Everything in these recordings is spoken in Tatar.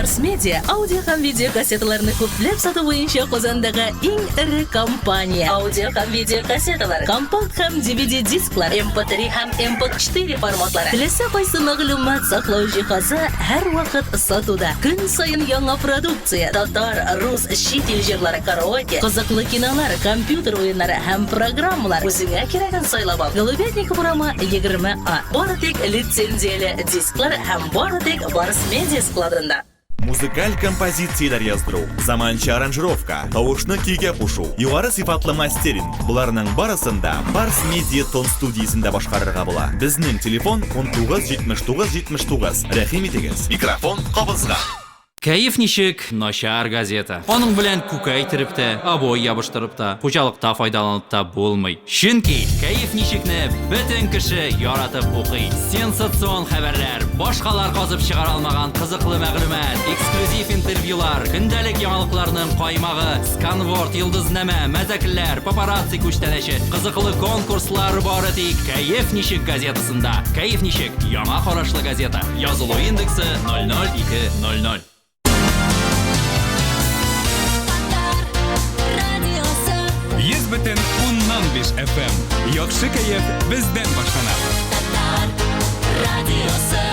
Барс Медиа аудио һәм видео кассеталарны күпләп сату буенча Казандагы иң эре компания. Аудио һәм видео кассеталар, компакт һәм DVD дисклар, MP3 һәм MP4 форматлары. Теләсә кайсы мәгълүмат саклау җиһазы һәрвакыт сатуда. Көн саен яңа продукция, татар, рус, чит ил җырлары, караоке, кызыклы кинолар, компьютер уеннары һәм программалар. Үзеңә кирәген сайлап ал. Голубятников урамы 20 А. Бары тик лицензияле дисклар һәм бары тик Барс Медиа складында. Музыкаль композицияләр яздыру, заманча аранжировка, тавышны көйгә кушу, югары сыйфатлы мастеринг, боларның барысын да Барс Медиа Тон студиясендә башкарырга була. Безнең телефон 19 79 79. Рәхим итегез, микрофон кабызга. Кәеф ничек? Начар газета. Аның белән күкәй төреп тә, обой ябыштырып та, хуҗалыкта файдаланып та булмый. Чөнки Кәеф ничекне бөтен кеше яратып укый. Сенсацион хәбәрләр, башкалар казып чыгара алмаган кызыклы мәгълүмат, эксклюзив интервьюлар, көндәлек яңалыкларның каймагы, сканворд, йолдызнамә, мәзәкләр, папарацци күчтәнәче, кызыклы конкурслар бары тик Кәеф ничек газетасында. Кәеф ничек? Яңа карашлы газета. Язылу индексы 00200. Йөз бөтен уннан биш FM. Яхшы кәеф бездән башлана. Татар радиосы.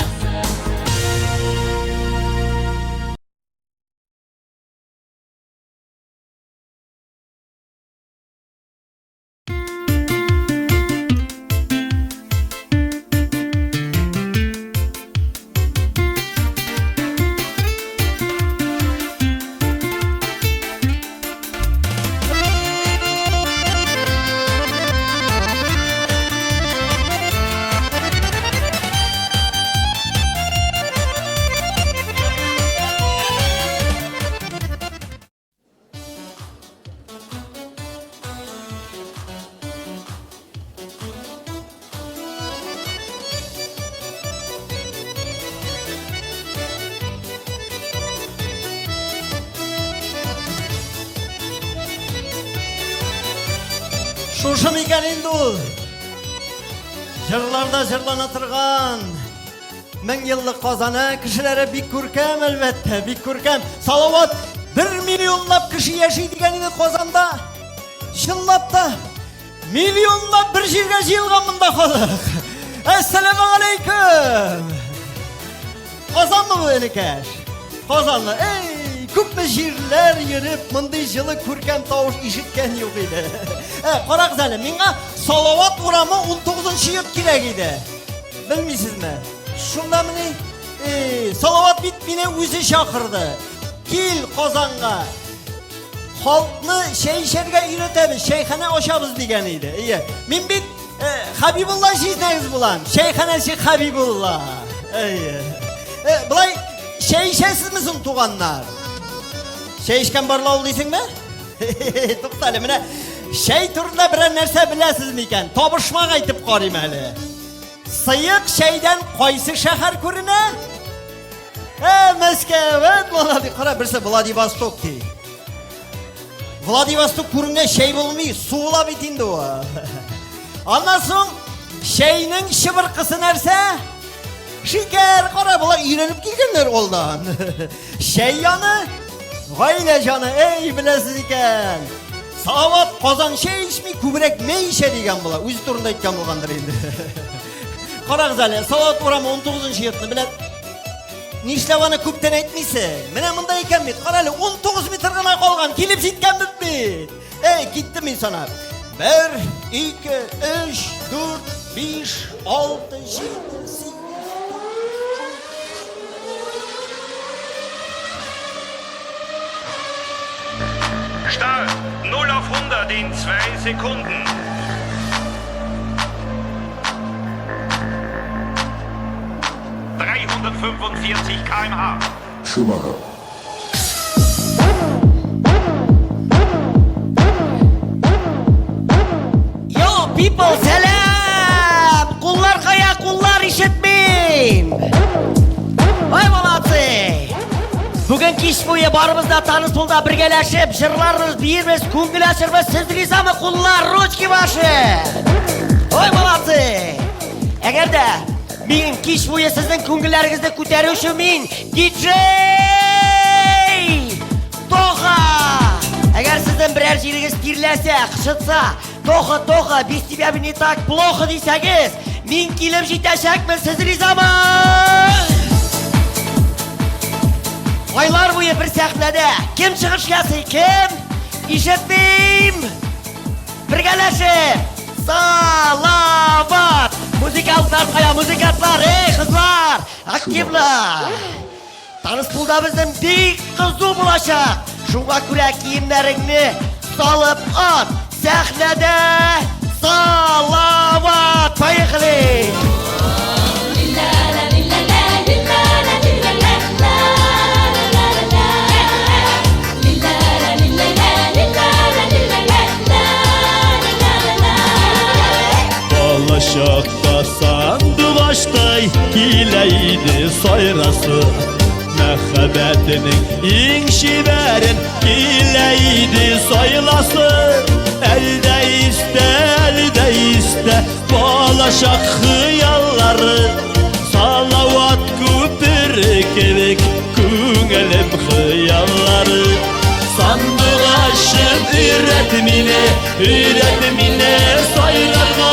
Шушы микән инде ул? Җырларда җырлана торган Мең еллык Казаны кешеләре бик күркәм, әлбәттә, бик күркәм. Салават бер миллионлап кеше яши дигән иде Казанда. Чынлап та миллионлап бер җиргә җыелган монда халык. Әссәламу алейкум. Казанмы бу энекәш? Казанлы. Эй, күпме җирләр йөреп, мондый җылы күркәм тавыш ишеткән юк иде. Ә, карагыз әле, миңа Салават урамы 19 йорт кирәк иде. Белмисезме? Шундамыни? Э, Салават бит мине үзе чакырды. Кил Казанга. Халыкны чәй эчәргә өйрәтәбез, чәйханә ачабыз дигән иде. Ие. Мин бит э, Хабибулла җизнәгез булам. Чәйханәче Хабибулла. Әйе. Э, былай чәй эчәсезме соң, туганнар? Чәй эчкән барлау дисеңме? Тукта әле, менә чәй турында берәр нәрсә беләсез микән? Табышмак әйтеп карыйм әле. Сыек чәйдән кайсы шәһәр күренә? Ә, Мәскәү, вәт молодец. Кара, берсе Владивосток ди. Владивосток күренгән чәй булмый, су була бит инде ул. Аннан соң чәйнең чыбыркысы нәрсә? Шикәр, кара, болар өйрәнеп килгәннәр алдан. Чәй яны, гаилә җаны, эй, беләсез икән. Салават Казан чәй эчми, күбрәк мәй эчә дигән була. Үзе турында әйткән булгандыр инде. Карагыз әле, Салават урамы 19 йортны белә. Нишләп аны күптән әйтмисең? Менә монда икән бит. Кара әле, 19 метр гына калган, килеп җиткәнбез бит. Эй, киттем мин санап. 1, 2, 3, 4, 5, 6, 7, 8. Start! 0 auf 100 in 2 Sekunden. ...345 km/h. Schumacher. Yo, people, сәлам! Куллар кая, куллар ишетмим! Ой, молодцы! Бүген кич буе барыбыз да танцполда бергәләшеп, җырларбыз, биербез, күңел ачырбыз. Сез ризамы, куллар, ручки ваши! Ой, молодцы! Әгәр дә мин кич буе сезнең күңелләрегезне күтәрү өчен мин диджей! Әгәр сезнең берәр җирегез тирләсә, кычытса, Тоха, Тоха, без тебя не так плохо дисәгез, мин килеп җитәчәкмен, сез ризамы? Айлар буе бер сәхнәдә кем чыгыш ясый, кем? Ишетмим! Бергәләшеп! Салават! Музыкантлар кая, музыкантлар, эй, кызлар! Активно! Танцполда безнең бик кызу булачак. Шуңа күрә киемнәреңне салып ат. Сәхнәдә Салават! Поехали! Балачакта сандугачтай килә иде сайрасы. Мәхәббәтенең иң чибәрен килә иде сайласы. Әлдә истә, әлдә истә балачак хыяллары. Салават күпере кебек күңелем хыяллары. Сандугачым өйрәт мине, өйрәт мине сайрарга.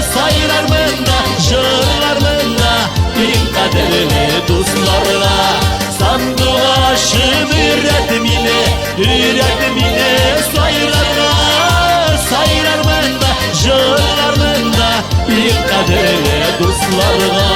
Сайрармын да, җырлармын да иң кадерле дусларга. Сандугачым өйрәт мине, өйрәт мине сайрарга. Сайрармын да, җырлармын да иң кадерле дусларга.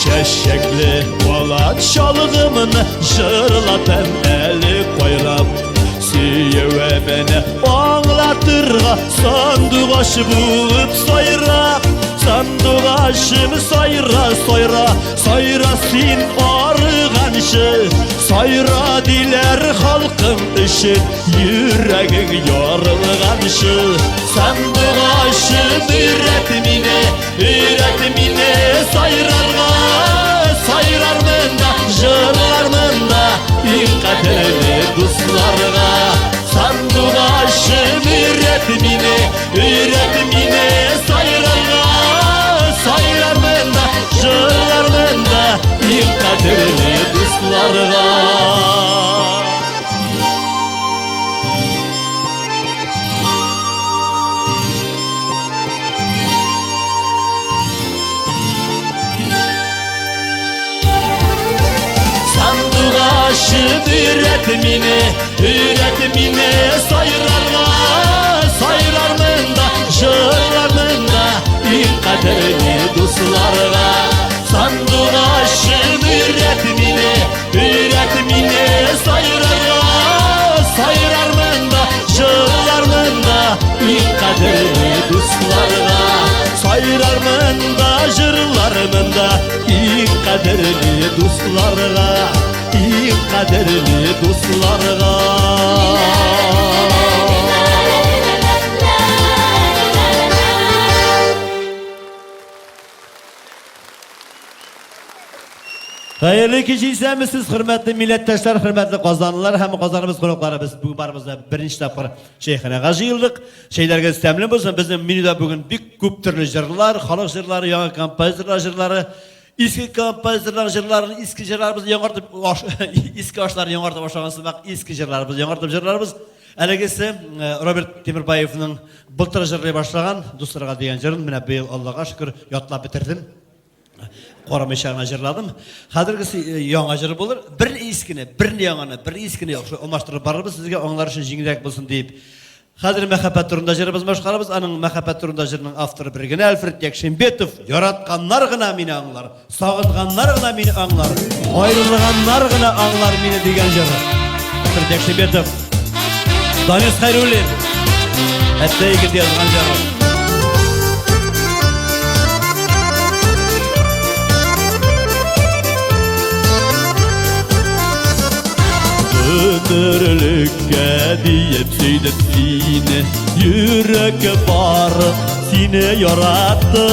Чәчәкле балат чалгымны җырлатам әле кайрап. Сөюемне аңлатырга сандугач булып сайра. Сандугачым сайра, сайра, сайра син арыганчы. Сайра диләр халкым өчен йөрәгең ярылганчы. Сандугачым өйрәт мине, өйрәт мине сайрарга. Сайрармын да, җырлармын да иң кадерле дусларга. Сандугачым өйрәт мине, өйрәт мине сайрарга. Сайрармын да, җырлармын да иң кадерле дусларга. Сандугачым өйрәт мине, өйрәт мине сайрарга. Сайрармын да, җырлармын да иң кадерле дусларга. Сандугачым өйрәт мине, өйрәт мине сайрарга. Сайрармын да, җырлармын да иң кадерле дусларга. Сайрармын да, җырлармын да иң кадерле дусларга. Иң кадерле дусларга. Хәерле кич, исәнмесез, хөрмәтле милләттәшләр, хөрмәтле казанлылар һәм Казаныбыз кунаклары. Без бүген барыбыз да беренче тапкыр чәйханәгә җыелдык. Чәйләрегез тәмле булсын. Безнең менюда бүген бик күп төрле җырлар, халык җырлары, яңа композиторлар җырлары, иске композиторлар җырларын, иске җырларыбызны яңартып, аш, иске ашларны яңартып ашаган сымак, иске җырларыбызны яңартып җырларыбыз. Әлегесе Роберт Тимербаевның былтыр җырлый башлаган Дусларга дигән җырын менә быел Аллага шөкер ятлап бетердем. Карамыйча гына җырладым. Хәзергесе яңа җыр булыр. Бер искене, бер яңаны, бер искене яхшы алмаштырып барырбыз, сезгә аңлар өчен җиңелрәк булсын диеп. Хәзер мәхәббәт турында җырыбыз башкарабыз. Аның мәхәббәт турында җырының авторы бер генә Альфред Якшимбетов. Яратканнар гына мине аңлар, сагынганнар гына мине аңлар, аерылганнар гына аңлар мине дигән җыры. Альфред Якшимбетов. Данис Хәйруллин. Әттә егет язган җыры. Гомерлеккә диеп сөйдем сине, йөрәк барып сине яратты.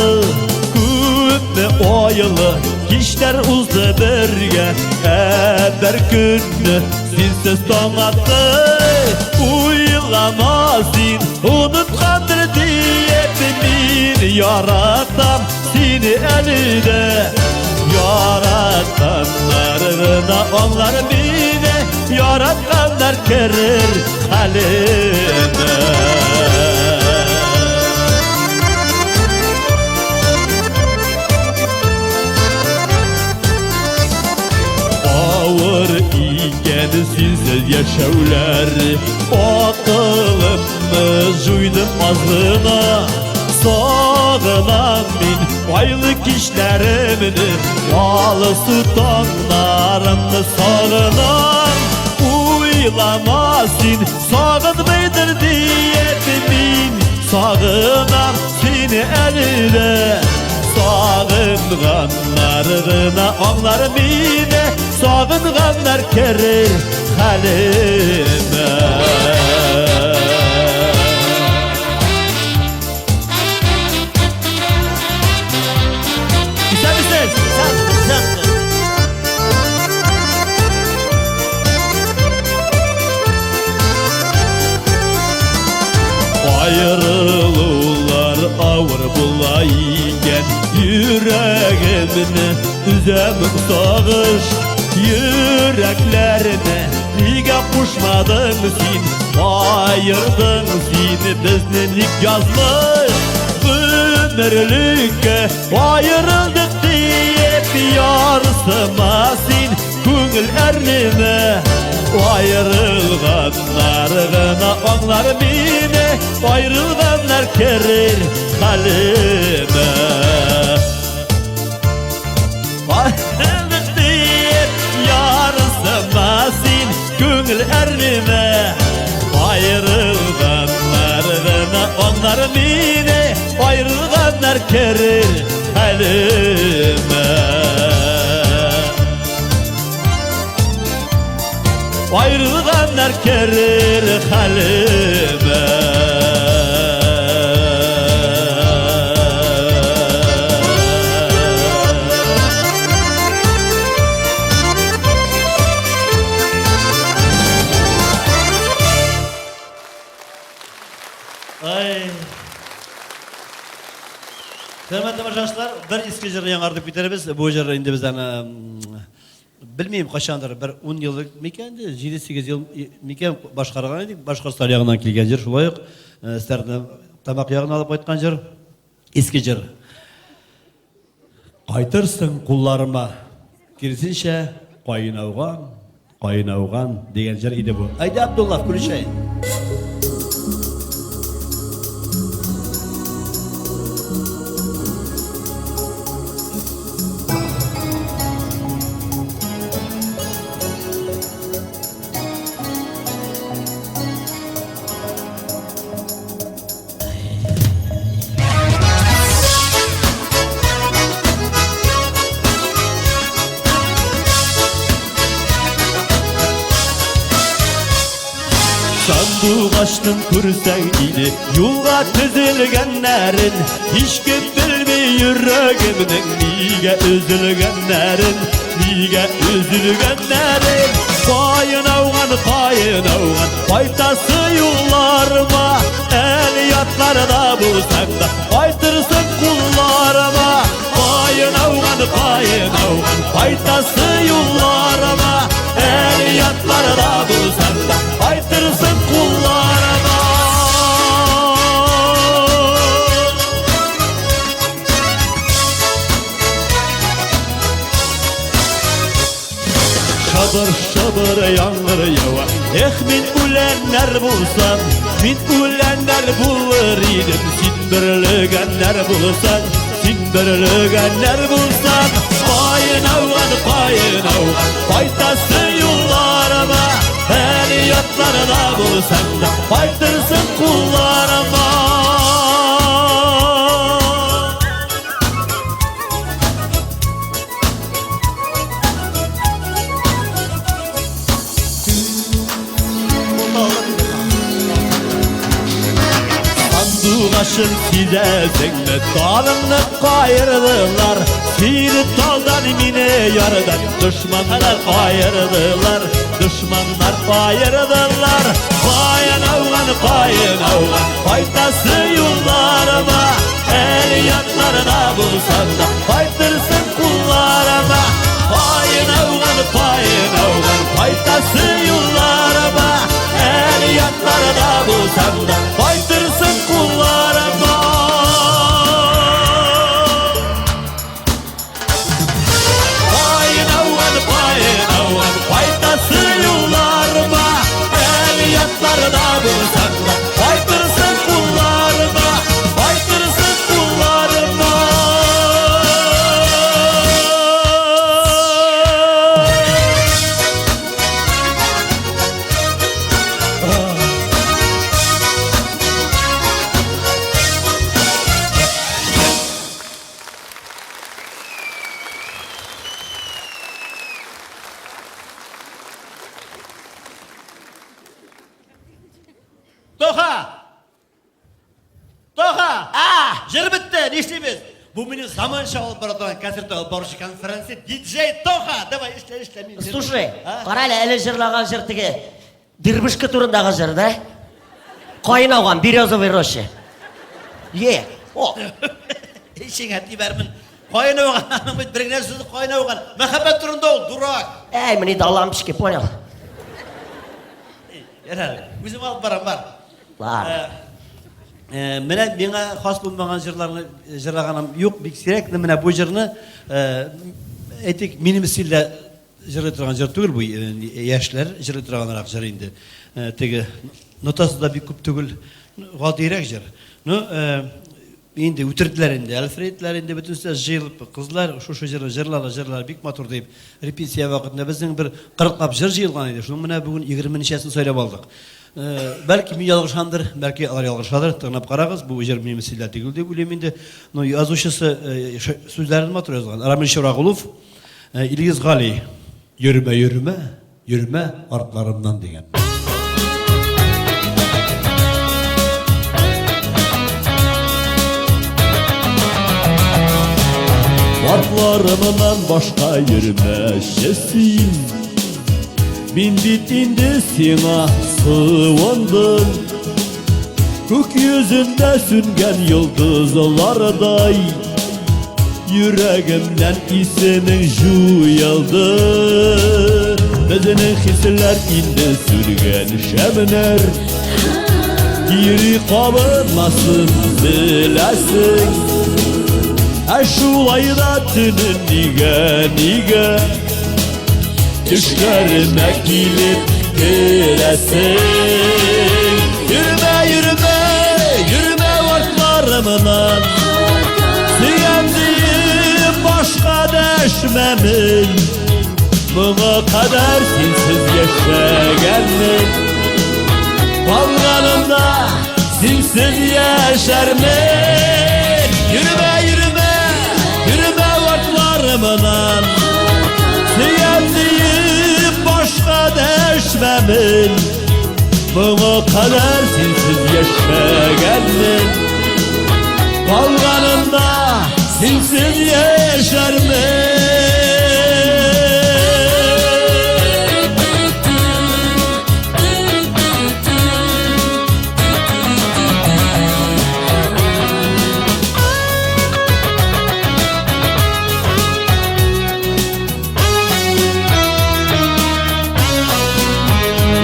Күпме айлы кичләр узды бергә, ә бер көнне синсез таң атты. Уйлама син. Оныткандыр диеп мин яратам сине әле дә. Яратканнар гына аңлар мине, яратканнар керер хәлемә. Авыр икән синсез яшәүләр, Акылымны җуйдым азгына. Сагынам мин айлы кичләремне, Алсу таңнарымны сагынам. Уйлама син сагынмыйдыр диеп мин сагынам сине әле дә. Сагынганнар гына аңлар мине, Сагынганнар керер хәлемә. Исәнмесез? Исәнмесез. Аерылулар авыр була икән, Йөрәгемне өзәм сагыш. Йөрәкләрне нигә кушмадың син, Аердың син безне ник язмыш? Гомерлеккә аерылдык диеп ярсыма син, күңел әрнемә. Аерылганнар гына аңлар мине, Аерылганнар керер хәлемә. Аерылдык диеп ярсыма син, күңел әрнемә. Аерылганнар гына аңлар мине, Аерылганнар керер хәлемә. Аерылганнар керер хәлемә. Ай. Хөрмәтле тамашачылар, бер иске җыр яңартып китерәбез. Бу җыр инде без аны белмим кайчандыр, бер 10 ел микән инде, 7-8 ел микән башкарган идек. Башкортстан ягыннан килгән җыр шулай ук, Стәрле Тамак ягына алып кайткан җыр, иске җыр. Кайтырсың кулларыма, киресенчә, каенауган, каенауган дигән җыр иде бу. Әйдә, Абдулла, включай. Сандугачның күрсәң иде юлга тезелгәннәрен, һичкем белми йөрәгемнең нигә өзелгәннәрен, нигә өзелгәннәрен. Каен ауган, каен ауган, кайтасы юлларыма, әле ятларда булсаң да, кайтырсың кулларыма. Каен ауган, каен ауган, кайтасы юлларыма, әле ятларда булсаң да, кайтырсың кулларыма. Шабыр шабыр яңгыр ява, эх, мин үләннәр булсам, мин үләннәр булыр идем, син бөрлегәннәр булсаң, син бөрлегәннәр булсаң. Каен ауган, каен ауган, кайтасы юлларыма, әле ятларда булсаң да, кайтырсың кулларыма. Сандугачым сизеп Сизәсеңме, талыңны каердылар. Сине талдан, мине ярдан дошманнар аердылар, дошманнар аердылар. Каен ауган, каен ауган, кайтасы юлларыма. Әле ятларда булсам да, кайтырсың кулларыма. Каен ауган, каен ауган, кайтасы юлларыма. Әле ятларда булсам да, кайтырсың кулларыма. Каен ауган, каен ауган, кайтасы юлларыма. Әле ятларда булсам да, кайтырсың кулларыма, кайтырсың кулларыма. Тоха! Тоха! А! Җыр бетте, нишлибез? Бу мине заманча алып бара торган концерт алып баручы конференция диджей Тоха. Давай, эшлә, эшлә мин. Слушай, А? кара әле, әле җырлаган җыр теге Дербышка турындагы җыр, да? Каен ауган, березовый роща. Е, о, Эчеңә тибәрмен. Каен ауган, аның бит бер генә сүзе каен ауган. Мәхәббәт турында ул, дурак. Әй, мне до лампочки, понял? Ярар, үзем алып барам, бар. Ладно. Менә миңа хас булмаган җырларны җырлаганым юк, бик сирәк. Менә бу җырны, әйтик, минем стильдә җырлый торган җыр түгел бу, яшьләр җырлый торганрак җыр инде. Теге нотасы да бик күп түгел, гадирәк җыр. Ну, инде үтерделәр инде, Альфредлар инде бөтенесе җыелып, кызлар шушы җырны җырлады, җырлар бик матур дип. Репетиция вакытында безнең бер 40лап җыр җыелган иде. Шуның менә бүген 20 ничәсен сайлап алдык. Бәлки мин ялгышамдыр, бәлки алар ялгышадыр. Тыңлап карагыз, бу җыр минем стильдә түгел дип уйлыйм инде. Но язучысы сүзләрен матур язган. Рамил Чурагулов, Илгиз Гали. Йөрмә, йөрмә, йөрмә артларымнан дигән. Артларымнан башка йөрмәче син. Мин бит инде сиңа сыуындым. Күк йөзендә сүнгән йолдызлардай йөрәгемнән исемең җуелды. Безнең хисләр инде сүнгән шәмнәр. Кире кабынмасын беләсең. Ә шулай да төнен нигә, нигә төшләремә килеп керәсең? Йөрмә, йөрмә, йөрмә артларымнан. Сөям диеп башка дәшмәмен. Моңа кадәр синсез яшәгәнмен. Калганында синсез яшәрмен. Йөрмә, йөрмә, йөрмә артларымнан. Сөям диеп башка дәшмәмен. Моңа кадәр синсез яшәгәнмен. Калганында синсез яшәрмен.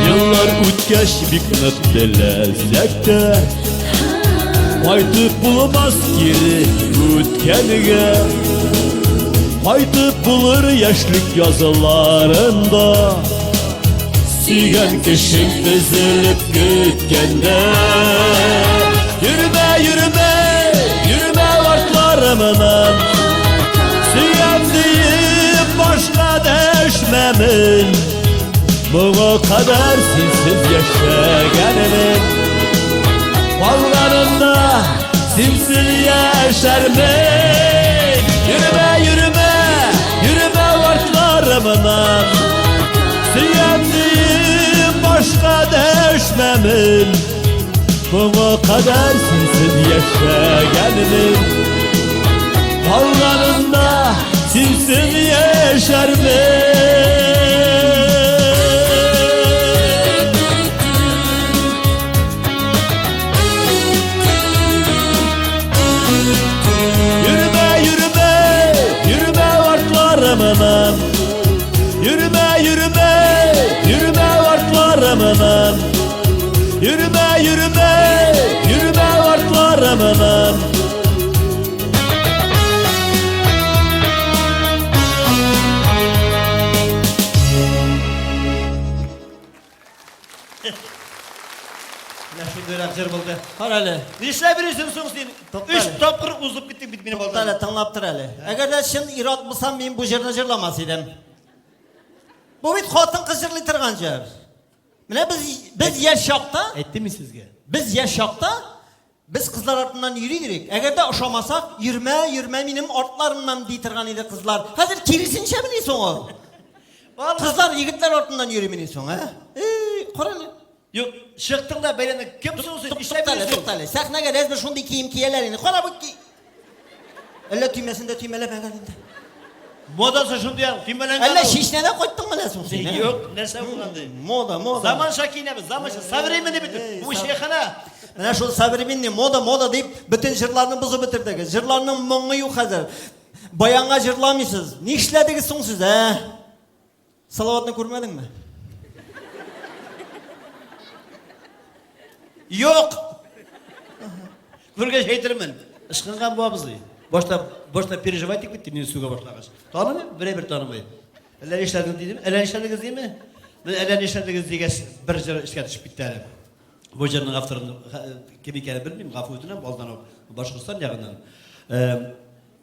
Еллар үткәч бик нык теләсәк тә, кайтып булмас кире үткәнгә. Кайтып булыр яшьлек язларында, сөйгән кешең өзелеп көткәндә. Йөрмә, йөрмә, йөрмә артларымнан. Сөям диеп башка дәшмәмен. Моңа кадәр синсез яшәгәнмен. Калганында синсез яшәрмен. Йөрмә, йөрмә, йөрмә артларымнан. Сөям диеп башка дәшмәмен. Моңа кадәр синсез яшәгәнмен. Калганында синсез яшәрмен. Йөрмә, йөрмә, йөрмә артларымнан. Йөрмә, йөрмә, йөрмә артларымнан. Йөрмә, йөрмә, йөрмә артларымнан. Менә шундыйрак җыр булды. Кара әле. Нишләп йөрисең соң син? Тукта Өч әле. тапкыр узып киттең бит минем Тукта әле, алдан. тыңлап тор әле. Әгәр дә чын ир-ат булсам, мин бу җырны җырламас идем. Бу бит хатын-кыз җырлый торган җыр. Менә без без яшь чакта, Әйттем мин сезгә. без яшь чакта без кызлар артыннан йөри идек. Әгәр дә ошамасак, йөрмә, йөрмә минем артларымнан ди торган иде кызлар. Хәзер киресенчәмени соң ул? Кызлар егетләр артыннан йөримени соң, ә? Эй, кара әле. Юк, чыктың да бәйләнең. Кем соң син? Нишләп Туктале, йөрисең? туктале. Сәхнәгә рәзме шундый кием кияләр инде. Кара бу ки. Әллә төймәсен дә төймәләмәгән инде. Модасы шундый, төймәләнгән. Әллә Чишнәдән кайттың менә соң син? ә? Юк, нәрсә булган ди. Мода, мода. Заманча киенәбез, заманча, современный бит. Эй, Бу чәйханә. Менә шул современный мода, мода дип бөтен җырларны бозып бетердегез. Җырларның моңы юк хәзер. Баянга җырламыйсыз. Нишләдегез соң сез, ә? Салаватны күрмәдеңме? Юк. Күргәч әйтермен. Ычкынган бу абзый. Башта башта переживать итеп китте мине сүгә башлагач. Танымыйм, берәй-бер танымый. Әллә нишләдең дидем, әллә нишләдегез диме? Менә әллә нишләдегез дигәч, бер җыр искә төшеп китте әле. Бу җырның авторын кем икәнен белмим, гафу үтенәм, алдан ук Башкортстан ягыннан.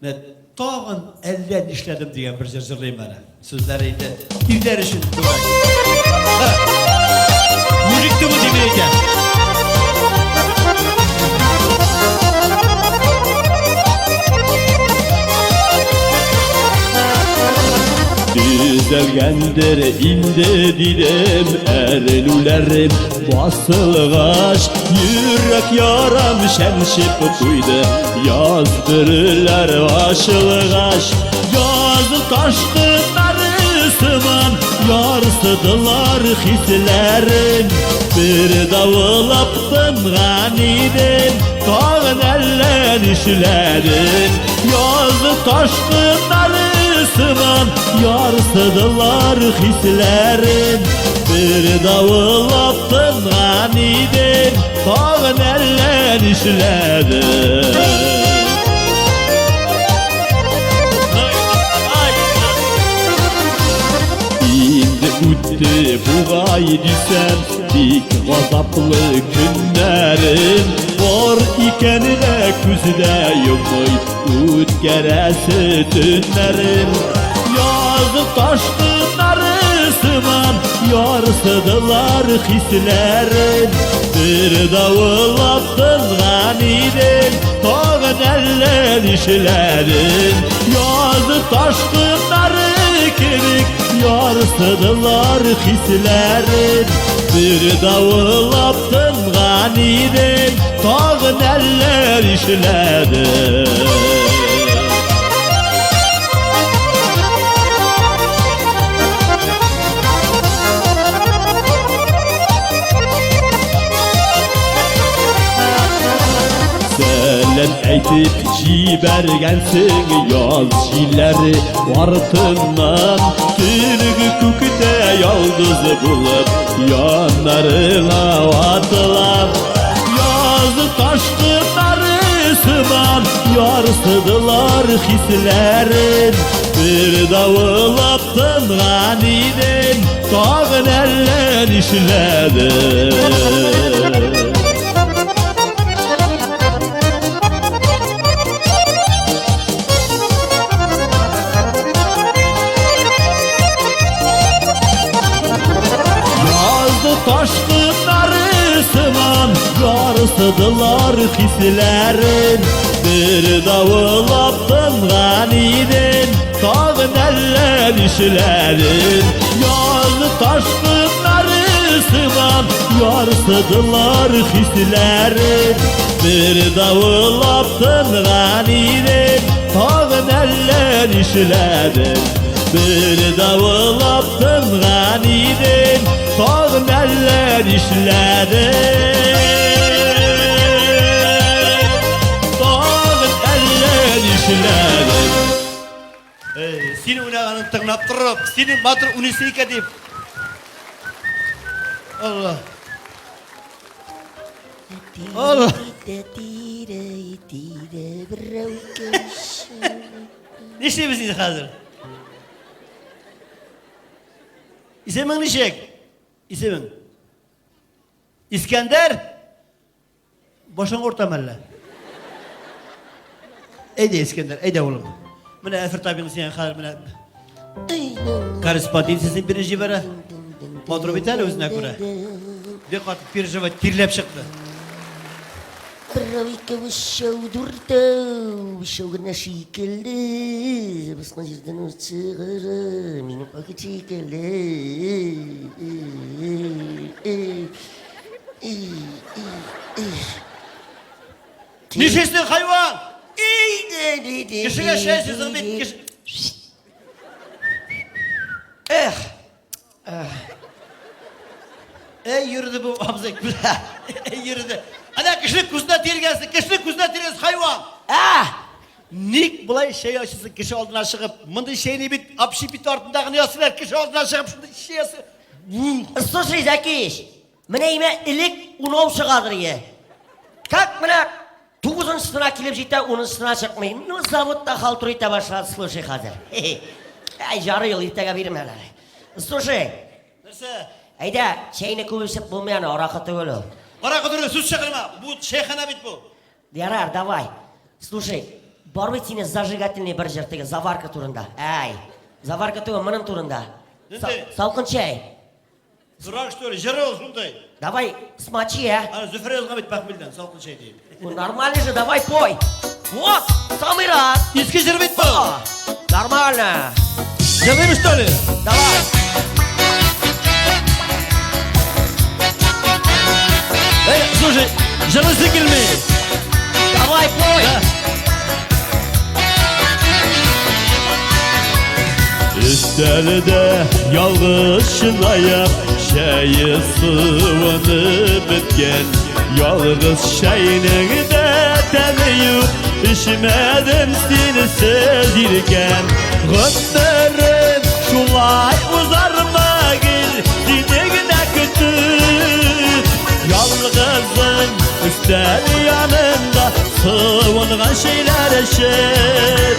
Менә тагын әллә нишләдем дигән бер җыр җырлыйм әле. Сүзләре инде ирләр өчен түгел. Мужик түгел дип әйтәм. Төзәлгәндер инде дидем, әрнүләрем басылгач, йөрәк ярам чәнчеп куйды, яз бөреләр ачылгач, яз ташкыннары сыман ярсыдылар хисләрем, бер давыллап тынган идем, тагын әллә нишләдем, яз ташкыннары сыман ярсыдылар хисләрем, бер давыллап тынган идем, тагын әллә нишләдем. Инде үтте бугай дисәм, бик газаплы көннәрем бар икәненә күздә йоммый үткәрәсе төннәрем. Яз ташкыннары сыман ярсыдылар хисләрем, бер давыллап тынган идем, тагын әллә нишләдем. Яз ташкыннары кебек ярсыдылар хисләрем, бер давыллап тынган идем, тагын әллә нишләдем. Сәлам әйтеп җибәргәнсең яз җилләре артыннан, төнге күктә ялгыз булып яннарыңа атылам. Яз ташкыннары сыман ярсыдылар хисләрем, бер давыллап тынган идем, тагын әллә нишләдем. Яз ташкыннары сыман ярсыдылар хисләрем, бер давыллап тынган идем, тагын әллә нишләдем. Яз ташкыннары сыман Ярсыдылар хисләре. Бер давыллап тынган идем, тагын әллә нишләдем. Бер давыллап тынган идем, тагын әллә нишләдем. Тагын әллә нишләдем. Эй, син уйнаганын тыңлап торып, синең батыр уйныйсың икән дип. Алла. Алла. Нишлибез инде хәзер? Исемең ничек? Исемең? Искәндәр? Башың урта мәллә? Әйдә, Искәндәр, әйдә улым. Менә Әфер табиң сиңа хәзер менә корреспонденциясен биреп җибәрә. Матур бит әле үзенә күрә. Бик каты переживать, тирләп чыкты. Берәү, икәү, өчәү, дүртәү, бишәү генә шикелле, баскан җирдән ут чыгара, минем пакет шикелле. Нишлисең, хайван? Кешегә чәй эчәсең бит, кеше... Эх! Әй йөрде бу абзый. Әй йөрде. Әнә кешенең күзенә тиргәнсең, кешенең күзенә тиргәнсең, хайван. А! Ник болай чәй ачасың кеше алдына чыгып? Мондый чәйне бит общепит артында гына ясыйлар, кеше алдына чыгып шундый чәй ясый. Слушай, Зәкиш, менә имә элек унау чыгадыр ие. Как менә тугызынчысына килеп җитә, унынчысына чыкмый. Ну, заводта халтур итә башлады, слушай, хәзер. Әй, жарый ул, иртәгә бирмә әле. Слушай. Нәрсә? Әйдә, чәйне күп эчеп булмый аны, аракы түгел ул. Аракы түгел, сүз чыгарма. Бу чәйханә бит бу. Ярар, давай. Слушай, бар бит сине зажигательный бер җыр теге заварка турында. Әй, заварка түгел, моның турында. Нинди? Салкын чәй. Дурак, что ли? Җыры ул шундый. Давай, смочи, а. Аны Зөфәр язган бит похмельдән, салкын чәй дип. Ну, нормально же, давай пой. Вот, самый раз. Иске җыр бит бу. Нормально. Җырлыйм, что ли? Давай. Эй, слушай, җырлыйсы килми. Давай, пой. Да. Өстәлдә ялгыз чынаяк чәе суынып беткән. Ялгыз чәйнең дә тәме юк, эчмәдем синсез иркәм. Гомерем шулай узармы гел, сине генә көтеп. Ялгызым өстәл янында суынган чәйләр эчеп.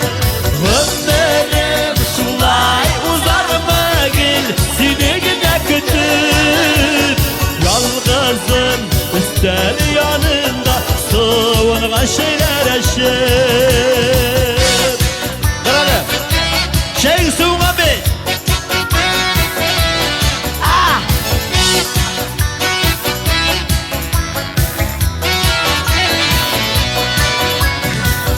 Гомерем шулай узармы гел, сине генә көтеп. Ялгызым өстәл янында суынган чәйләр эчеп. Карале. Чәең суынган бит.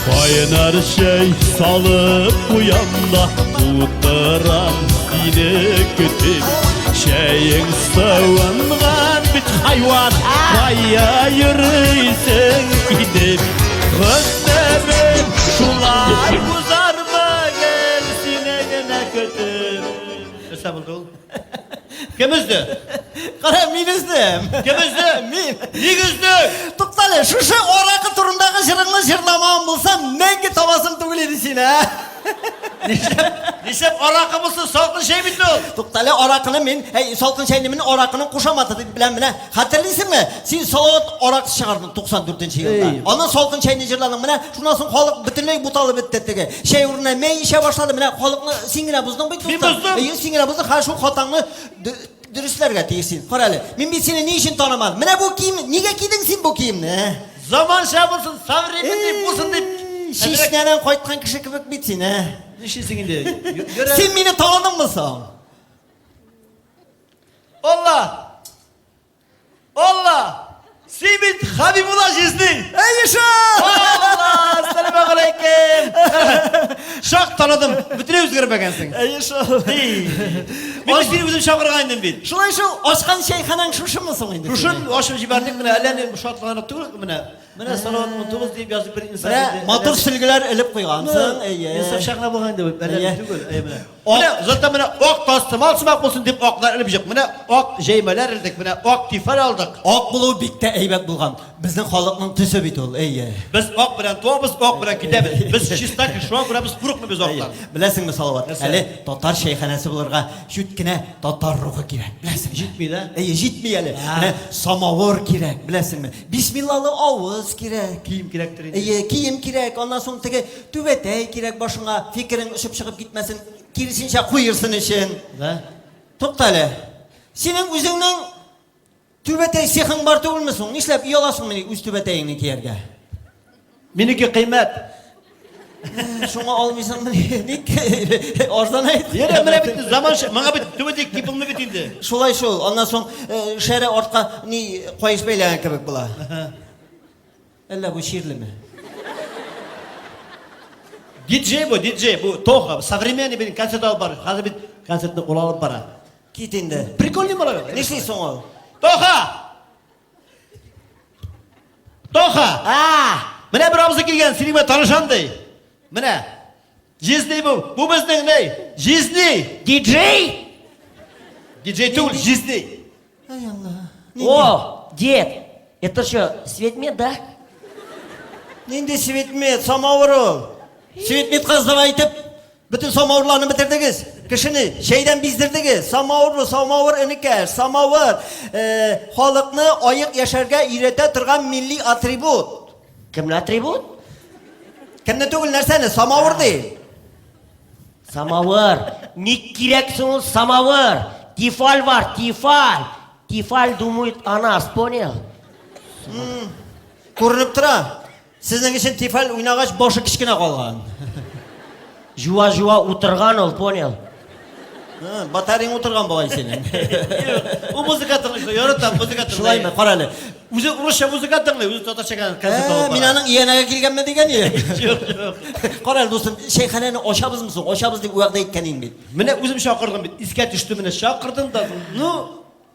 Кайнар чәй салып куям да утырам сине көтеп. Чәең суынган бит, хайван, кая йөрисең китеп? Гомерем шулай узармы гел сине генә көтеп. Нәрсә булды ул? Кем өзде? Кара, мин өздем. Кем өзде? Мин. Ник өздең? Туктале, шушы аракы турындагы җырыңны җырламаган булсам, мәңге табасым түгел иде сине, ә? Нишләп? Нишләп аракы булсын, салкын чәй бит ул. Туктале, аракыны мин, әй, салкын чәйне мин аракының кушаматы дип беләм менә. Хәтерлисеңме? Син Салават аракы чыгардың 94 елда. Аннан салкын чәйне җырладың. Менә шуннан соң халык бөтенләй буталып бетте теге. Чәй урынына мәй эчә башлады. Менә халыкны син генә боздың бит, Мин дустым. боздым. Әйе, син генә боздың. Хәзер шул хатаңны дөресләргә тиеш син. Кара әле, мин бит сине ни өчен танымадым? Менә бу кием, нигә кидең син бу киемне? ә? Заманча булсын, современный булсын дип. Чишнәдән кайткан кеше кебек бит син, ә? Нишлисең инде? Йөрә. Син мине таныдыңмы соң? Алла! Алла! Син бит Хабибулла җизни! Әйе шул! Алла! Ассаламу алейкум! Шак таныдым, бөтенләй үзгәрмәгәнсең. Әйе шул. Мин бит сине үзем чакырган идем бит. Шулай шул, ачкан чәйханаң шушымы соң инде? Шушын ачып җибәрдек менә, әллә ни шатланып түгел менә. Менә Салават 19 дип язып бер инсан. Менә матур сөлгеләр элеп куйгансың, әйе. Инсан чакына булган инде, әллә ни түгел, әйе менә. Менә зато менә ак тастымал сымак булсын дип аклар элеп җык. Менә ак җәймәләр элдек, менә ак тифаль алдык. Ак булу бик тә әйбәт булган. Безнең халыкның төсе бит ул, әйе. Без ак белән туабыз, ак белән китәбез. Без чиста кеше, шуңа күрә без курыкмыйбыз актан. Беләсеңме, Салават, әле татар чәйханәсе булырга чүт кенә татар рухы кирәк, беләсеңме? Җитми дә? Әйе, җитми әле. Менә самавыр кирәк, беләсеңме? Бисмиллалы авыз кирәк. Кием кирәктер инде. Әйе, кием кирәк, аннан соң теге Түбәтәй кирәк башыңа, фикерең очып чыгып китмәсен, киресенчә куерсын өчен. Да. Тукта әле. Синең үзеңнең түбәтәй цехың бар түгелме соң? Нишләп ояласың мени үз түбәтәеңне кияргә? Минеке кыйммәт. Шуңа алмыйсыңмыни? Ник? Арзан әйт. Йөрә, менә бит заман, моңа бит түбәтәй киеп булмый бит инде. Шулай шул. Аннан соң шәрә артка ни каеш бәйләгән кебек була. Әллә бу чирлеме? Диджей бу, диджей, бу Тоха, современный бит концерт алып бара. Хәзер бит концертны ул алып бара. Кит инде. Прикольный малай. Нишли соң ул? Тоха! Тоха! А! Менә бер абзый килгән, синең белән танышам ди. Менә. Җизни бу. Бу безнең ни? Җизни! Диджей? Диджей түгел, җизни. Ай Алла. О, дед, это что, светмет, да? Нинди светмет, самавыр ул. Светмет кыздыра итеп, бөтен самавырларны бетердегез. Кешене чәйдән биздердегез. Самавыр бу, самавыр энекәш, самавыр. Э, халыкны аек яшәргә өйрәтә торган милли атрибут. Кемне атрибут? Кемне түгел, нәрсәне? Самавыр ди. Самавыр. Ник кирәк соң ул самавыр? Тифаль бар, тифаль. Тифаль думает о нас, понял? Күренеп тора. Сезнең өчен тифаль уйнагач башы кечкенә калган. Жуа-жуа утырган ул, понял? Батареяң утырган бугай синең. Ул музыка тыңлый, ярата музыка тыңлый. Шулаймы? Кара әле. Үзе урысча музыка тыңлый, үзе татарча концерт алып бара. Мин аның иянәгә килгәнме дигән идем. Юк, юк. Кара әле, дустым, чәйханәне ачабызмы соң? Ачабыз дип вәгъдә иткән идең бит. Менә үзем чакырдым бит, искә төште менә, чакырдым да. Ну,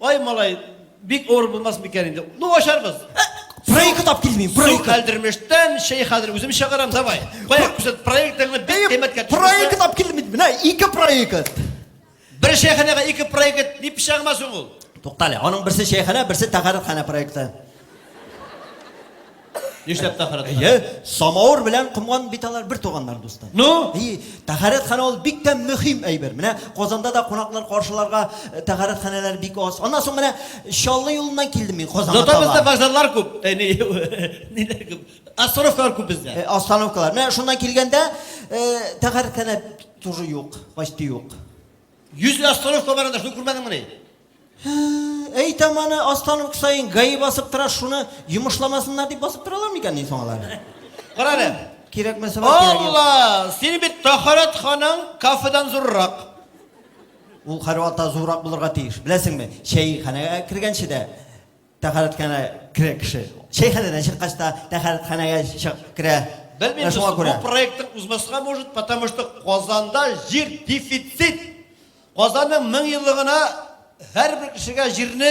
ай малай, бик авыр булмас микән инде. Ну, ачарбыз. Проект алып килдем мин, проект. Су хәлдермештән чәй хәзер үзем чыгарам, давай. Кая күрсәт проектыңны бик кыйммәткә төшерсә. Проект алып килдем бит, менә ике проект. Бер чәйханәгә ике проект ни пычагыма соң ул? Туктале, аның берсе чәйханә, берсе тәһарәтханә проекты. Нишләп тәһарәтханә? Әйе, самавыр белән комган бит алар бер туганнар, дустым. Ну? Әйе, тәһарәтханә ул бик тә мөһим әйбер. Менә Казанда да кунаклар каршыларга э, тәһарәтханәләр бик аз. Аннан соң менә Чаллы юлыннан килдем мин Казанга Зато таба. бездә вокзаллар күп. Э, ни, ниләр күп? Остановкалар күп бездә. Э, Остановкалар. Менә шуннан килгәндә э, тәһарәтханә тоже юк, почти юк. Йөз остановка бар анда, шуны күрмәдеңмени? Әйтәм аны, остановка саен ГАИ басып тора, шуны йомышламасыннар дип басып торалар микән ни соң алар? Кара әле. Кирәкмәсә бар, кирәге юк. Алла, син бит тәһарәт ханаң кафедан зуррак. Ул һәрвакытта зуррак булырга тиеш. Беләсеңме, чәйханәгә кергәнче дә тәһарәтханә керә кеше. Чәйханәдән чыккач та тәһарәтханәгә чыгып керә. Белмим, Менә шуңа дустым, күрә. бу проектың узмаска может, потому что Казанда җир дефицит. Казанның 1000 еллыгына һәрбер кешегә җирне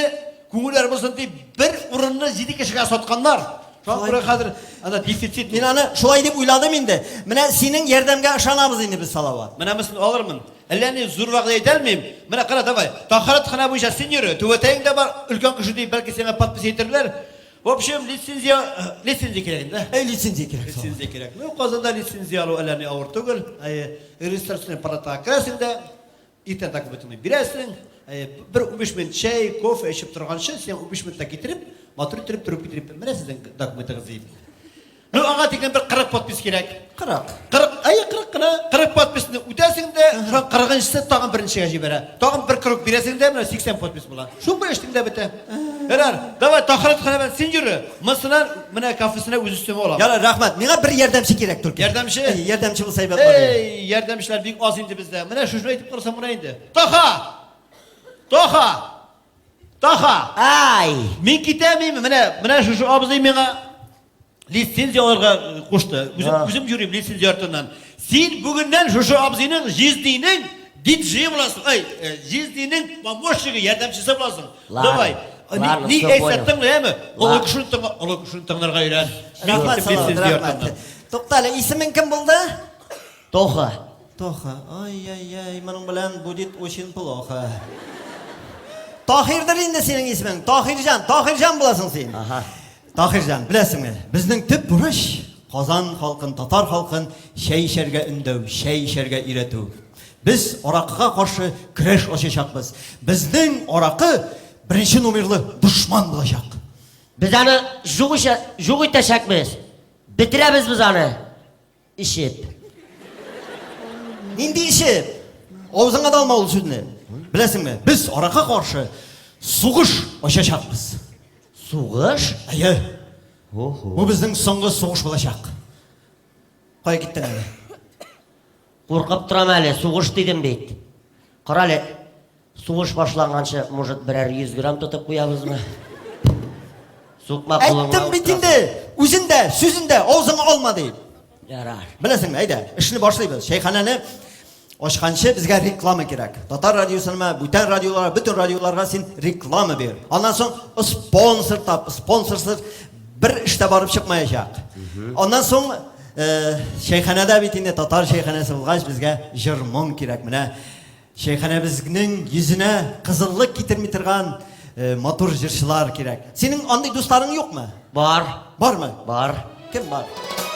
күңелләр булсын дип бер урынны 7 кешегә сатканнар. Шуңа күрә хәзер анда дефицит. Мин аны шулай дип уйладым инде. Менә синең ярдәмгә ышанабыз инде без, Салават. Менә мин алырмын. Әллә ни зур вәгъдә әйтә алмыйм. Менә кара, давай. Тәһарәтханә буенча син йөре. Түбәтәең дә бар, өлкән кеше дип, бәлки сиңа подпись әйтерләр. В общем, лицензия, лицензия кирәк инде. Әй, лицензия кирәк. Лицензия кирәк. Ну, Казанда лицензия алу әллә ни авыр түгел. Әй, регистрационный палатага керәсең дә, иртән документыңны бирәсең. Әй, бер 15 минут чәй, кофе эчеп торганчы, син 15 минутта китереп, матур иттереп төреп китереп, менә сезнең документыгыз дип. Ну, аңа тиклем бер 40 подпись кирәк. 40. 40, әйе, 40 кына. 40 подписьне үтәсең дә, шуннан 40-нчысы тагын беренчегә җибәрә. Тагын бер круг бирәсең дә, менә 80 подпись була. Шул белән эштең дә бетә. Ярар, давай, тәһарәтханә белән син йөре. Монысына менә кафесына үз өстемә алам. Ярар, рәхмәт. Миңа бер ярдәмче кирәк только. Ярдәмче? Әйе, ярдәмче булса әйбәт булыр иде. Эй, ярдәмчеләр бик аз инде бездә. Менә шушыны әйтеп карасам гына инде. Таха! Таха! Таха! Ай! Мин китәм, менә, менә шушы абзый миңа. Лицензия алырга кушты. Үзем, үзем йөрим лицензия артыннан. Син бүгеннән шушы абзыйның, җиздинең диджей буласың. Ай, җиздинең помощнигы, ярдәмчесе буласың. Давай. Ладно, Ни всё, әйтсә понял. тыңла, әме? Олы Ладно. кешене тыңла, олы кешене тыңларга өйрән. Мин Рәхмәт, киттем Салават, лицензия рәхмәт. артыннан. Тукта әле, исемең кем булды? Тоха. Тоха. Ай-яй-яй, моның белән будет очень плохо. Таһирдыр инде синең исемең. Таһирҗан, Таһирҗан буласың син. Ага. Таһирҗан, беләсеңме, безнең төп бурыч Казан халкын, татар халкын чәй эчәргә өндәү, чәй эчәргә өйрәтү. Без аракыга каршы көрәш ачачакбыз. Безнең аракы беренче номерлы дошман булачак. Без аны юк ичә, юк итәчәкбез. Бетерәбез без аны. Эчеп. Нинди эчеп? Авызыңа да алма ул сүзне. Беләсеңме, без аракы каршы сугыш ачачакбыз. Сугыш? Әйе. Бу безнең соңгы сугыш булачак. Кая киттең әле? Куркып торам әле, сугыш дидем бит. Кара әле, сугыш башланганчы, может, берәр 100 грамм тотып куябызмы? Сукма кулыңа. Әйттем бит инде, үзен дә, сүзен дә авызыңа алма дип. Ярар. Беләсеңме, әйдә, эшне башлыйбыз. Чәйханәне ачканчы безгә реклама кирәк. Татар радиосынымы, бүтән радиоларга, бөтен радиоларга син реклама бир. Аннан соң спонсор тап, спонсорсыз бер эш тә барып чыкмаячак. Аннан соң чәйханәдә бит инде татар чәйханәсе булгач, безгә җыр-моң кирәк. Менә Чәйханәбезнең йөзенә кызыллык китерми торган матур җырчылар кирәк. Синең андый дусларың юкмы? Бар. Бармы? Бар. Кем бар?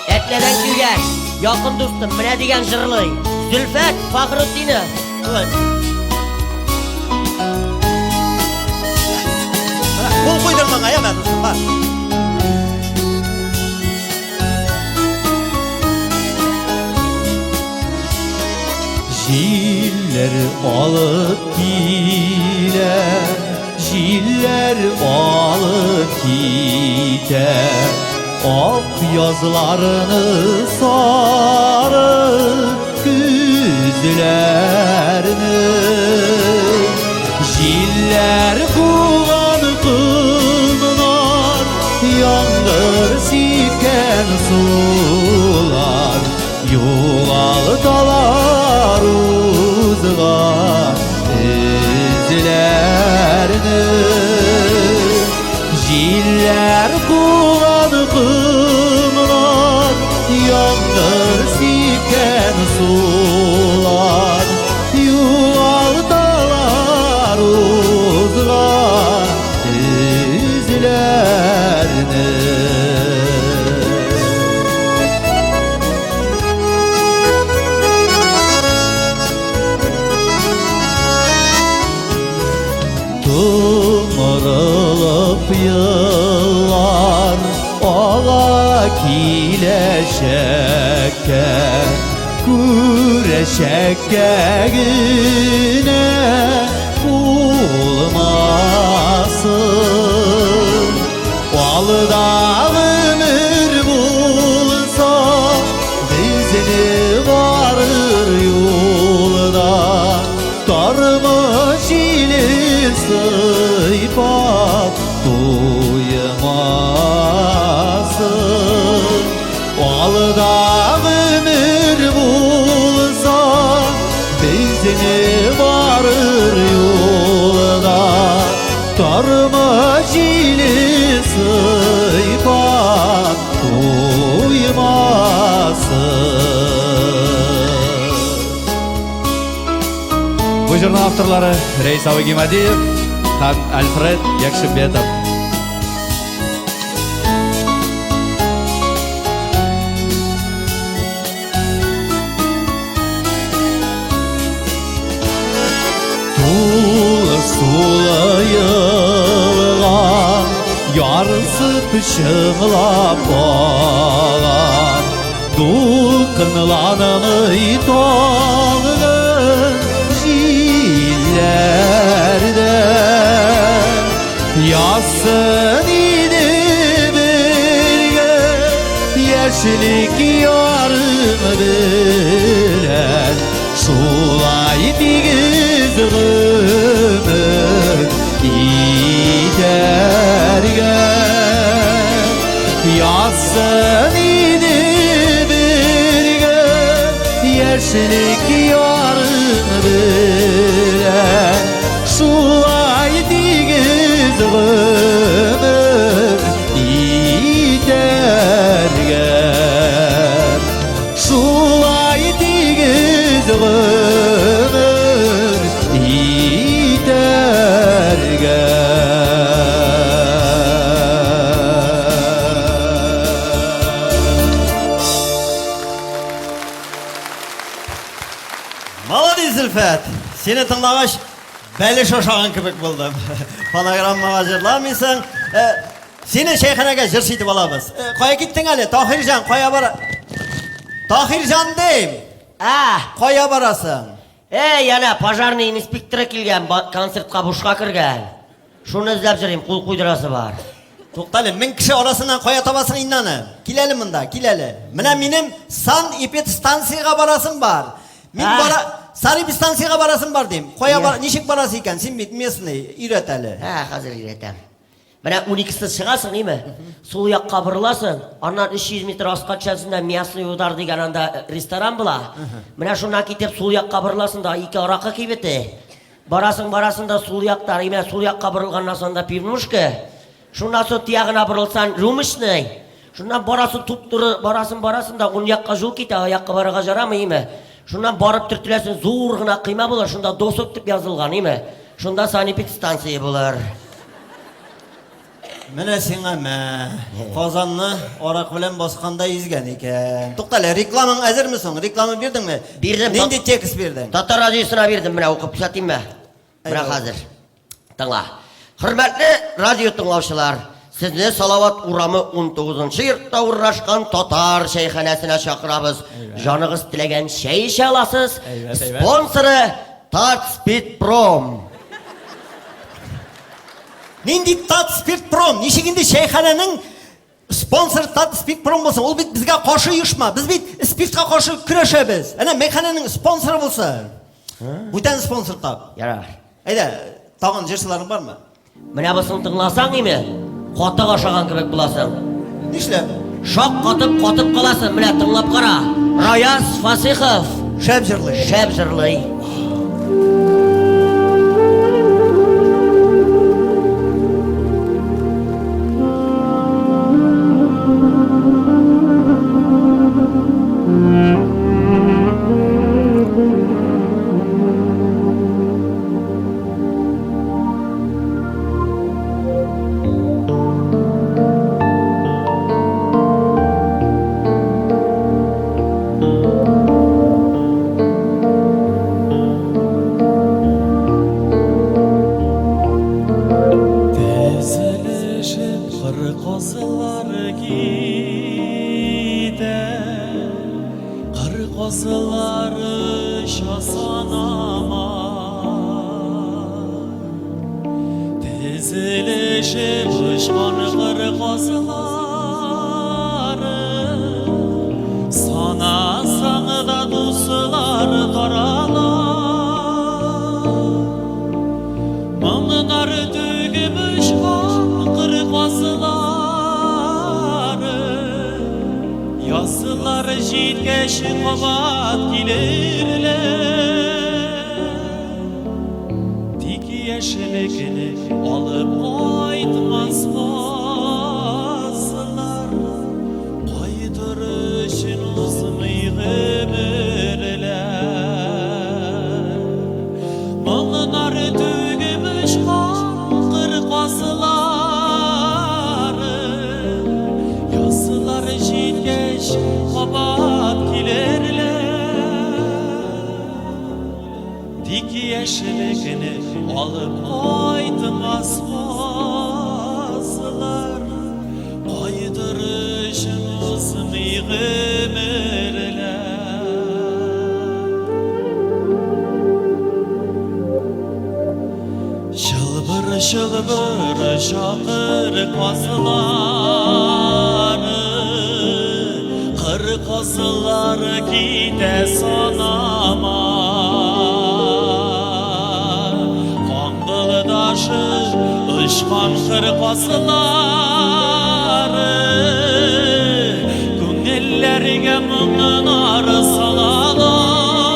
Әтнәдән килгән якын дустым менә дигән җырлый. Зөлфәт Фахрутдинов. Вот. Кул куйдыр моңа, яме, дустым, бар. Җилләр алып килә, җилләр алып китә. Ак язларны сары көзләрне. Җилләр куган комнар, яңгыр сипкән сулар. Югалталар узган эзләрне. Җилләр куган комнар, яңгыр сипкән сулар. Югалталар узган эзләрне. Томырылып еллар ага киләчәккә, күрәчәккә генә булмасын. Алда гомер булса, безне барыр юлда тормыш җиле сыйпап туймасын. Алда гомер булса, безне барыр юлда тормыш җиле сыйпап туймасын. Бу җырның авторлары Рәис абый Гимадиев һәм Альфред Якшимбетов. Тулы сулы елга ярсып чыңлап ага. Дулкынланмый тагын җилләрдә. Язсын иде бергә яшьлек ярым белән. Шулай тигез гомер итәргә. Язсын Яшьлек ярың белән шулай тигез гомер итәргә. Шулай тигез гомер итәргә. Молодец, Зөлфәт! Сине тыңлагач, бәлеш ашаган кебек булдым. Фонограммага җырламыйсың. Э, сине чәйханәгә җырчы итеп алабыз. Э, кая киттең әле? Таһирҗан, кая бара? Таһирҗан дим! Ә, Кая барасың? Эй, әнә пожарный инспекторы килгән, концертка бушка кергән. Шуны эзләп йөрим, кул куйдырасы бар. Туктале, 1000 кеше арасыннан кая табасың инде аны? Кил әле монда, кил әле. Менә минем санэпидстанциягә барасым бар. Мин бара санэпидстанциягә барасым бар дим. Кая бар, ничек барасы икән? Син бит местный, өйрәт әле. Ә, хәзер өйрәтәм. Менә 12-се чыгасың, име? Сул якка борыласың, аннан 300 метр аска төшәсең дә Мясный удар дигән анда ресторан була. Менә шуннан китеп сул якка борыласың да ике аракы кибете. Барасың, барасың да сул якта, име, сул якка борылганнан соң анда пивнушка. Шуннан соң тиягына борылсаң, рюмочный. Шуннан барасың туп-туры, барасың, барасың да ун якка жул китә, аякка барырга жарамый, име. Шуннан барып төртеләсең, зур гына койма булыр, шунда досок дип язылган, име. Шунда санэпидстанция булыр. Менә сиңа мә. Казанны арак белән басканда изгән икән. Туктале, рекламаң әзерме соң? Реклама бирдеңме? Бирдем. Нинди текст бирдең? Татар радиосына бирдем, менә укып күрсәтимме? Менә хәзер. Тыңла. Хөрмәтле радио тыңлаучылар, сезне Салават урамы 19 нчы йортта урнашкан татар чәйханәсенә чакырабыз. Җаныгыз теләгән чәй эчә аласыз. Спонсоры Татспиртпром. Нинди Татспиртпром? Ничек инде чәйханәнең спонсоры Татспиртпром булсын? Ул бит безгә каршы оешма. Без бит спиртка каршы көрәшәбез. Әнә мәйханәнең спонсоры булсын. Бүтән спонсор тап. Ярар. Әйдә, тагын җырчыларың бармы? Менә бусын тыңласаң име, катык ашаган кебек буласың. Нишләп? Шак катып, катып каласың. Менә тыңлап кара. Раяз Фасихов. Шәп җырлый. Шәп җырлый. Тезелешеп кыр казлары китә, Кыр казлары оча санама. Тезелешеп очкан кыр казлары, Санасаң да дуслар тарала. Моңнар түгеп очкан кыр казлары, Язлар җиткәч кабат килерләр. Тик яшьлекне алып кайтмас казлар, Кайтыр өчен узмый гомерләр. Моңнар түгеп очкан кыр казлары, Язлар җиткәч кабат килерләр. Тик яшьлекне алып кайтмас казлар, Кайтыр өчен узмый гомерләр. Чылбыр-чылбыр чакыр казлары, Кыр казлары китә санама. Каңгылдашып очкан кыр казлары, Күңелләргә моңнар салалар.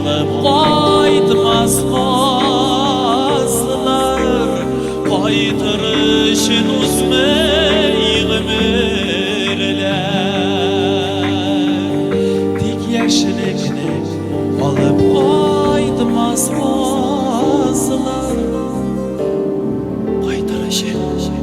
Алып кайтмас казлар, кайтыр өчен узмый гомерләр. Тик яшьлекне алып кайтмас казлар, кайтыр өчен узмый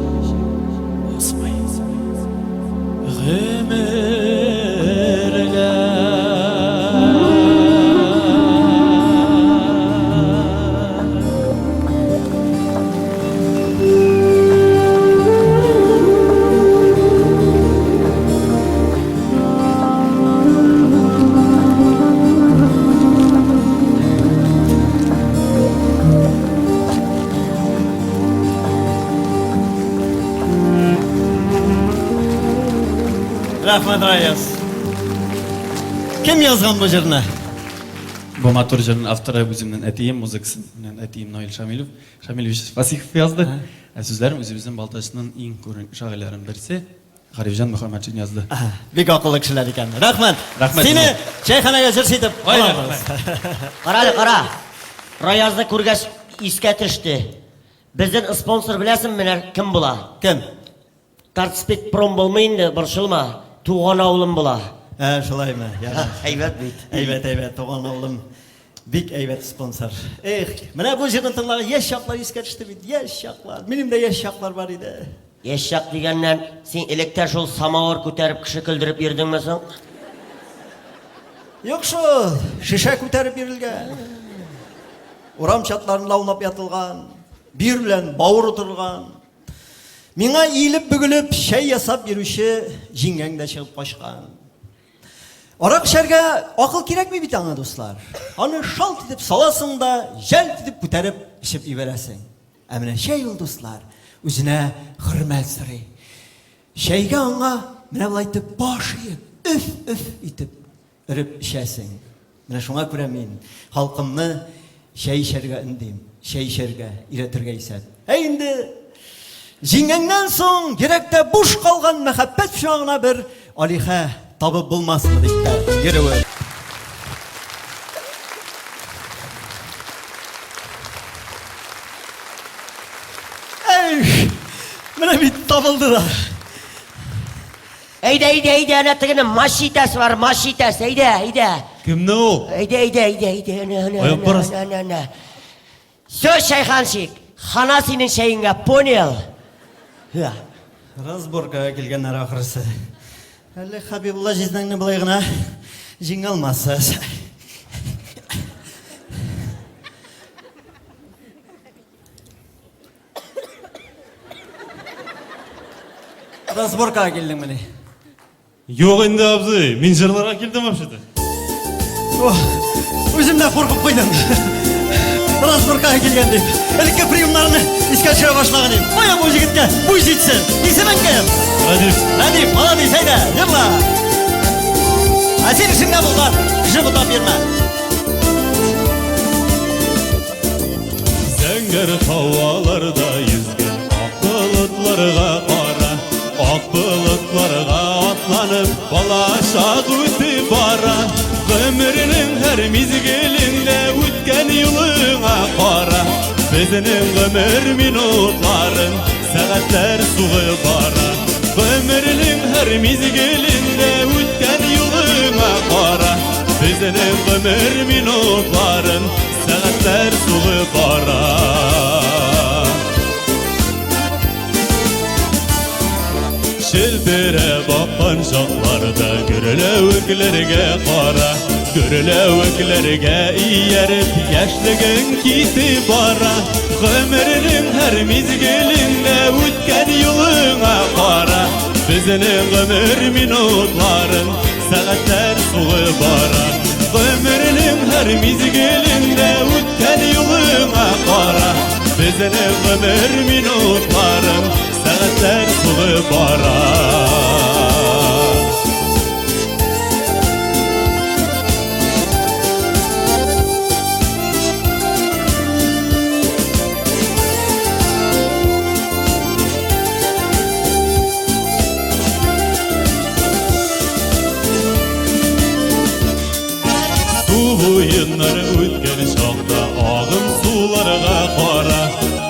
Рәхмәт, Раяз. Кем язган бу җырны? Бу матур җырның авторы үземнең әтием, музыкасын менә әтием Наил Шамилев, Шамилевич Фасихов язды. Ә сүзләрен үзебезнең Балтачның иң күренекле шагыйрьләренең берсе Гарифҗан Мөхәммәтшин язды. Бик акыллы кешеләр икән. Рәхмәт. Рәхмәт. Сине чәйханәгә җырчы итеп алабыз. Кара әле, кара. Раязны күргәч искә төште. Безнең спонсор беләсеңме менә кем була? Кем? Тартспектпром булмый инде, борчылма. Туган авылым була. Ә, шулаймы? Ярар. Әйбәт бит. Әйбәт, әйбәт, туган авылым. Бик әйбәт спонсор. Эх, менә бу җырны тыңлаган яшь чаклар искә төште бит. Яшь чаклар. Минем дә яшь чаклар бар иде. Яшь чак дигәннән, син элек тә шул самавыр күтәреп кеше көлдереп йөрдеңме соң? Юк шул, шешә күтәреп йөрелгән. Урам чатларында аунап ятылган, бир белән бавыр утырылган. Миңа иелеп-бөгелеп чәй ясап йөрүче җиңгәң дә чыгып качкан. Арак эчәргә акыл кирәкми бит аңа, дуслар. Аны шалт итеп саласың да, җәлт итеп күтәреп эчеп ибәрәсең. Ә менә чәй ул, дуслар, үзенә хөрмәт сорый. Чәйгә аңа менә болай итеп баш иеп, өф-өф итеп Өреп эчәсең. Менә шуңа күрә мин халкымны чәй эчәргә өндим, чәй эчәргә өйрәтергә исәп. Ә инде җиңгәннән соң йөрәктә буш калган мәхәббәт пычагына бер алиһә табып булмасмы дип тә йөрүе. Эх, менә бит табылды да. Әйдә, әйдә, әйдә, әнә тегене мачитәсе бар, мачитәсе, әйдә, әйдә. Кемне ул? Әйдә, әйдә, әйдә, әйдә, әнә, әнә, Аяк әнә, барасы. әнә, әнә, әнә. Все, чайханчик, хана синең чәеңә, понял? Һа. Разборкага килгәннәр ахрысы. Әле Хабибулла җизнәңне болай гына җиңә алмассыз. Разборкага килдеңмени? Юк инде, абзый, мин җырларга килдем вообще-то. Үзем дә куркып куйдым. Разборкага килгән дип. Элекке приемнарны искә төшерә башлаган идем. Кая бу җегеткә буй җитсен. Исемең кем? Радиф. Радиф, молодец, әйдә, җырла. Ә син эшеңдә булган, кеше бутап йөрмә. Зәңгәр һаваларда йөзгән ак болытларга кара, ак болытларга атланып, балачак үтеп бара. Гомернең һәр мизгелендә үткән юлыңа кара. Безнең гомер минутларын сәгатьләр сугып бара. Гомернең һәр мизгелендә үткән юлыңа кара. Безнең гомер минутларын сәгатьләр сугып бара. Челтерәп аккан чакларда гөрләвекләргә кара, гөрләвекләргә ияреп яшьлегең китеп бара. Гомернең һәр мизгелендә үткән юлыңа кара. Безнең гомер минутларын сәгатьләр сугып бара. Гомернең һәр мизгелендә үткән юлыңа кара. Безнең гомер минутларын сәгатьләр сугып бара. Су буе буеннан үткән чакта агым суларга кара.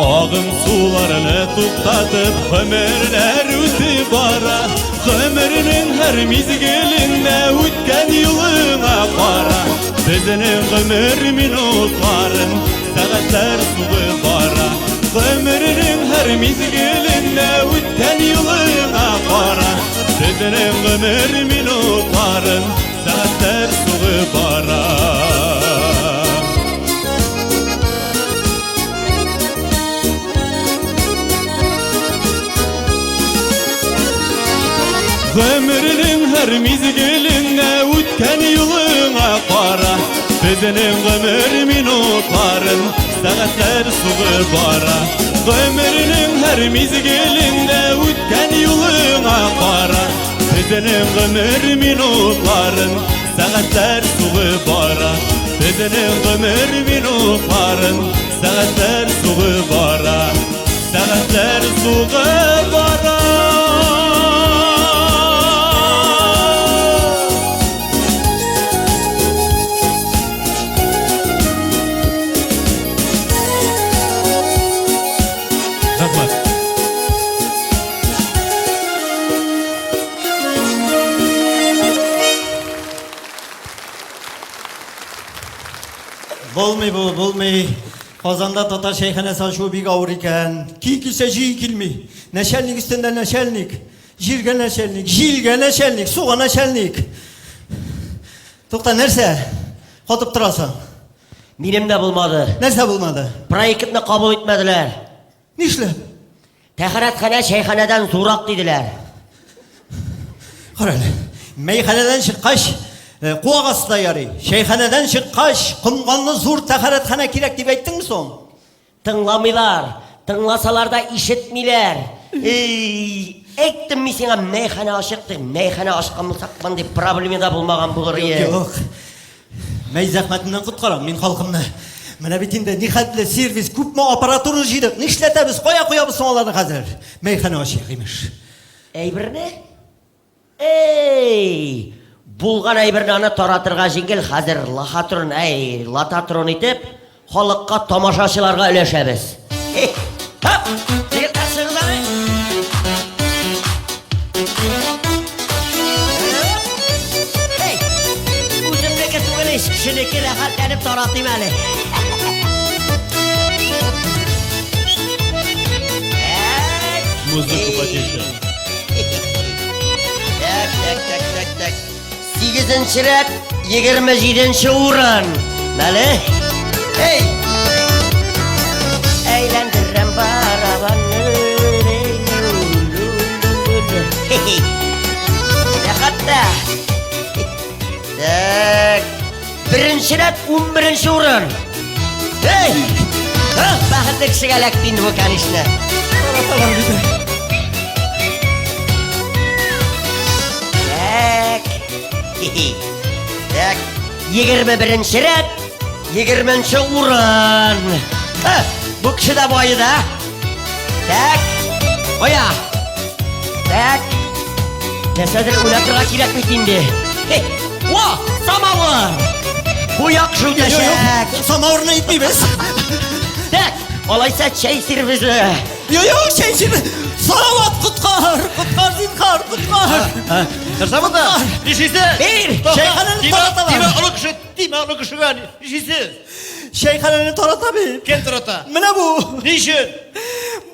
Агым суларны туктатып, гомерләр үтеп бара. Гомернең һәр мизгелендә үткән юлыңа кара. Безнең гомер минутларын сәгатьләр сугып бара. Гомернең һәр мизгелендә үткән юлыңа кара. Безнең гомер минутларын сәгатьләр сугып бара. Гомернең һәр мизгелендә үткән юлыңа кара. Безнең гомер минутларын сәгатьләр сугып бара. Гомернең һәр мизгелендә үткән юлыңа кара. Безнең гомер минутларын сәгатьләр сугып бара. Безнең гомер минутларын сәгатьләр сугып бара. Сәгатьләр сугып бара. Рәхмәт. Булмый бу, булмый. Казанда татар чәйханәсе ачу бик авыр икән. Ки килсә җөй килми. Нәчәлник өстендә нәчәлник. Җиргә нәчәлник, җилгә нәчәлник, суга нәчәлник. Тукта, нәрсә? Катып торасың. Минем дә булмады. Нәрсә булмады? Проектны кабул итмәделәр. Нишләп? Тәһарәтханә чәйханәдән зуррак диделәр. Кара әле. Мәйханәдән чыккач, э, куак астында ярый. Чәйханәдән чыккач, комганлы зур тәһарәтханә кирәк дип әйттеңме соң? Тыңламыйлар. Тыңласалар да ишетмиләр. Эй, әйттем мин сиңа, мәйханә ачык дип. Мәйханә ачкан булсак, мондый проблема да булмаган булыр иде. Юк. Мәй зәхмәтеннән коткарам мин халкымны. Менә бит инде нихәтле сервис, күпме аппаратура җыйдык. Нишләтәбез, кая куябыз соң аларны хәзер? Мәйханә ачыйк, имеш. Әйберне? Эй! Булган әйберне аны таратырга җиңел, хәзер лохотрон, әй, лототрон итеп, Халыкка, тамашачыларга өләшәбез. Эх, һап! Егетләр, чыгыгыз әле. Эй, үземнеке түгел ич, кешенеке рәхәтләнеп таратыйм әле. Музыку потише. Так, так, так, так, так. Сигезенче рәт, 27 урын. Мәле. Эй! Әйләндерәм барабанны. Рәхәт тә. Так. Беренче рәт, 11 урын. Эй! Бәхетле кешегә эләкте инде бу, конечно. Так. Так. 21 рәт, 20 урын. Ха, бу кеше дә бае да. Так. Оя. Так. Нәрсәдер уйлап торырга кирәк бит инде. Хе. О, самавыр. Бу яхшы үтәчәк. Самавырны итмибез. Так, алайса чәй сервизы. Юк, юк, чәй сервизы. Салават, коткар, коткар, зинһар, коткар. Нәрсә булды? Нишлисез? Бир! Чәйханәне тараталар. Тимә олы кеше, тимә олы кешегә. Нишлисез? Чәйханәне тарата бит. Кем тарата? Менә бу. Ни өчен?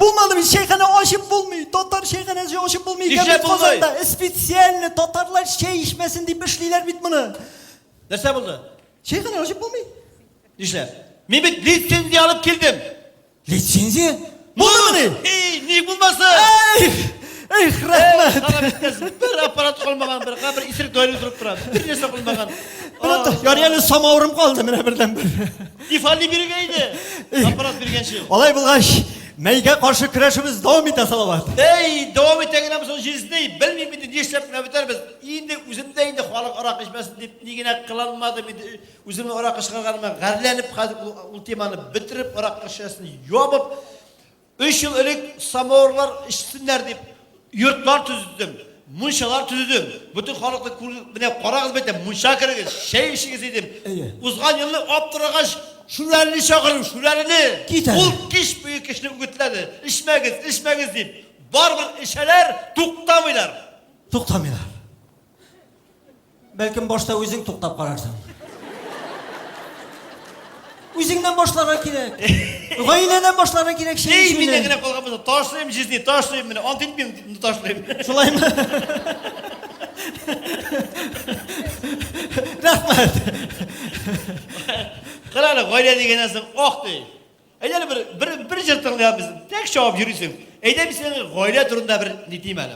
Булмады бит, чәйханә ачып булмый. Татар чәйханәсе ачып булмый икән Нишләп бит булмый? Казанда. Специально татарлар чәй эчмәсен дип эшлиләр бит моны. Нәрсә булды? Чәйханә ачып булмый. Нишләп? Мин бит лицензия алып килдем. Лицензия? Булдымыни? Эй, ник булмасын? Эй, эх, рәхмәт. Кара бетмәс, бер аппарат калмаган, бер бер исерек даирә утырып тора. Бер нәрсә калмаган. Менә ярый әле самавырым калды менә бердән бер. Тифали бирергә иде. Аппарат биргәнче. Алай булгач, мәйгә каршы көрәшебез дәвам итә, Салават. Эй, дәвам итә генәме соң җизни? Белмим инде нишләп кенә бетәрбез. Инде үзем дә инде халык аракы эчмәсен дип ни генә кыланмадым инде. Үземнең аракы чыгарганыма гарьләнеп, хәзер ул, ул теманы бетереп, аракы шешәсен ябып, өч ел элек самавырлар эчсеннәр дип, йортлар төзеттем. Мунчалар төзедем. Бөтен халыкны күр, менә карагыз бит, мунча керегез, чәй эчегез дидем. Узган елны аптырагач, Шүрәлене чакырдым, Шүрәлене. Кит әле. Ул кич буе кешене үгетләде. Эчмәгез, эчмәгез дип. Барыбер эчәләр, туктамыйлар. Туктамыйлар. Бәлкем башта үзең туктап карарсың. Үзеңнән башларга кирәк. Гаиләдән башларга кирәк чәй Эй, эчүне. миннән генә калган булса, ташлыйм, җизни, ташлыйм менә. Ант итмим, но ташлыйм. Шулаймы? Рәхмәт. Кара әле, гаилә дигәннән соң, ах ди. Әйдә әле бер, бер, бер җыр тыңлыйм без. Тәк чабып йөрисең. Әйдә мин сиңа гаилә турында бер ни дим әле.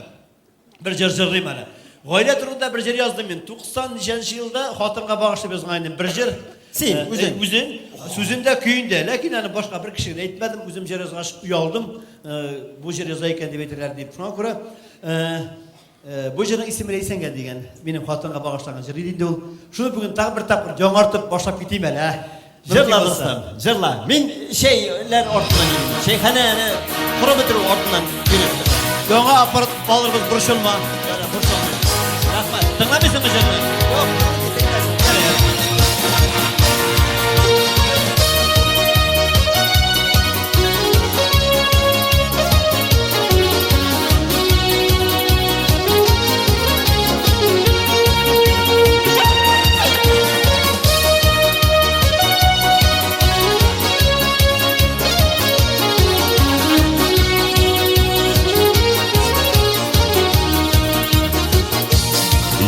Бер җыр җырлыйм әле. Гаилә турында бер җыр яздым мин. 90 ничәнче елда хатынга багышлап язган идем бер җыр. Син, үзең? Үзем. Сүзен дә, көен дә. Ләкин аны башка бер кешегә дә әйтмәдем. Үзем җыр язгач оялдым. Бу җыр яза икән дип әйтерләр дип. Шуңа күрә бу җырның исеме Ләйсәнгә дигән. Минем хатынга багышланган җыр иде инде ул. Шуны бүген тагын бер тапкыр яңартып башлап китим әле, ә? Җырла, дустым, җырла. Мин чәйләр артыннан йөрим. Чәйханәне корып бетерү артыннан йөрим. Яңа аппарат алырбыз, борчылма. Ярар, борчылмыйм. Рәхмәт. Тыңламыйсыңмы җырны? Юк.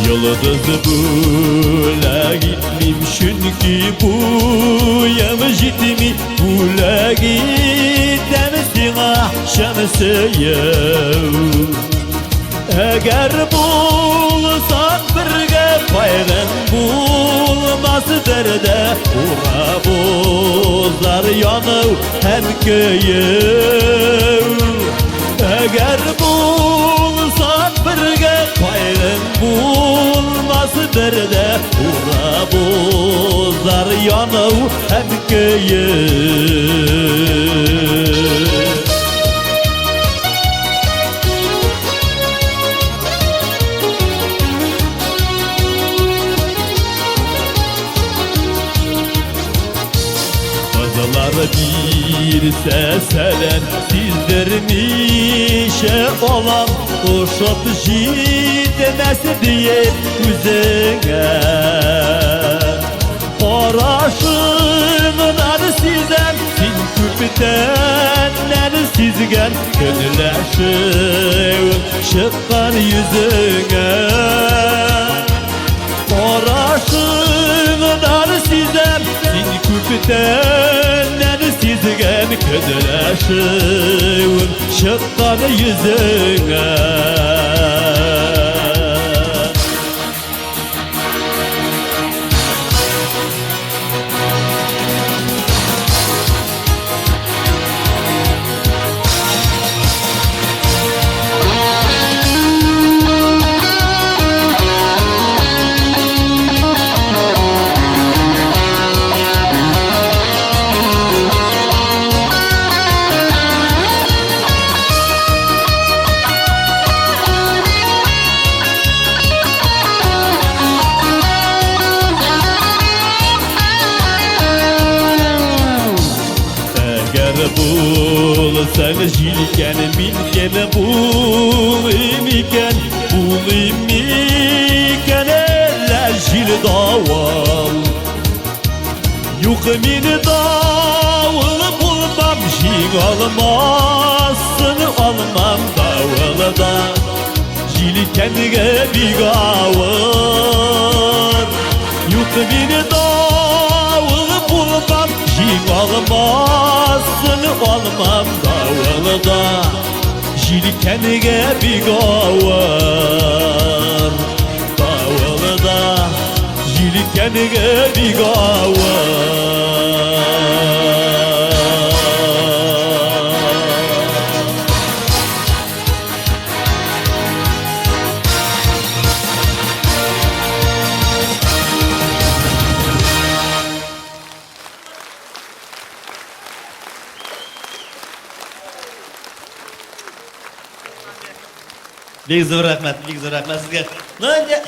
Йолдыз бүләк итмим, чөнки буем җитми. Бүләк итәм сиңа чын сөю. Әгәр булсак бергә, кайгың булмас бер дә, урап узар яну һәм көю. Әгәр булсак бергә, кайгың булмас бер дә, урап узар яну һәм көю. Кызлар бирсә сәлам, сиздермичә алам, ошап җитмәс диеп үзеңә. Карашыңнан сизәм, син күптәннән сизгән, көнләшүең чыккан йөзеңә. Карашыңнан сизәм, син күптәннән сизгән, көнләшүең чыккан йөзеңә. Әгәр булсаң җилкән, мин кем булыйм икән, булыйм микән әллә җил давыл? Юк, мин давыл булмам, җиң алмасын алмам давылда. Җилкәнгә бик авыр. Юк, мин давыл булмам, җиң алмасын алмам давылда. Җилкәнгә бик авыр. Давылда җилкәнгә бик авыр. Бик зур рәхмәт, бик зур рәхмәт сезгә. Ну инде,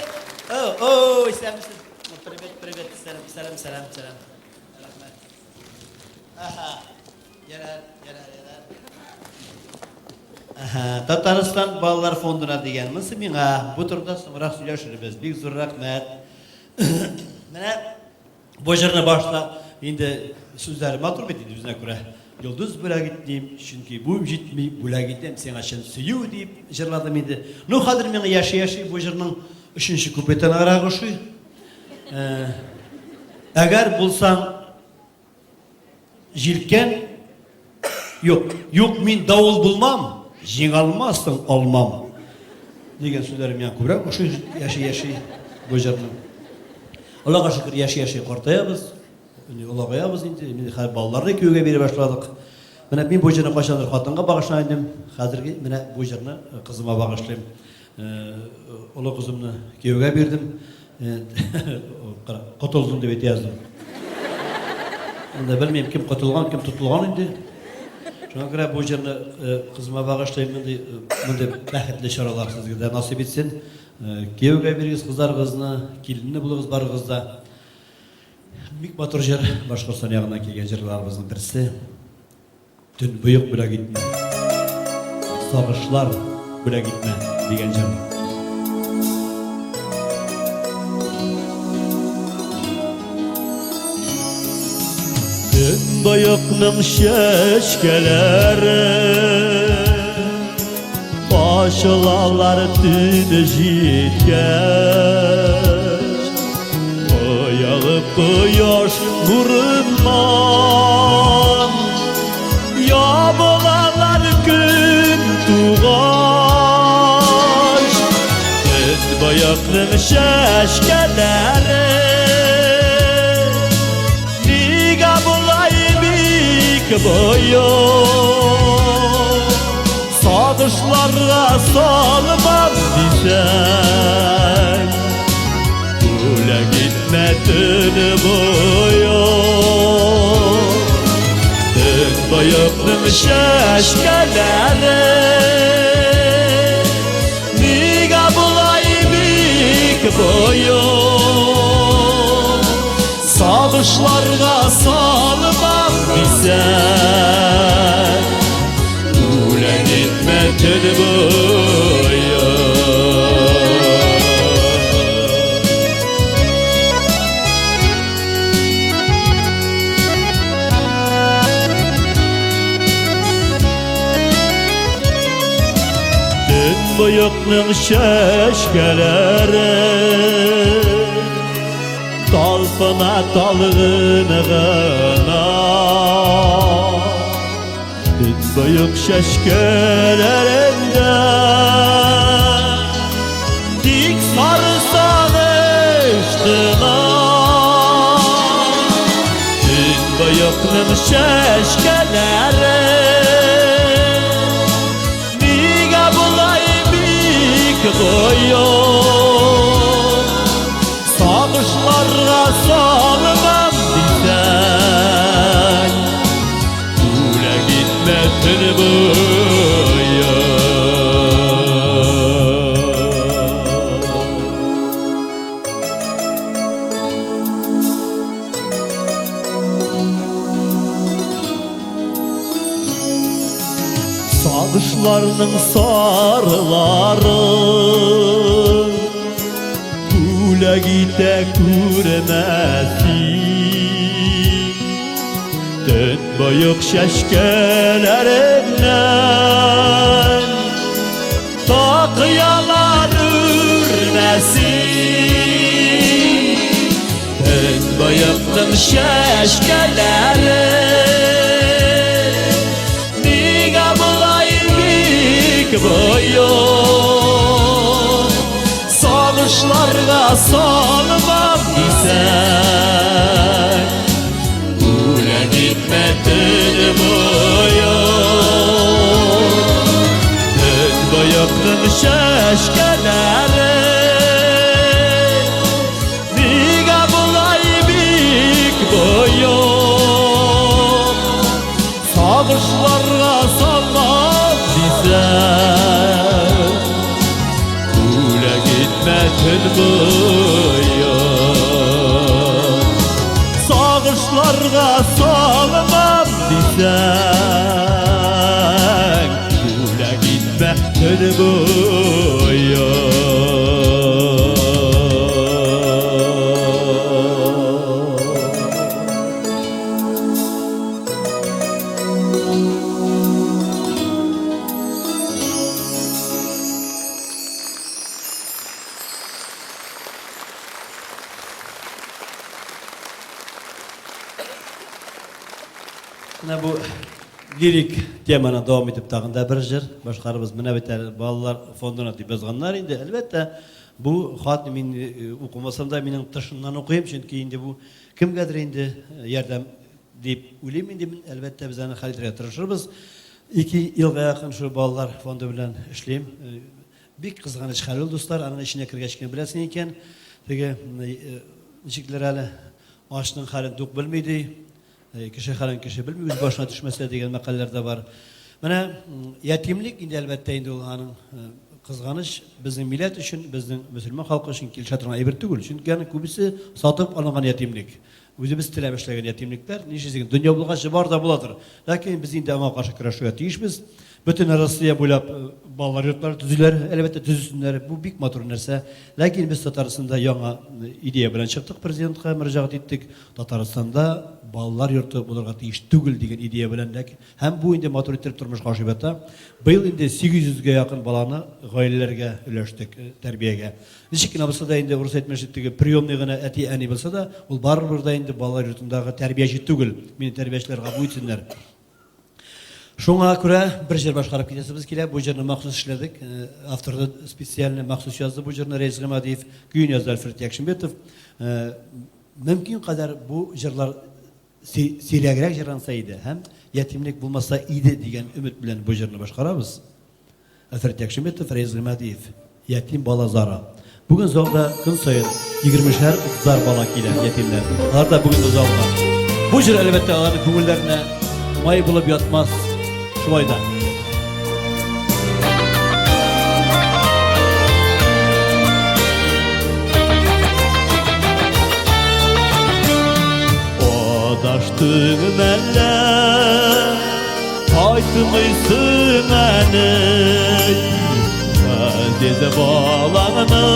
о, о, исәнмесез. Привет, привет, сәлам, сәлам, сәлам, сәлам. Рәхмәт. Аха. Ярар, ярар, ярар. Аха, Татарстан балалар фондына дигән. Монысы миңа. Бу турыда соңрак сөйләшербез. Бик зур рәхмәт. Менә Бу җырны башта инде сүзләре матур бит инде үзенә күрә. Йолдыз бүләк итмим, чөнки буем җитми, бүләк итәм сиңа чын сөю дип җырладым инде. Ну, хәзер миңа яши-яши бу җырның өченче куплеты ныграк ошый. Э, әгәр булсаң Җилкән, Юк, юк, мин давыл булмам, җиңә алмассың, алмам. Дигән сүзләре миңа күбрәк ошый яши-яши бу җырның. Аллага шөкер, яши-яши картаябыз, олыгаябыз инде. Инде хәзер балаларны кияүгә бирә башладык. Менә мин бу җырны кайчандыр хатынга багышлаган идем. Хәзерге менә бу җырны кызыма багышлыйм. Олы кызымны кияүгә бирдем. Котылдым дип әйтә яздым. Монда белмим, кем котылган, кем тотылган инде. Шуңа күрә бу җырны кызыма багышлыйм. Мондый мондый бәхетле чаралар сезгә дә насыйп итсен. Кияүгә бирегез кызларыгызны, киленле булыгыз барыгыз да. Бик матур җыр, Башкортстан ягыннан килгән җырларыбызның берсе. Төнбоек бүләк итмә, сагышлар бүләк итмә дигән җыр. Төнбоекның чәчкәләре Ачылалар төн җиткәч Оялып кояш нурыннан Ябылалар көн тугач Төнбоекның чәчкәләре Нигә болай бик боек Сагышларга салмам дисәң, Бүләк итмә төне буе. Төнбоекның чәчкәләре Нигә болай бик боек? Сагышларга салмам дисәң, Бүләк итмә төн буе. Төнбоекның чәчкәләре Талпына талгын гына. Төнбоек чәчкәләрендә Тик сары сагыш кына. Төнбоекның чәчкәләре Нигә болай бик боек? Сагышларга салмам дисәң, Бүләк итмә төн буе. Сагышларның сарылары Бүләк итә күрмә син. Төнбоек чәчкәләреннән Такыялар үрмәсен. Төнбоекның чәчкәләре Нигә болай бик боек? Сагышларга салмам дисәң, Бүләк итмә төн буе. Төнбоекның чәчкәләре Нигә болай бик боек? Сагышларга салмам дисәң. төнбоек. Сагышларга салынам дисәң, бүләк итмә төнбоек. Менә бу лирик теманы дәвам итеп тагын да бер җыр башкарыбыз. Менә бит әле балалар фондына дип язганнар инде. Әлбәттә, бу хат мин э, укымасам да минем тышыннан укыйм, чөнки инде бу кемгәдер инде э, ярдәм дип уйлыйм инде мин. Әлбәттә, без аны хәл итәргә тырышырбыз. Ике елга якын шул балалар фонды белән эшлим. Э, бик кызганыч хәл ул, дуслар. Аның эченә кергәч кенә беләсең икән. Теге ничекләр әле ачның хәлен тук белми ди. Кеше хәлен кеше белми, үз башына төшмәсә дигән мәкальләр дә бар. Менә ятимлек инде әлбәттә инде ул аның кызганыч безнең милләт өчен, безнең мөселман халкы өчен килешә торган әйбер түгел. Чөнки аның күбесе сатып алынган ятимлек. Үзебез теләп эшләгән ятимлекләр, нишлисең, дөнья булгач бар да буладыр. Ләкин без инде аңа каршы көрәшергә тиешбез. Бөтен Россия буйлап балалар йортлары төзиләр, әлбәттә, төзесеннәр. Бу бик матур нәрсә. Ләкин без Татарстанда яңа идея белән чыктык, президентка мөрәҗәгать иттек. Татарстанда балалар йорты булырга тиеш түгел дигән идея белән. Ләкин һәм бу инде матур иттереп тормышка ашып ята. Быел инде 800 гә якын баланы гаиләләргә өләштек, тәрбиягә. Ничек кенә булса да инде, урыс әйтмешли, теге приемный гына әти-әни булса да, ул барыбер дә инде балалар йортындагы тәрбияче түгел. Мине тәрбиячеләр гафу итсеннәр. Шуңа күрә бер җыр башкарып китәсебез килә. Бу җырны махсус эшләдек. Э, автор да специально махсус язды бу җырны Рәис Гыймадиев, көен язды Альфред Якшимбетов. Э, мөмкин кадәр бу җырлар сирәгрәк җырланса иде һәм ятимлек булмаса иде дигән өмет белән бу җырны башкарабыз. Әлфред Якшиметов, Рәис Гыймадиев. Ятим бала зары. Бүген залда көн саен егермешәр, утызар бала килә, ятимнәр. Алар да бүген залда. Бу җыр, әлбәттә, аларның күңелләренә май булып ятмас. Шулай да. Адаштың мәллә? Кайтмыйсың әле, газиз балаңны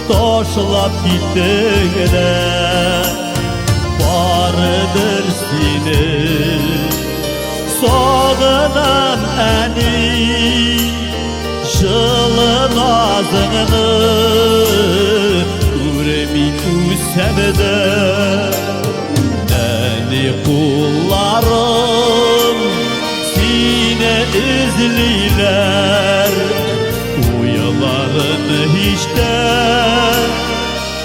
ташлап киттең дә. Барыдыр сине сагынам, әни, жылы назыңны күрми үсәм дә. Әни кулларым сине эзлиләр, Уйларын һич тә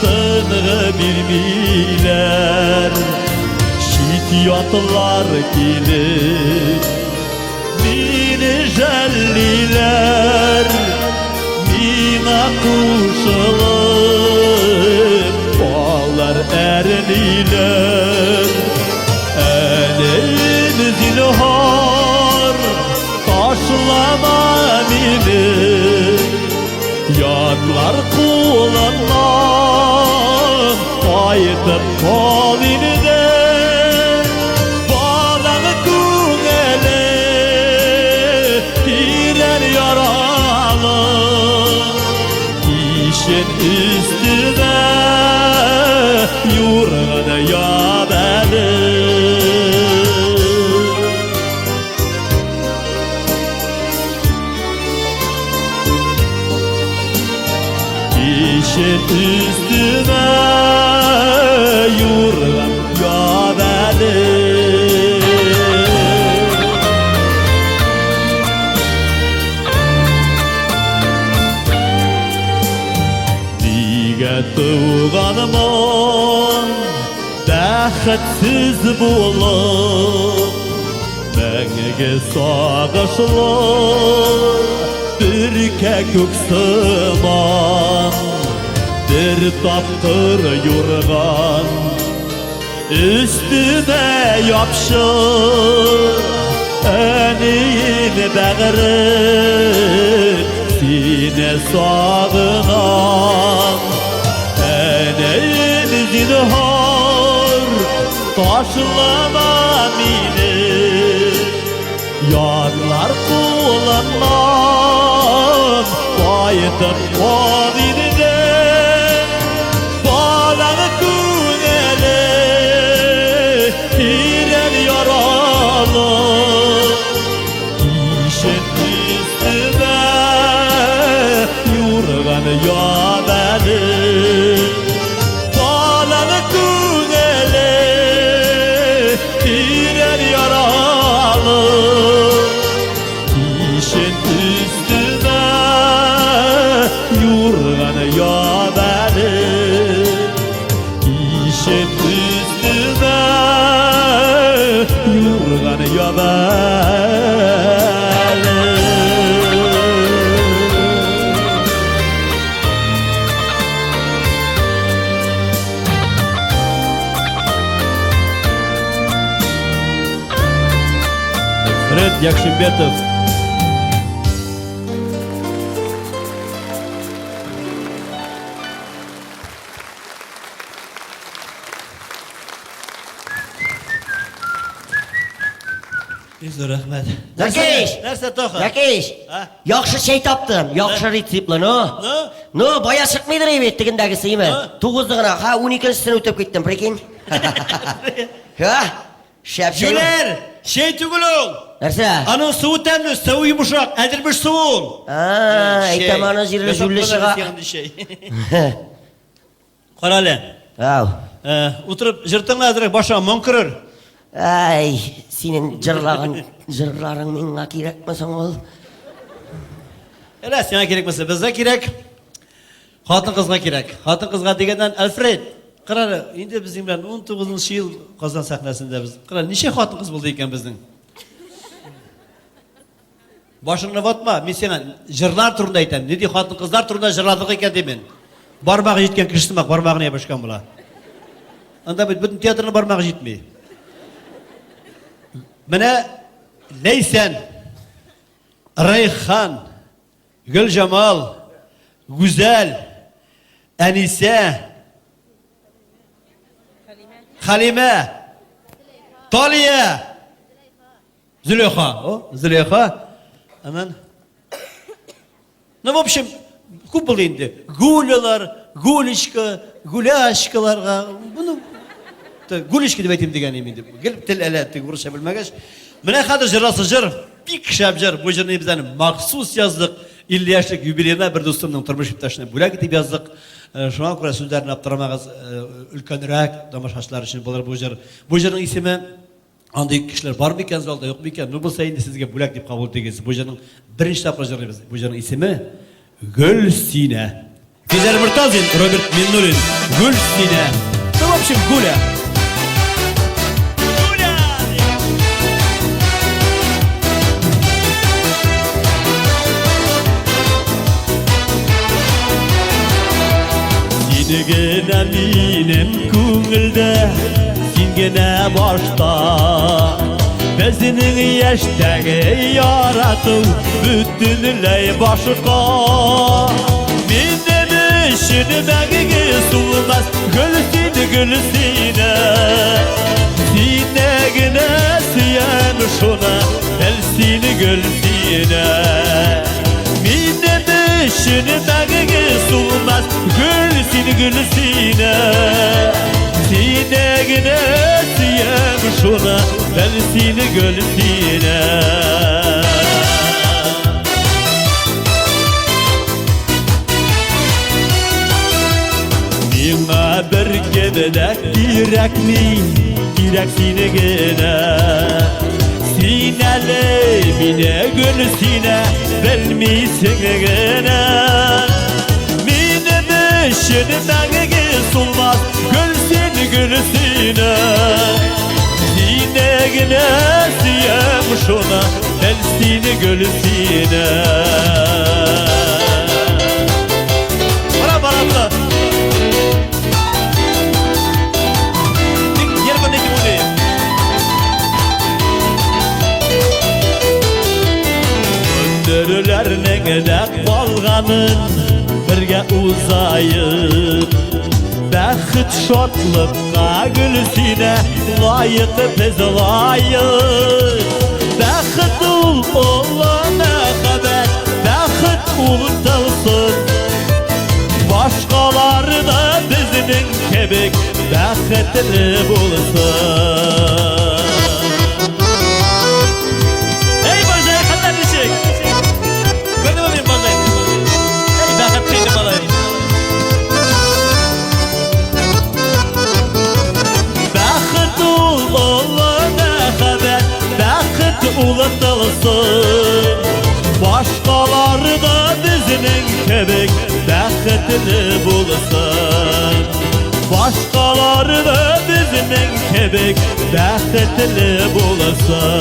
тынгы бирмиләр. Чит ятлар килеп мине жәллиләр, Миңа кушылып алар әрлиләр. Әнем, зинһар, ташлама мине, Ятлар кулыннан кайтып кал инде. Балаң күңеле тирән яралы, Кичен өстемә юрган яп әле. Кичен өстемә юрган яп әле. Нигә туганмын бәхетсез булып, Мәңге сагышлы бер күк сыман, Бер тапкыр юрган өстемә япшы, Әнием бәгырем. Сине сагынам, әнәем, зинһар, ташлама мине. Ятлар кулыннан кайтып кал инде. Балаң күңеле тирән яралы. Кичен өстемә юрган яп әле. Балаң күңеле тирән яралы. Кичен өстемә юрган яп әле. Кичен өстемә юрган яп әле. Фред Якшимбетов. Бик зур рәхмәт. Зәкиш! Нәрсә Тоха? Зәкиш! Яхшы чәй таптым, яхшы рецептлы, ну. Ну, бая чыкмыйдыр бит тегендәгесе, име? Тугызды гына, ха, уникенчесен үтеп киттем, прикинь. Ха? Шәп чәй. Җүләр! Чәй түгел ул! Нәрсә? Аның суы тәмле, суы йомшак, әдермеш суы ул. А, әйтәм аны җирле җүлле чыга. Кара әле. Ау. Утырып җыр тыңла әзрәк, башыңа моң керер. Әй, синең җырлаган җырларың миңа кирәкме соң ул? Әле сиңа кирәкмәсә, безгә кирәк. Хатын-кызга кирәк. Хатын-кызга дигәннән, Альфред, кара әле, инде безнең белән 19 ел Казан сәхнәсендә без. Кара, ничә хатын-кыз булды икән безнең? Башыңны ватма, мин сиңа җырлар турында әйтәм. Нинди хатын-кызлар турында җырладык икән димен. Бармагы җиткән кеше сымак бармагына ябышкан була. Анда бит бөтен театрның бармагы җитми. Менә Ләйсән, Рәйхан, Гөлҗамал, Гүзәл, Әнисә, Хәлимә, Талия, Зөләйха, о, Зөләйха. Аннан Ну, в общем, күп булды инде. Гулялар, Гулечка, Гуляшкаларга. Буны Гулечка дип әйтим дигән инде. Гел тел әле теге урысча белмәгәч. Менә хәзер җырласы җыр, бик шәп җыр. Бу җырны без әле махсус яздык. 50 яшьлек юбилеена бер дустымның тормыш иптәшенә бүләк итеп яздык. Шуңа күрә сүзләрен аптырамагыз, өлкәнрәк тамашачылар өчен булыр бу җыр. Бу җырның исеме Андый кешеләр бар микән залда, юк микән? Ну, булса инде сезгә бүләк дип кабул итегез. Бу җырның беренче тапкыр җырлыйбыз. Бу җырның исеме Гөлсинә. Физәр Мортазин, Роберт Миннуллин. Гөлсинә. Ну, в общем, Гуля. Син генә минем күңелдә, син генә башта. Безнең яшьтәге ярату бөтенләй башка. Минем өчен мәңге сулмас гөл син, гөл сине. Сине генә сөям шуны, бел син, гөл сине. Минем өчен мәңге сулмас гөл син, гөл сине. Сине генә сөям шуны, бел син, гөл сине. Миңа бер кем дә кирәкми, кирәк сине генә. Син әле мине гөл сине белмисең генә. Минем өчен мәңге сулмас гөл син, гөл сине. Сине генә сөям шуны, бел син, гөл сине. Бара барамны. Тик нервы итеп уйлыйм. Көндерләр Көннәрнең дә калганын бергә узаек. Бәхет шатлыкка гөл синә лаек без лаек. Бәхет ул олы мәхәббәт, бәхет ул тылсым. Башкалар да безнең кебек бәхетле булсын. Эй, Бажай, хәлләр ничек? Күрдеңме мин Бажай? Эй, бәхетле инде малай. Бәхет ул олы мәхәббәт, бәхет ул тылсым. Башкалар да безнең кебек бәхетле булсын. Башкалар да безнең кебек бәхетле булсын.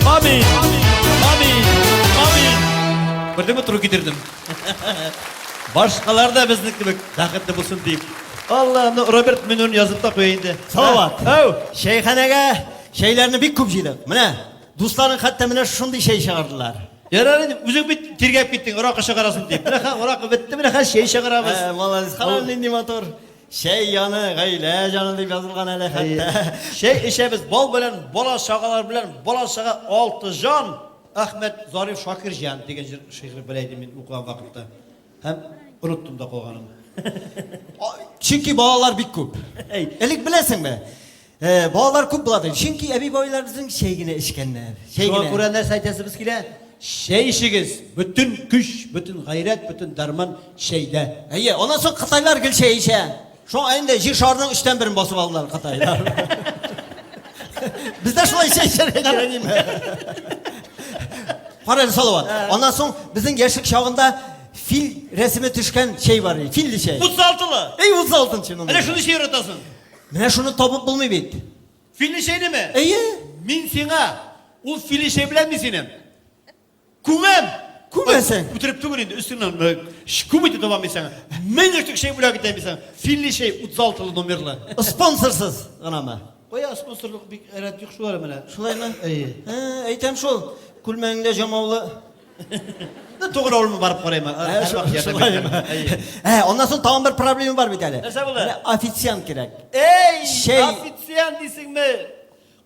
Амин! Амин! Амин! Күрдеңме, туры китердем. Башкалар да безнең кебек бәхетле булсын дип. Алла, ну Роберт Менон язып та куя инде. Салават. Әү! Чәйханәгә чәйләрне бик күп җыйдык. Менә дусларың хәтта менә шундый чәй чыгардылар. Ярар инде, үзең бит тиргәп киттең, аракы чыгарасың дип. Менә хәзер аракы бетте, менә хәзер чәй чыгарабыз. Ә, молодец. Кара нинди матур. Чәй яны, гаилә җаны дип язылган әле хәтта. Чәй эчәбез бал белән, бала чагалар белән, бала чага алты җан. Әхмәт Зариф Шакирҗан дигән җыр шигырь белә идем мин укыган вакытта. Һәм оныттым да калганын. Чөнки балалар бик күп. Элек беләсеңме? Э, балалар күп була ди. Чөнки әби-бабайлар безнең чәй генә эчкәннәр. Чәй Шуңа генә. күрә нәрсә әйтәсебез килә? Чәй эчегез. Бөтен көч, бөтен гайрәт, бөтен дәрман чәйдә. Әйе, аннан соң кытайлар гел чәй эчә. Шуңа инде җир шарының өчтән берен басып алдылар кытайлар. Бездә шулай чәй эчәргә кирәк име? Кара әле, Салават. Аннан соң безнең яшьлек чагында фил рәсеме төшкән чәй бар иде. Филле чәй. 36-лы. Эй, 36-нчы номер. Әле шуны чәй яратасың. Менә шуны табып булмый бит. Филле чәйнеме? Әйе. Мин сиңа ул филле чәй белән мин сине күмәм. Күмәсең. Үтереп түгел инде, өстеңнән күм итеп табам мин сиңа. Мең штук чәй бүләк итәм мин сиңа. Филле чәй 36-лы номерлы. Спонсорсыз гынамы? Кая спонсорлык бик рәт юк шулар менә. Шулаймы? Әйе. Ә, әйтәм шул, күлмәгеңдә җамаулы. Туган авылыма барып карыйм. Ә, шулаймы? Ә, аннан соң тагын бер проблема бар бит әле. Нәрсә булды? Менә официант кирәк. Эй, Чәй. официант дисеңме?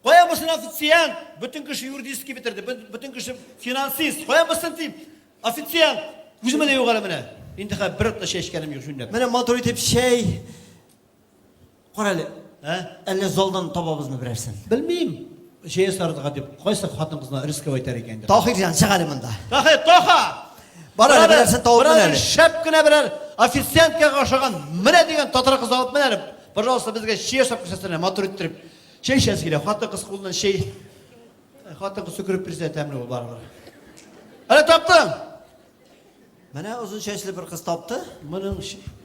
Кая булсын официант? Бөтен кеше юридический бетерде, бөтен кеше финансист. Кая булсын дип? Официант. Үземә дә юк әле менә. Инде хәзер бер атна чәй эчкәнем юк шунда. Менә матур итеп чәй. Кара әле. Ә? Әллә залдан табабызмы берәрсен? Белмим. Чәй ясарга дип, кайсы хатын-кызына рисковать итәр икән инде. Таһирҗан, чык әле монда. Таһир, Тоха! Бар әле, берәрсен табып мен әле. Шәп кенә берәр официанткага охшаган менә дигән татар кызы алып мен әле. Пожалуйста, безгә чәй ясап күрсәтсен, матур иттереп. Чәй эчәсе килә. Хатын-кыз кулыннан чәй. Хатын-кыз сөкереп бирсә тәмле ул барыбер. Әле таптым. Менә озын чәчле бер кыз тапты. Моның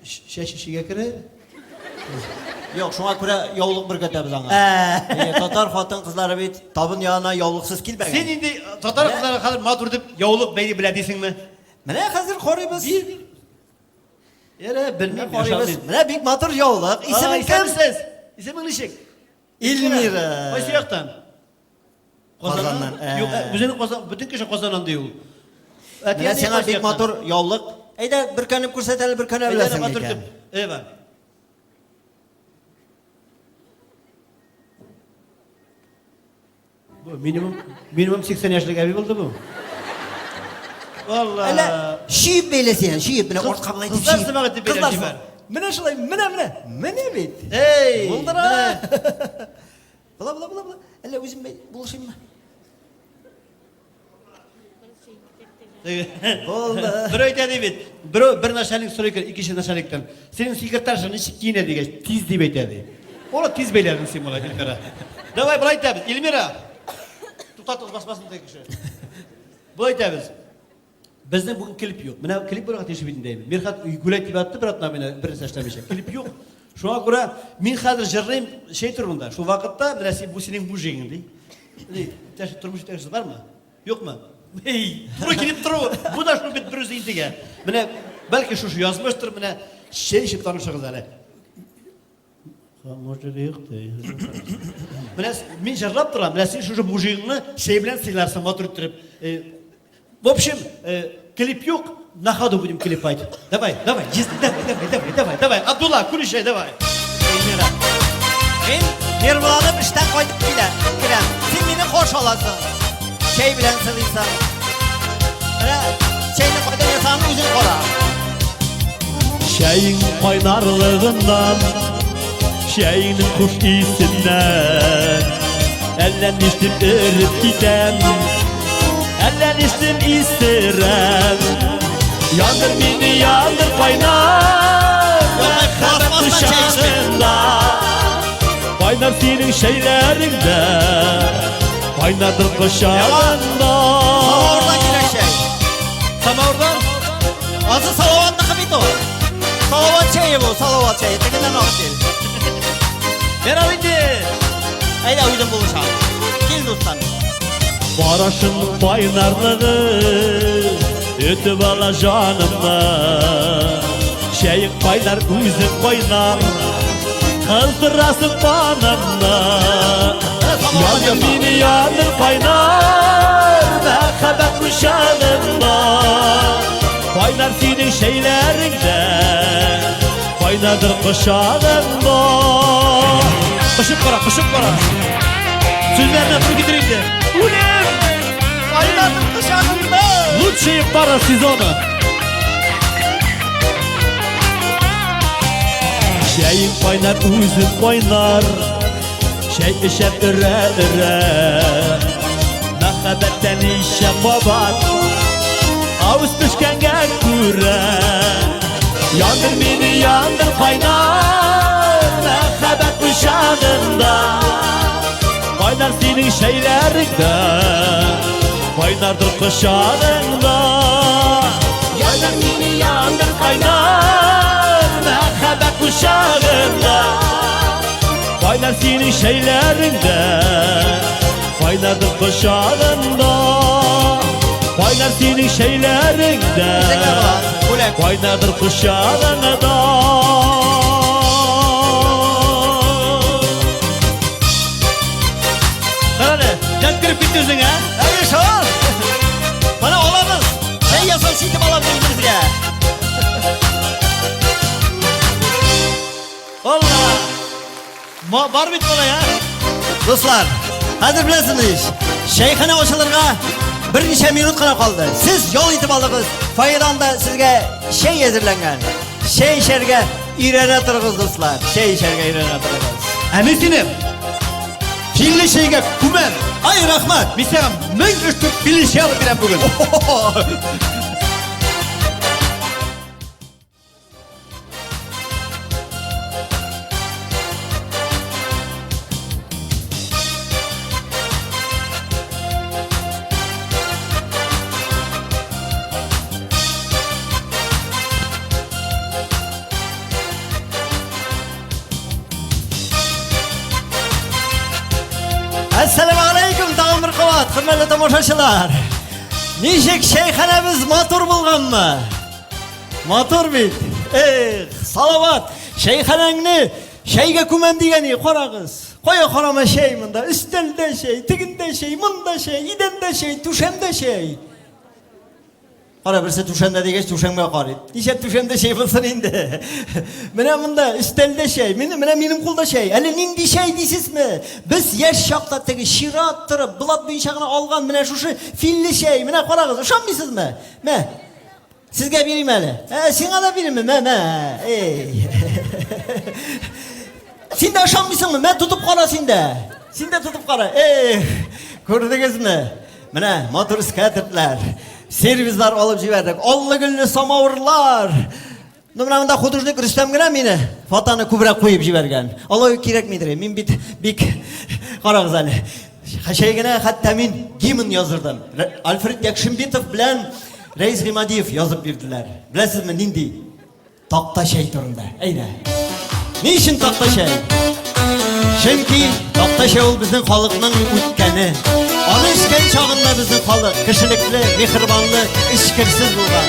чәче чигә керә. Юк, шуңа күрә яулык бөркәтәбез аңа. Әйе, татар хатын-кызлары бит табын янына яулыксыз килмәгән. Син инде татар кызлары хәзер матур дип яулык бәйли белә дисеңме? Менә хәзер карыйбыз. Әре, белмим, карыйбыз. Менә бик матур яулык. Исемең кем? Исәнмесез. Исемең ничек? Эльмира. Кайсы яктан? Казаннан. Юк, үзенең Казан, бөтен кеше Казаннан ди ул. Менә сиңа бик матур яулык. Әйдә, бөркәнеп күрсәт әле, бөркәнә беләсең микән? Эва. Бу минимум минимум 80 яшьлек әби булды бу. Валла. Әллә чөеп бәйлә син, чөеп менә артка болай итеп Кызлар сымак итеп бәйләп Кызлар җибәр. Менә шулай, менә, менә, менә бит. Эй! Булдыра. Була, була, була, була. Әллә үзем булышыйммы? Булды. Берәү әйтә ди бит. Берәү бер начальник сорый икән, икенче начальниктан. Синең секретарша ничек киенә дигәч, тиз дип әйтә ди. Ул тиз бәйләдең син моны, Эльмира. Давай болай итәбез. Эльмира. Туктатыгыз, басмасын теге кеше. Болай итәбез. Безнең бүген клип юк. Менә клип булырга тиеш бит инде. Мирхат гүләй дип атты бер атна менә бер нәрсә эшләмичә. Клип юк. Шуңа күрә мин хәзер җырлыйм чәй турында. Шул вакытта менә син бу синең мужигың ди. Ни, иптәш, тормыш иптәшегез бармы? Юкмы? Эй, туры килеп тору. Бу да шул бит бер үзе интегә. Менә бәлки шушы язмыштыр, менә чәй эчеп танышыгыз әле. Мужигы юк ди. Менә мин җырлап торам, менә син шушы мужигыңны чәй белән сыйларсың, матур иттереп. Э, в общем, э, клип юк, на ходу будем клепать. Давай, давай, давай, давай, давай, давай, давай. Абдулла, күрешәй, давай. Эльмира. Мин нервланып эштән кайтып килә, керәм. Син мине каршы аласың. Чәй белән сылыйсың. Менә чәйне кайдан ясаганын үзең кара. Чәең кайнарлыгыннан, чәеңнең хуш исеннән Әллә нишләп эреп китәм, әллә нишләп исерәм. Яндыр мине, яндыр кайнар мәхәббәт кочагында. Кайнар синең чәйләреңдә, кайнардыр кочагында. Самавырдан килә чәй. Самавырдан? Азы Салаватныкы бит ул. Салават чәе бу, Салават чәе. Тегеннән алып кил. Бер ал инде. Әйдә, үзем булышам. Кил, дустым. Карашың кайнарлыгы өтеп ала җанымны. Чәең кайнар, үзең кайнар, кыздырасың канымны. Яндыр мине, яндыр кайнар, мәхәббәт учагында. Кайнар синең чәйләреңдә, кайнардыр кочагыңда. Кочып кара, кочып кара. Сүзләрне туры китер инде. Үлем! Кайнардыр кочагыңда. Лучшие пара сезона. Чәең кайнар, үзең кайнар, чәй эчәп өрә-өрә. Мәхәббәттән ничә кабат авыз пешкәнгә күрә. Яндыр мине, яндыр кайнар мәхәббәт учагында. Кайнар синең чәйләреңдә, кайнардыр кочагыңда. Яндыр мине, яндыр кайнар мәхәббәт учагында. Кайнар синең чәйләреңдә, кайнардыр кочагыңда. Кайнар синең чәйләреңдә, кайнардыр кочагыңда. Карале, җан кереп китте үзеңә. Әйе, шул. Менә алабыз. Чәй ясаучы итеп алабыз үзебезгә. Алла! Ма, бар бит малай, а? Дуслар, хәзер беләсезме ич, чәйханә ачылырга берничә минут кына калды. Сез ял итеп алыгыз. Фойедан да сезгә чәй әзерләнгән. Чәй эчәргә өйрәнә торыгыз, дуслар. Чәй эчәргә өйрәнә торыгыз. Ә мин сине филле чәйгә күмәм. Ай, рәхмәт. Мин сиңа 1000 штук филле чәй алып бирәм бүген. Әссәламу алейкум, тагын бер кабат, хөрмәтле тамашачылар. Ничек чәйханәбез матур булганмы? Матур бит. Эх, Салават, чәйханәңне чәйгә күмәм дигән карагыз. Кая карама чәй монда, өстәлдә чәй, тегендә чәй, монда чәй, идәндә чәй, түшәмдә чәй. Кара, берсе түшәмдә дигәч, түшәмгә карый. Нишләп түшәмдә чәй булсын инде? Менә монда өстәлдә чәй, менә менә минем кулда чәй. Әле нинди чәй дисезме? Без яшь чакта теге чират торып, блат буенча гына алган менә шушы филле чәй. Менә карагыз, ышанмыйсызмы? Мә. Сезгә бирим әле. Ә, сиңа да биримме? Мә, мә. Эй. Син дә ышанмыйсыңмы? Мә, тотып кара син дә. Син дә тотып кара. Эх, күрдегезме? Менә матур скатертләр, сервизлар алып җибәрдек. Аллы-гөлле самавырлар. Ну, менә монда художник Рөстәм генә мине фотоны күбрәк куеп җибәргән. Алай кирәкмидер. Мин бит бик карагыз әле. Чәй генә хәтта мин гимн яздырдым. Альфред Якшимбитов белән Рәис Гыймадиев язып бирделәр. Беләсезме нинди? Такта чәй турында. Әйдә. Ни өчен такта чәй? Чөнки такта чәй ул безнең халыкның үткәне. Аны эчкән чагында безнең халык кешелекле, миһербанлы, эчкерсез булган.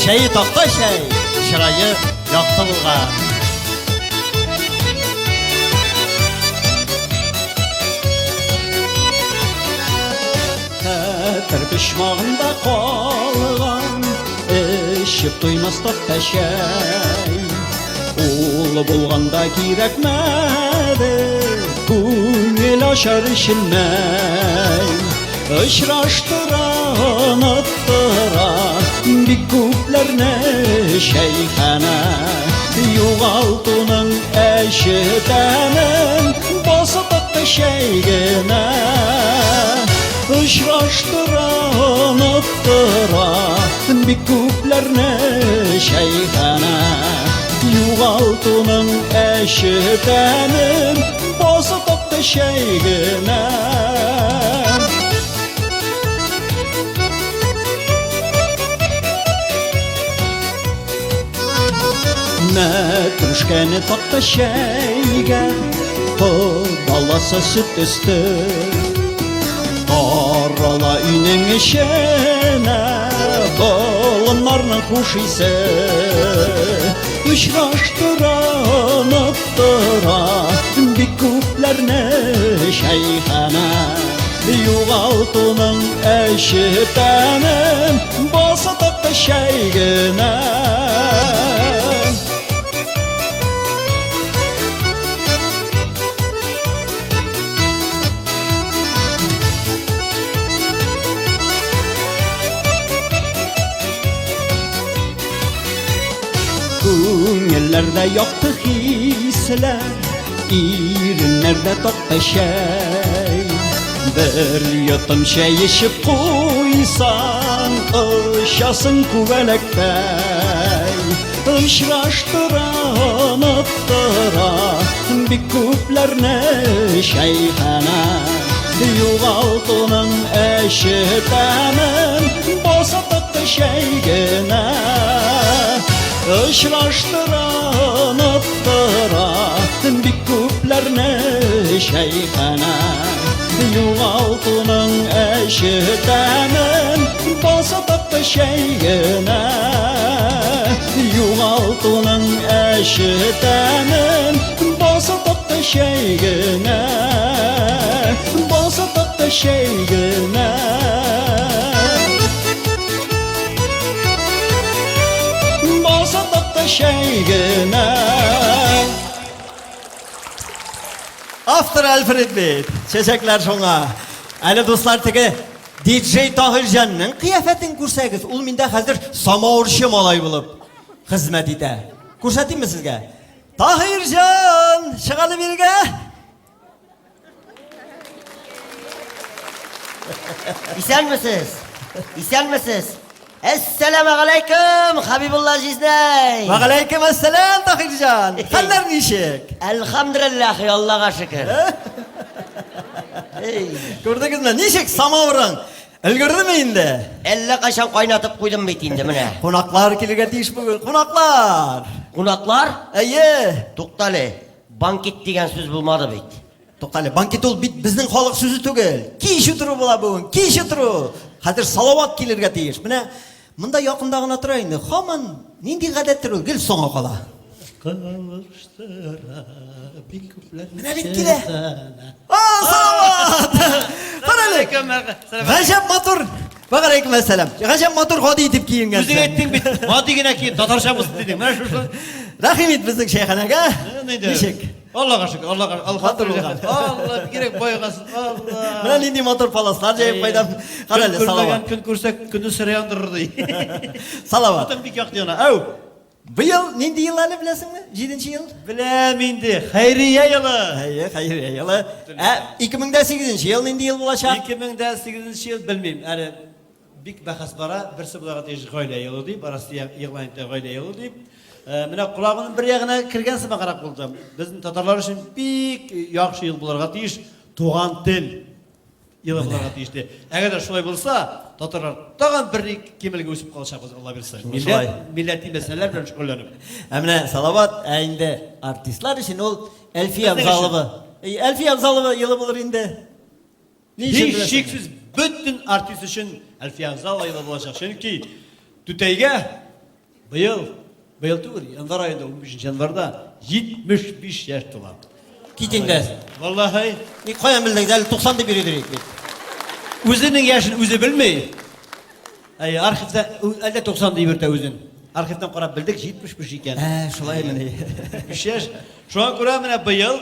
Чәе такта чәй, чырае якты булган. Хәтер почмагында калган Эчеп туймас такта чәй. Ул булганда кирәкмәде Күңел ачар өчен мәй. Очраштыра, оныттыра Бик күпләрне чәйханә. Югалтуның әче тәмен Басып акты чәй генә. Очраштыра, оныттыра Бик күпләрне чәйханә. Югалтуның әче тәмен Басып акты чәй генә. Мәтрүшкәне такта чәйгә, Баласы сөт өсте. Тарала өйнең эченә Болыннарның хуш исе. Очраштыра, оныттыра Бик күпләрне чәйханә. Югалтуның әче тәмен Баса такта чәй генә. Күңелләрдә якты хисләр, иреннәрдә татлы чәй. Бер йотым чәй эчеп куйсаң, очасың күбәләктәй. Очраштыра, оныттыра бик күпләрне чәйханә. Югалтуның әче тәмен баса такты чәй генә. Очраштыра, оныттыра бик күпләрне чәйханә. Югалтуның әче тәмен баса такты чәй генә. Югалтуның әче тәмен баса такты чәй генә. Баса такты чәй генә. Баса такты чәй генә. Автор Альфред бит. Чәчәкләр шуңа. Әле дуслар теге диджей Таһирҗанның кыяфәтен күрсәгез, ул миндә хәзер самавырчы малай булып хезмәт итә. Күрсәтимме сезгә? Таһирҗан, чык әле бирегә. Исәнмесез? Исәнмесез? Әссәламегаләйкем, Хабибулла җизнәй! Вәгаләйкем әссәлам, Таһирҗан! Хәлләр ничек? Әлхәмдүлилләһ, Аллага шөкер. Күрдегезме, ничек самавырың? Өлгердеме инде? Әллә кайчан кайнатып куйдым бит инде менә. Кунаклар килергә тиеш бүген, кунаклар! Кунаклар? Әйе. Туктале, банкет дигән сүз булмады бит. Туктале, банкет ул бит безнең халык сүзе түгел. Кич утыру була бүген, кич утыру. Хәзер Салават килергә тиеш. Менә монда якында гына тора инде. Һаман нинди гадәттер ул, гел соңга кала. Кавыштыра бик күпләр. Менә бит килә. А, Салават! Карале. Гаҗәп матур. Вәгаләйкүм әссәлам. Гаҗәп матур гади итеп киенгәнсең. Үзең әйттең бит, гади генә киен, татарча булсын дидең. Менә шушы. Рәхим ит безнең чәйханәгә. Ничек? Аллага шөкер, Аллага, алхамдулилла. Алла бигрәк байгасың, Алла. Менә нинди матур паласлар җәеп кайдан. Кара әле, Салават. Көн күрсәк, көне сире яндырыр ди. Салават. Утың бик якты яна. Әү. Быел нинди ел әле беләсеңме? Җиденче ел? Беләм инде, хәйрия елы. Әйе, хәйрия елы. Ә 2008 ел нинди ел булачак? 2008 ел белмим. Әле бик бәхәс бара. Берсе буларга тиеш гаилә елы дип, Россия игълан итә гаилә елы дип. Э, менә колагының бер ягына кергән сымаграк булды. Безнең татарлар өчен бик яхшы ел булырга тиеш туган тел елы булырга тиеш ди. Әгәр дә шулай булса, татарлар тагын бер кимелгә үсеп калачакбыз, Алла бирсә. Милләт, милләти мәсьәләләр белән шөгыльләнеп. Ә менә Салават, ә инде артистлар өчен ул Әлфия Абзалова. Әлфия Абзалова елы булыр инде. Һичшиксез бөтен артист өчен Әлфия Абзалова елы булачак. Чөнки түтәйгә быел, быел түгел, январь аенда, 15 январьда 75 яшь тула. Кит инде. Валлаһи. Ни каян белдегез? Әле 90 дип йөридер идек бит. Үзенең яшен үзе белми. Әй, архивта әллә 90 дип йөртә үзен. Архивтан карап белдек, 75 икән. Ә, шулаймыни? 75 яшь. Шуңа күрә менә быел,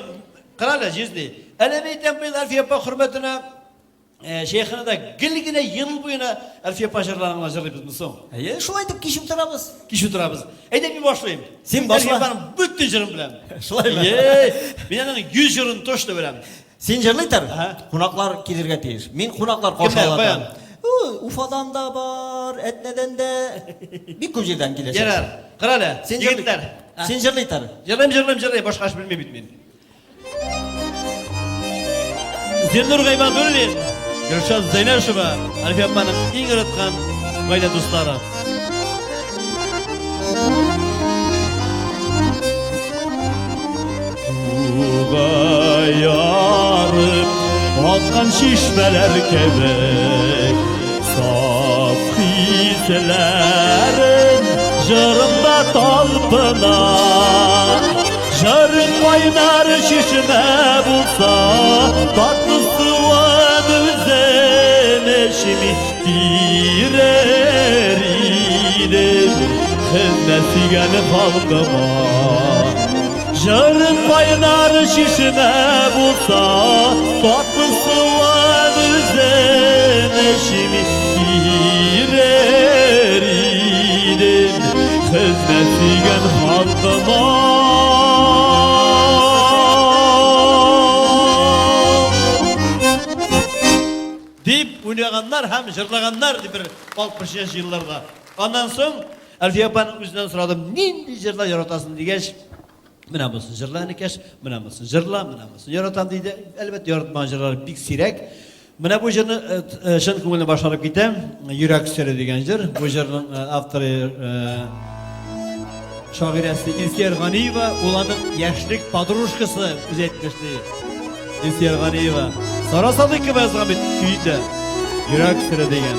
кара әле, җизни. Әле мин әйтәм, быел Әлфия апа хөрмәтенә чәйханәдә гел генә ел буена Әлфия апа җырларын гына җырлыйбызмы соң? Әйе, шулай итеп кич утырабыз. Кич утырабыз. Әйдә, мин башлыйм. Син башла. Әлфия апаның бөтен җырын беләм. Шулаймы? Әйе. Мин аның 100 җырын точно беләм. Син җырлый тор, кунаклар килергә тиеш. Мин кунаклар каршы Кемнәр, алатам. каян? Уфадан да бар, Әтнәдән дә. Бик күп җирдән киләчәк. Ярар, кара әле, Син җырлый. егетләр. Син җырлый тор. Җырлыйм, җырлыйм, җырлыйм, башка эш белмим бит мин. Зиннур Гыйбадуллин, Гөлшат Зәйнәшева, Әлфия апаның иң яраткан гаилә дуслары. Суга ярып аккан чишмәләр кебек саф хисләрем җырымда талпына. Җырың кайнар чишмә булса, татлы суын үзем эчми бирер идем хезмәт сөйгән халкыма. Җырың кайнар чишмә булса, татлы суын үзем эчми бирер идем хезмәт сөйгән халкыма. Дип уйнаганнар һәм җырлаганнар дип бер 60 елларда. Аннан соң Әлфия апаның үзеннән сорадым, нинди җырлар яратасың дигәч, менә бусын җырла, энекәш, менә бусын җырла, менә бусын яратам диде. Әлбәттә, яратмаган җырлар бик сирәк. Менә бу җырны чын күңелдән башкарып китәм. Йөрәк сере дигән җыр. Бу җырның авторы шагыйрәсе Илсөяр Ганиева, ул аның яшьлек подружкасы, үзе әйтмешли. Илсөяр Ганиева. Сара Садыйкова язган бит көен дә. Йөрәк сере дигән.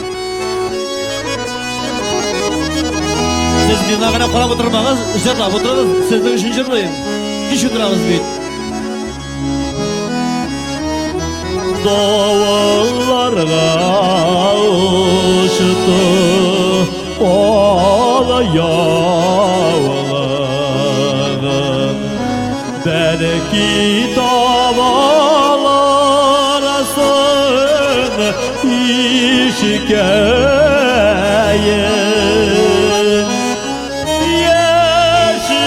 Сез миңа гына карап утырмагыз, җырлап утырыгыз, сезнең өчен җырлыйм. Кич утырабыз бит. Давылларга очты ала яулыгым. Бәлки табаларсың ишекәен.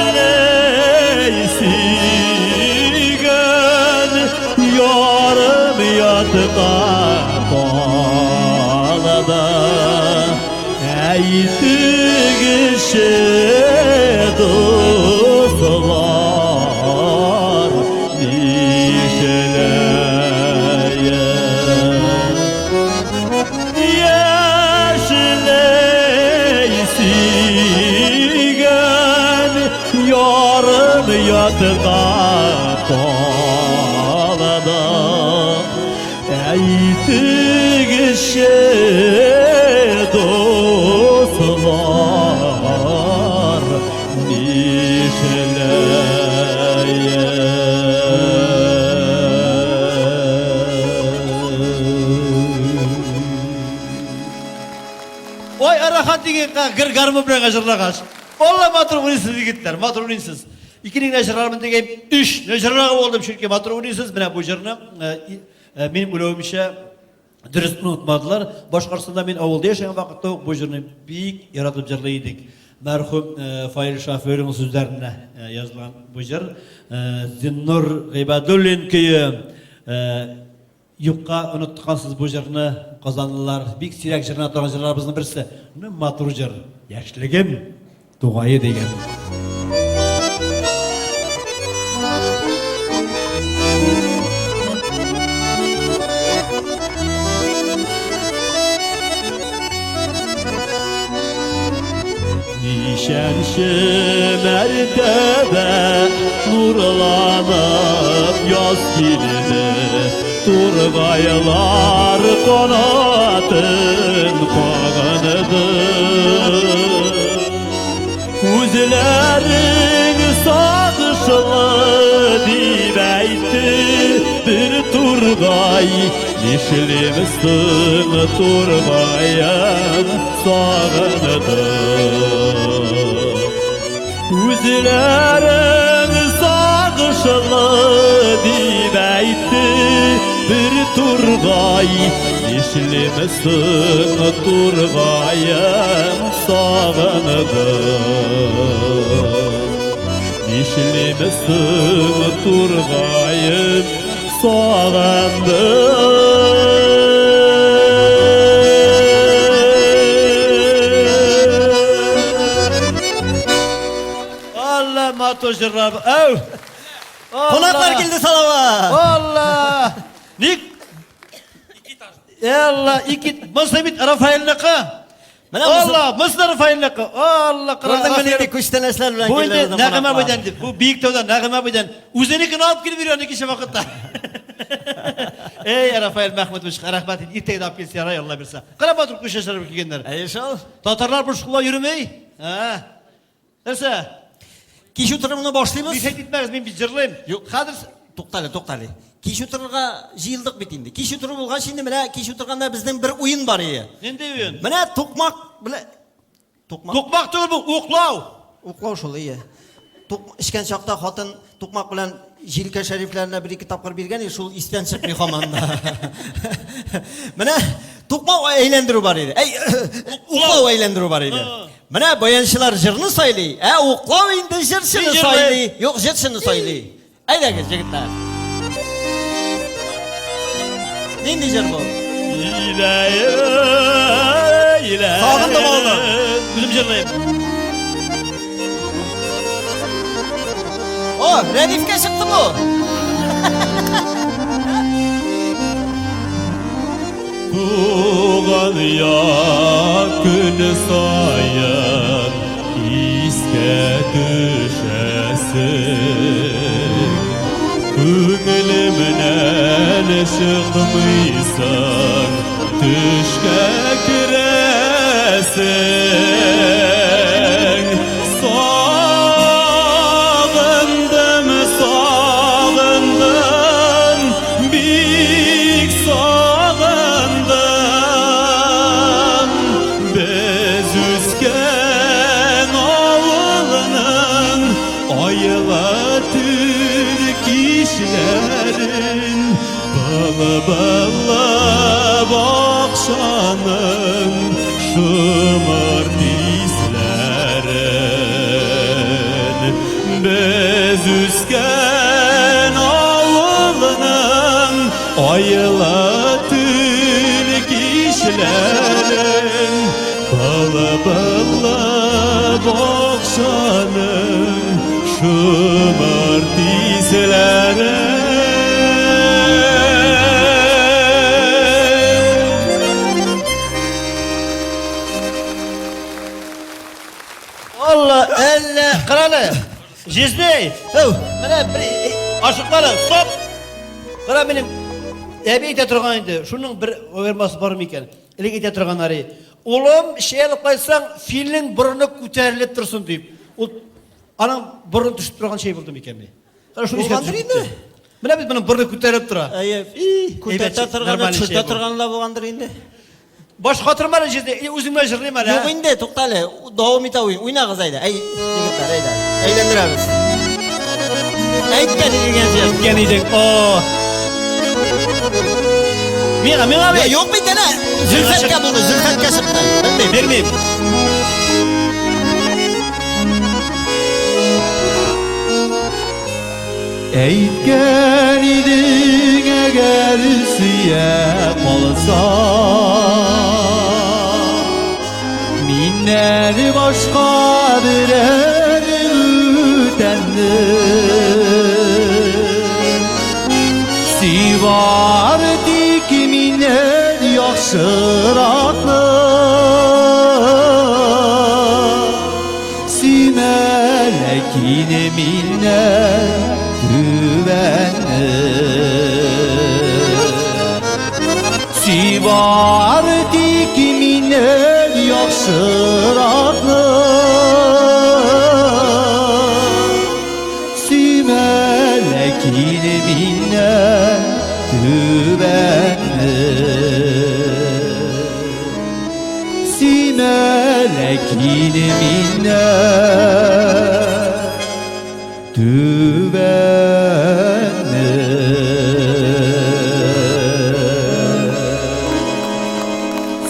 Яшьләй сөйгән ярым яткан далада. Әйтегезче, дуслар, нишләем? Яшьләй сөйгән ярым яткан далада. Әйтегезче, дуслар, нишләем? Ой, рәхәт егет, гер гармун белән җырлагач. Алла матур уйныйсыз, егетләр, матур уйныйсыз. Икене генә җырлармын дигән, өч җырларга булдым, чөнки матур уйныйсыз. Менә бу җырны, минем уйлавымча, дөрес онытмадылар. Башкортстанда мин авылда яшәгән вакытта ук бу җырны бик яратып җырлый идек. Мәрхүм Фаил Шафирның сүзләренә язылган бу җыр. Зиннур Гыйбадуллин көе. Юкка оныткансыз бу җырны, казанлылар. Бик сирәк җырлана торган җырларыбызның берсе. Ну, матур җыр. Яшьлегем тугае дигән. Ничәнче мәртәбә нурланып яз килде, Тургайлар канатын кагынды. Күзләрең сагышлы дип әйтте бер тургай, Нишлим соң, тургаем, сагындым. Күзләрең сагышлы дип әйтте бер тургай. Нишлим соң, тургаем, сагындым. Нишлим соң, тургаем, сагындым. Алла матур җырлар. Әү! Кунаклар килде, Салават! Алла! Ник? Алла, ике монысы бит Рафаэльныкы. Менә монысы- Алла, монысы да Рафаэльныкы. Алла, кара. Күрдеңме нинди күчтәнәчләр белән Бу инде килде безнең Нәгыймә кунаклар. абыйдан дип. Бу Биектаудан Нәгыймә абыйдан. Үзенекен алып килеп йөри аны кичә вакытта. Эй, Рафаэль Мәхмүтович, рәхмәт. Иртәгә дә алып килсә ярай, Алла бирсә. Кара матур күчтәнәчләр белән килгәннәр. Әйе шул. Татарлар бу школа йөреми. Ә. Нәрсә? Кич утырымны башлыйбыз. Мишәйт итмәгез, мин бит җырлыйм. Юк. Хәзер Туктале, туктале. Кич утырырга җыелдык бит инде. Кич утыру булгач инде менә кич утырганда безнең бер уен бар ие. Нинди уен? Менә тукмак белән тукмак. Тукмак түгел бу, уклау. Уклау шул ие. Тук эчкән чакта хатын тукмак белән җилкә шәрифләренә бер-ике тапкыр биргән иде, шул истән чыкмый һаман да. Менә тукмак әйләндерү бар иде. Әй, уклау әйләндерү бар иде. Менә баянчылар җырны сайлый, ә уклау инде җырчыны Мин җырлыйм. сайлый. Юк, җырчыны сайлый. Әйдәгез, егетләр. Нинди җыр бу? Сагындым авылны. Үзем җырлыйм. О, Рәдифкә чыкты бу. Туган як көн саен искә төшәсең. Күңелемнән чыкмыйсың, төшкә керәсең. Сагындым, сагындым, бик сагындым. Без үскән авылның айлы төн кичләрен, былбыллы бакчаның шомырт исләрен. Без үскән авылның айлы төн кичләрен, былбыллы бакчаның шомырт исләрен. Алла, әллә, карале. Җизнәй. Әү. Менә бер ашыкма әле, стоп. Кара минем әби әйтә торган иде. Шуның бер аермасы бар микән? Элек әйтә торганнары. Улым, чәй алып кайтсаң, филнең борыны күтәрелеп торсын дип. Ул аның борыны төшеп торган чәй булды микән ни? Кара шуны искә Булгандыр төшеп инде. китте. Менә бит моның борыны күтәрелеп тора. Әйе. Әйбәт Күтәртә чәй, торганы, нормальный чәй төшертә бу. торганы да булгандыр инде. Баш катырма әле җизни, үзем генә җырлыйм әле. Юк инде, туктале, дәвам итә уен. Уйнагыз әйдә. Әй, егетләр, әйдә. Әйләндерәбез. Әйткән идең җыр. Әйткән идең. О. Миңа, миңа Я, бит. юк бит әнә. Зөлфәткә булды, Зөлфәткә чыкты. Белмим. Бирмим. Әйткән идең, әгәр сөя калса, миннән башка берәр бүтәнне сөй бары тик миннән яхшыракны сөймә, ләкин миннән түбәнне. Сөй бары тик миннән яхшыракны сөймә, ләкин миннән Түбәнне. Сөймә ләкин мине Түбәнне.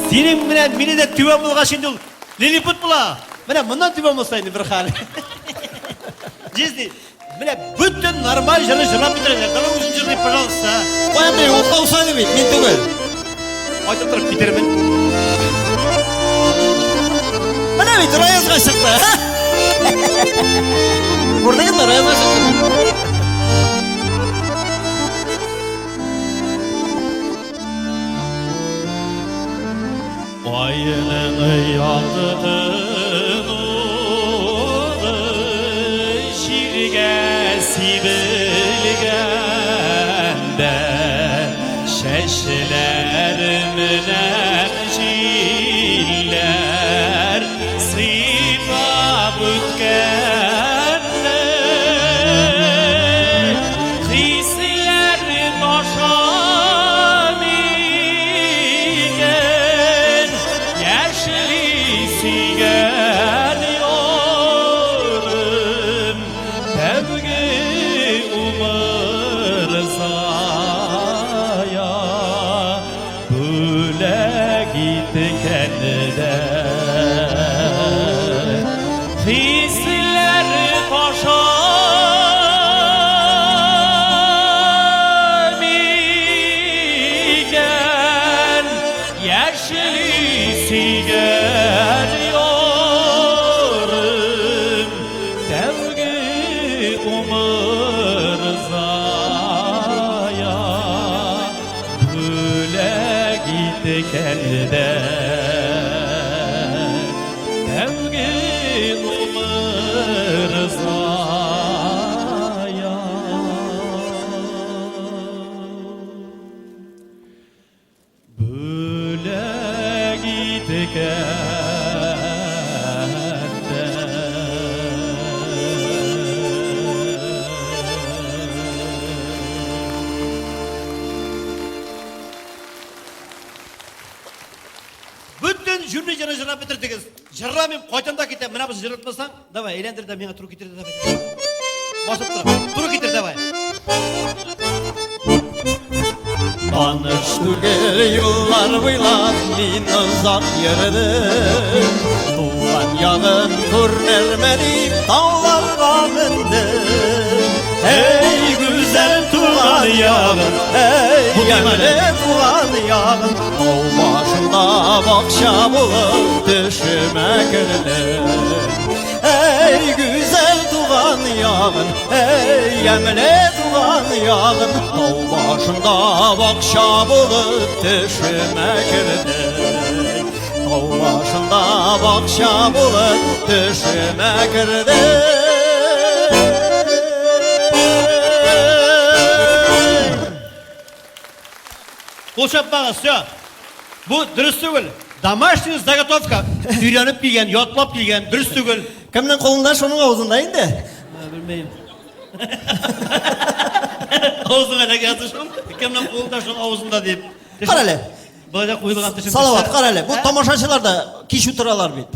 Синең белән мине дә түбән булгач инде ул лилипут була. Менә моннан түбән булса инде бер хәл. Җизни, менә бөтен нормаль җырны җырлап бетерәләр. Давай үзең җырлый, пожалуйста. Каян беләм, ул каушады бит, мин түгел. Айтып торып китермен. Менә бит Раязга чыкты. Күрдегезме, Раязга чыкты. Айның якты нуры җиргә сибелгәндә, Чәчләремнән җилләр сыйпап үткәндә, Хисләр таша микән яшьли сөйгән ярым тәүге умырзая бүләк иткәндә Хисләр таша микән яшьли сөйгән ярым тәүге умырзая бүләк иткәндә тәүге умырзая. Бүләк иткәндә. Бөтен җүнле җырны җырлап бетердегез. Җырламыйм, кайтам да китәм. Менә бу җырлатмасаң, давай, әйләндер дә миңа туры китер дә давай. Басып тор. Туры китер давай. Таныш түгел юллар буйлап мин озак йөрдем. Туган ягым күренерме дип тауларга мендем. Эй, гүзәл туган ягым, эй, ямьле туган ягым, тау башында бакча булып төшемә кердем. Эй, гүзәл туган ягым, эй, ямьле туган ягым, тау башында бакча булып төшемә кердең. Тау башында бакча булып төшемә кердең. Кул чапмагыз, все. Бу дөрес түгел. Домашняя заготовка. Өйрәнеп килгән, ятлап килгән, дөрес түгел. Кемнең кулында, шуның авызында инде. Белмим. Авызыңа эләгә язды шул. Кемнең кулында, шуның авызында дип. Кара әле. Болай да куелган тешем. Салават, кара әле. Бу тамашачылар да кич утыралар бит.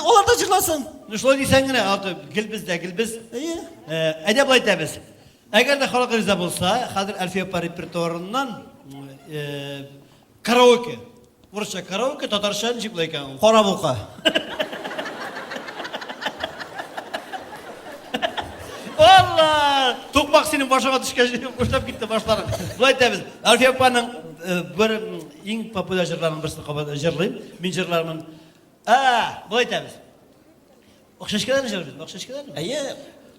Алар да җырласын. Ну шулай дисәң генә, аты гел без дә, гел без. Әйе. Әйдә болай итәбез. Әгәр дә халык риза булса, хәзер Әлфия апа репертуарыннан караоке. Урысча караоке, татарча ничек була икән ул? Кара булка. Алла! Тукмак синең башыңа төшкәч, бушлап китте башларың. Болай итәбез. Әлфия апаның бер иң популяр җырларының берсен кабат җырлыйм. Мин җырлармын. Ә, болай итәбез. Ак чәчкәләрне җырлыйбыз, ак чәчкәләрне. Әйе.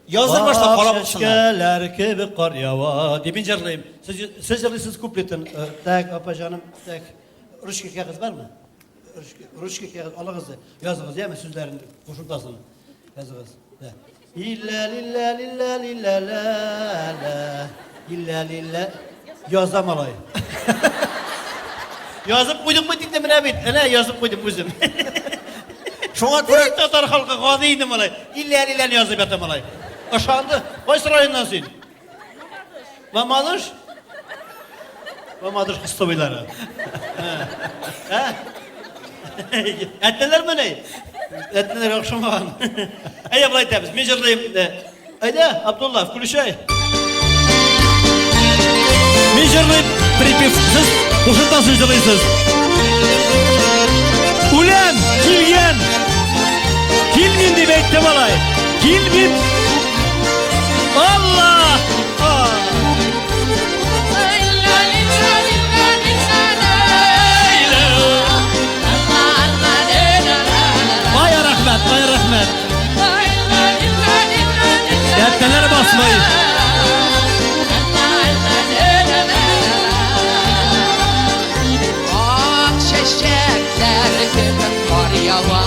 Яздыр башта карап Ак чәчкәләр кебек кар ява дип мин җырлыйм. Сез сез җырлыйсыз куплетын. Так, апа җаным, так. Ручка кәгазь бармы? Ручка, ручка кәгазь алыгыз да языгыз, яме сүзләрен кушымтасын. Языгыз. Да. Илля лилля лилля лилля ла ла. Илля лилля. Яза малай. Язып куйдым бит инде менә бит. Әнә язып куйдым үзем. Шуңа күрә татар халкы гади инде малай. Иллә лиләне язып ята малай. Ышанды. Кайсы районнан син? Мамадыш. Мамадыш кыстыбыйлары. Ә? Әтнәләрмени? Әтнәләр охшамаган. Әйдә, болай итәбез. Мин җырлыйм. Әйдә, Абдулла, включай. Мин җырлыйм, припев. Сез кушымтасын җырлыйсыз. Үләм, килгән. Килмим дип әйтте малай. Килмим. Алла! Ай, рәхмәт, ай, рәхмәт. Дәртләр басмай. Ак чәчәкләр кебек кар ява.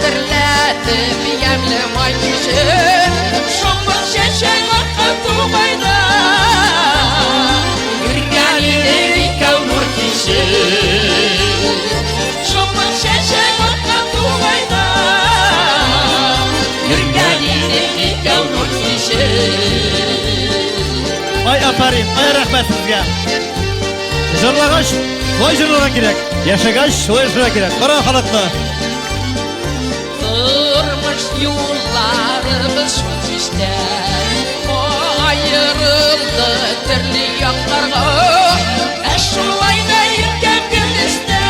Хәтерләтеп ямьле май кичен. Шомырт чәчәк аткан тугайда. Йөргән идек икәү нур кичен. Шомырт чәчәк аткан тугайда. Йөргән идек икәү нур кичен. Ай, афәрин, ай, рәхмәт сезгә. Җырлагач, шулай җырларга кирәк. Яшәгәч, шулай яшәргә кирәк. Кара халыкны. Тормыш юлларыбыз шул җиштә Аерылды төрле якларга Ә шулай да иркәм гөлестә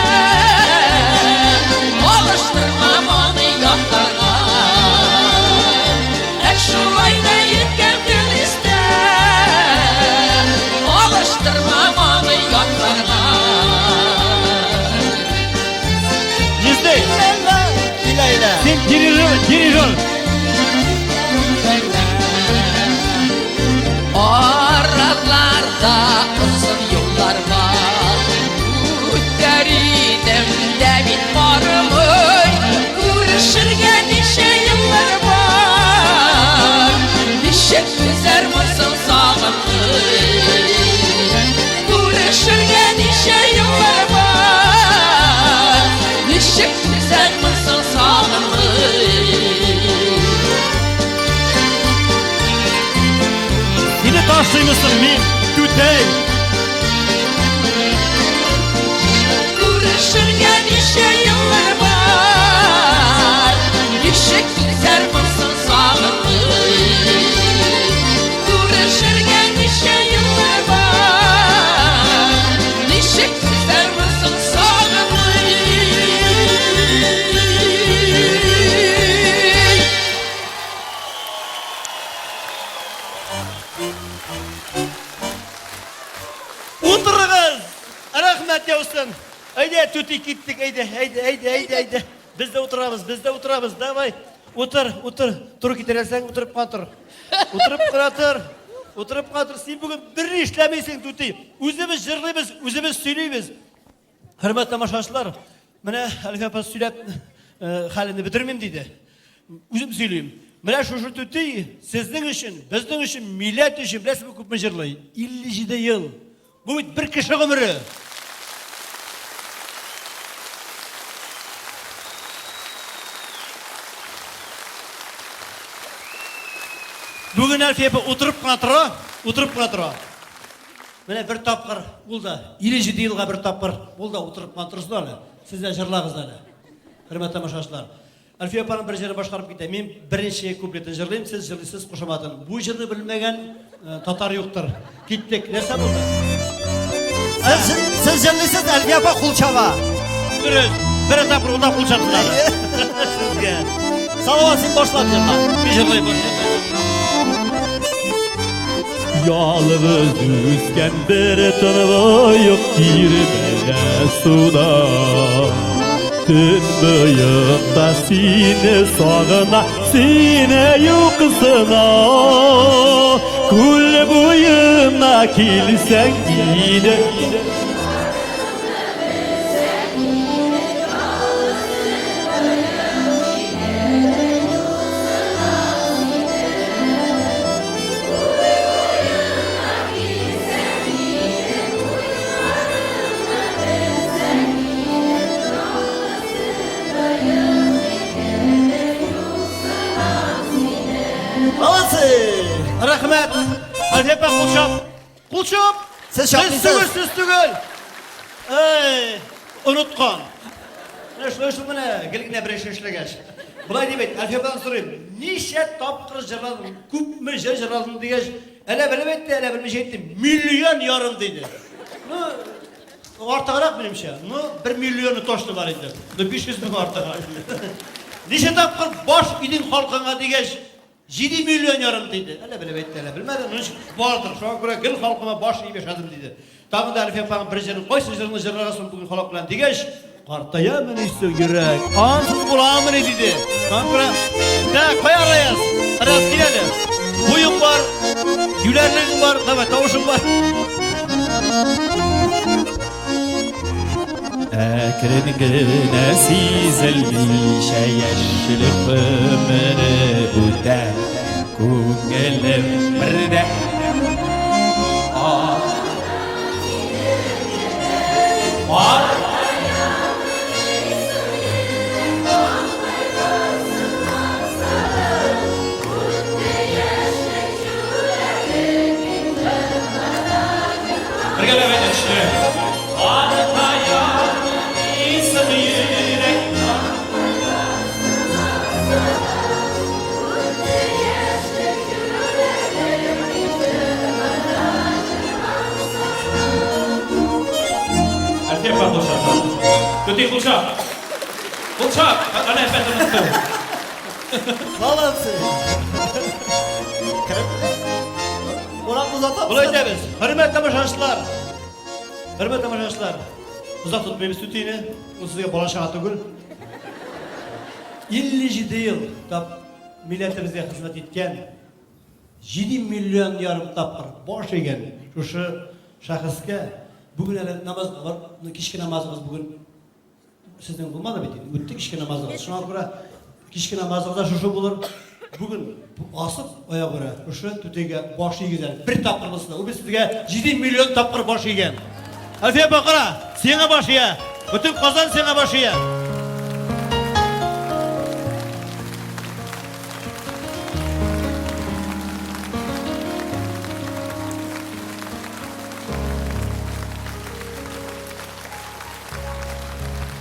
Алыштырмам аны якларга Ә шулай да иркәм гөлестә Алыштырмам аны якларга Җиздей. Син дирижер, дирижер. Араларда озын юллар бар. Үтәр идем дә бит бармый. Күрешергә ничә еллар бар. Ничек түзәрмен соң сагынмый. Күрешергә ничә еллар бар. Ничек түзәрмен соң сагынмый. Сине ташлыймысың мин, түтәй. Күрешергә ничә еллар бар. Ничек түзәрмен соң сагынмый. Күрешергә ничә еллар бар. Ничек түзәрмен соң сагынмый. Утырыгыз! Рәхмәт яусын. Әйдә, түти киттек, әйдә, әйдә, әйдә, әйдә, әйдә. Без дә утырабыз, без дә утырабыз. Давай. Утыр, утыр. Туры китерәсең, утырып кына тор. Утырып кына тор. Утырып кына тор. Син бүген берни эшләмисең, түти. Үзебез җырлыйбыз, үзебез сөйлибез. Хөрмәтле тамашачылар, менә Әлфия апа сөйләп хәлемне бетермим диде. Үзем сөйлим. Менә шушы түти сезнең өчен, безнең өчен, милләт өчен, беләсезме күпме җырлый? 57 ел. Бу бит бер кеше гомере. Бүген Әлфия апа утырып кына тора, утырып кына тора. Менә бер тапкыр ул да, 57 елга бер тапкыр ул да утырып кына торсын әле. Сез дә җырлагыз әле. Хөрмәтле тамашачылар. Әлфия апаның бер җырын башкарып китә. Мин беренче куплетын җырлыйм, сез җырлыйсыз кушаматын. Бу җырны белмәгән э, татар юктыр. Киттек. Нәрсә булды? Сез, сез җырлыйсыз, Әлфия апа кул чаба. Дөрес. Бер тапкыр ул да кул чапсын әле. Сезгә. Салават, син башлап җырла. Мин җырлыйм. Ялгыз үскән бер тынлык тирбәлә суда. Төнбоекта сине сагына, сине юксына. Күл буена килсәң иде. Молодцы! Рәхмәт. Әлфия апа, кул чап. Кул чап. Сез Сез чакмыйсыз. түгел, сез түгел. Эй, оныткан. Менә шулай шул менә, гел генә бер эш эшләгәч. Болай дип әйт, Әлфия ападан сорыйм, ничә тапкыр җырладың, күпме җыр җырладың дигәч, әлә белеп әйтте, әлә белмичә әйтте, миллион ярым диде. Ну, артыграк минемчә. Ну, бер миллионы точно бар инде. Ну, 500 мең артыграк. Ничә тапкыр баш идең халкыңа дигәч, 7 миллион ярым диде. Әллә белеп әйтте, әллә белмәде. Ну, ничек бардыр. Шуңа күрә гел халкыма баш иеп яшәдем диде. Тагын да Әлфия апаның бер җырын, кайсы җырны җырларга соң бүген халык белән дигәч, картаямыни соң йөрәк, ансыз буламыни диде. Шуңа күрә, да, кая Раяз? Раяз кил әле. Буең бар, юләрлегең бар, давай, тавышың бар. Әкрен генә сизелмичә яшьлек гомере үтә, күңелем бер дә Бергәләп әйтәче. Әлфия апа кулчак. Көтик кулчак. Кулчак. Әнә әпәт оныттым. Молодцы. Кунак озатабыз. Болай итәбез. Хөрмәтле тамашачылар. Хөрмәтле тамашачылар. Озак тотмыйбыз түтине. Ул сезгә бала чага түгел. 57 ел тап милләтебезгә хезмәт иткән 7 миллион ярым тапкыр баш игән шушы шәхескә бүген әле намаз бар, кичке намазыбыз бүген Сезнең булмады бит инде. Үтте кичке намазыгыз. Шуңа күрә кичке намазыгыз да шушы булыр. Бүген асып аягүрә шушы түтәйгә баш игез әле. Бер тапкыр булсын да. Ул бит сезгә 7 миллион тапкыр баш игән. Әлфия апа, кара, сиңа баш ия. Бөтен Казан сиңа баш ия.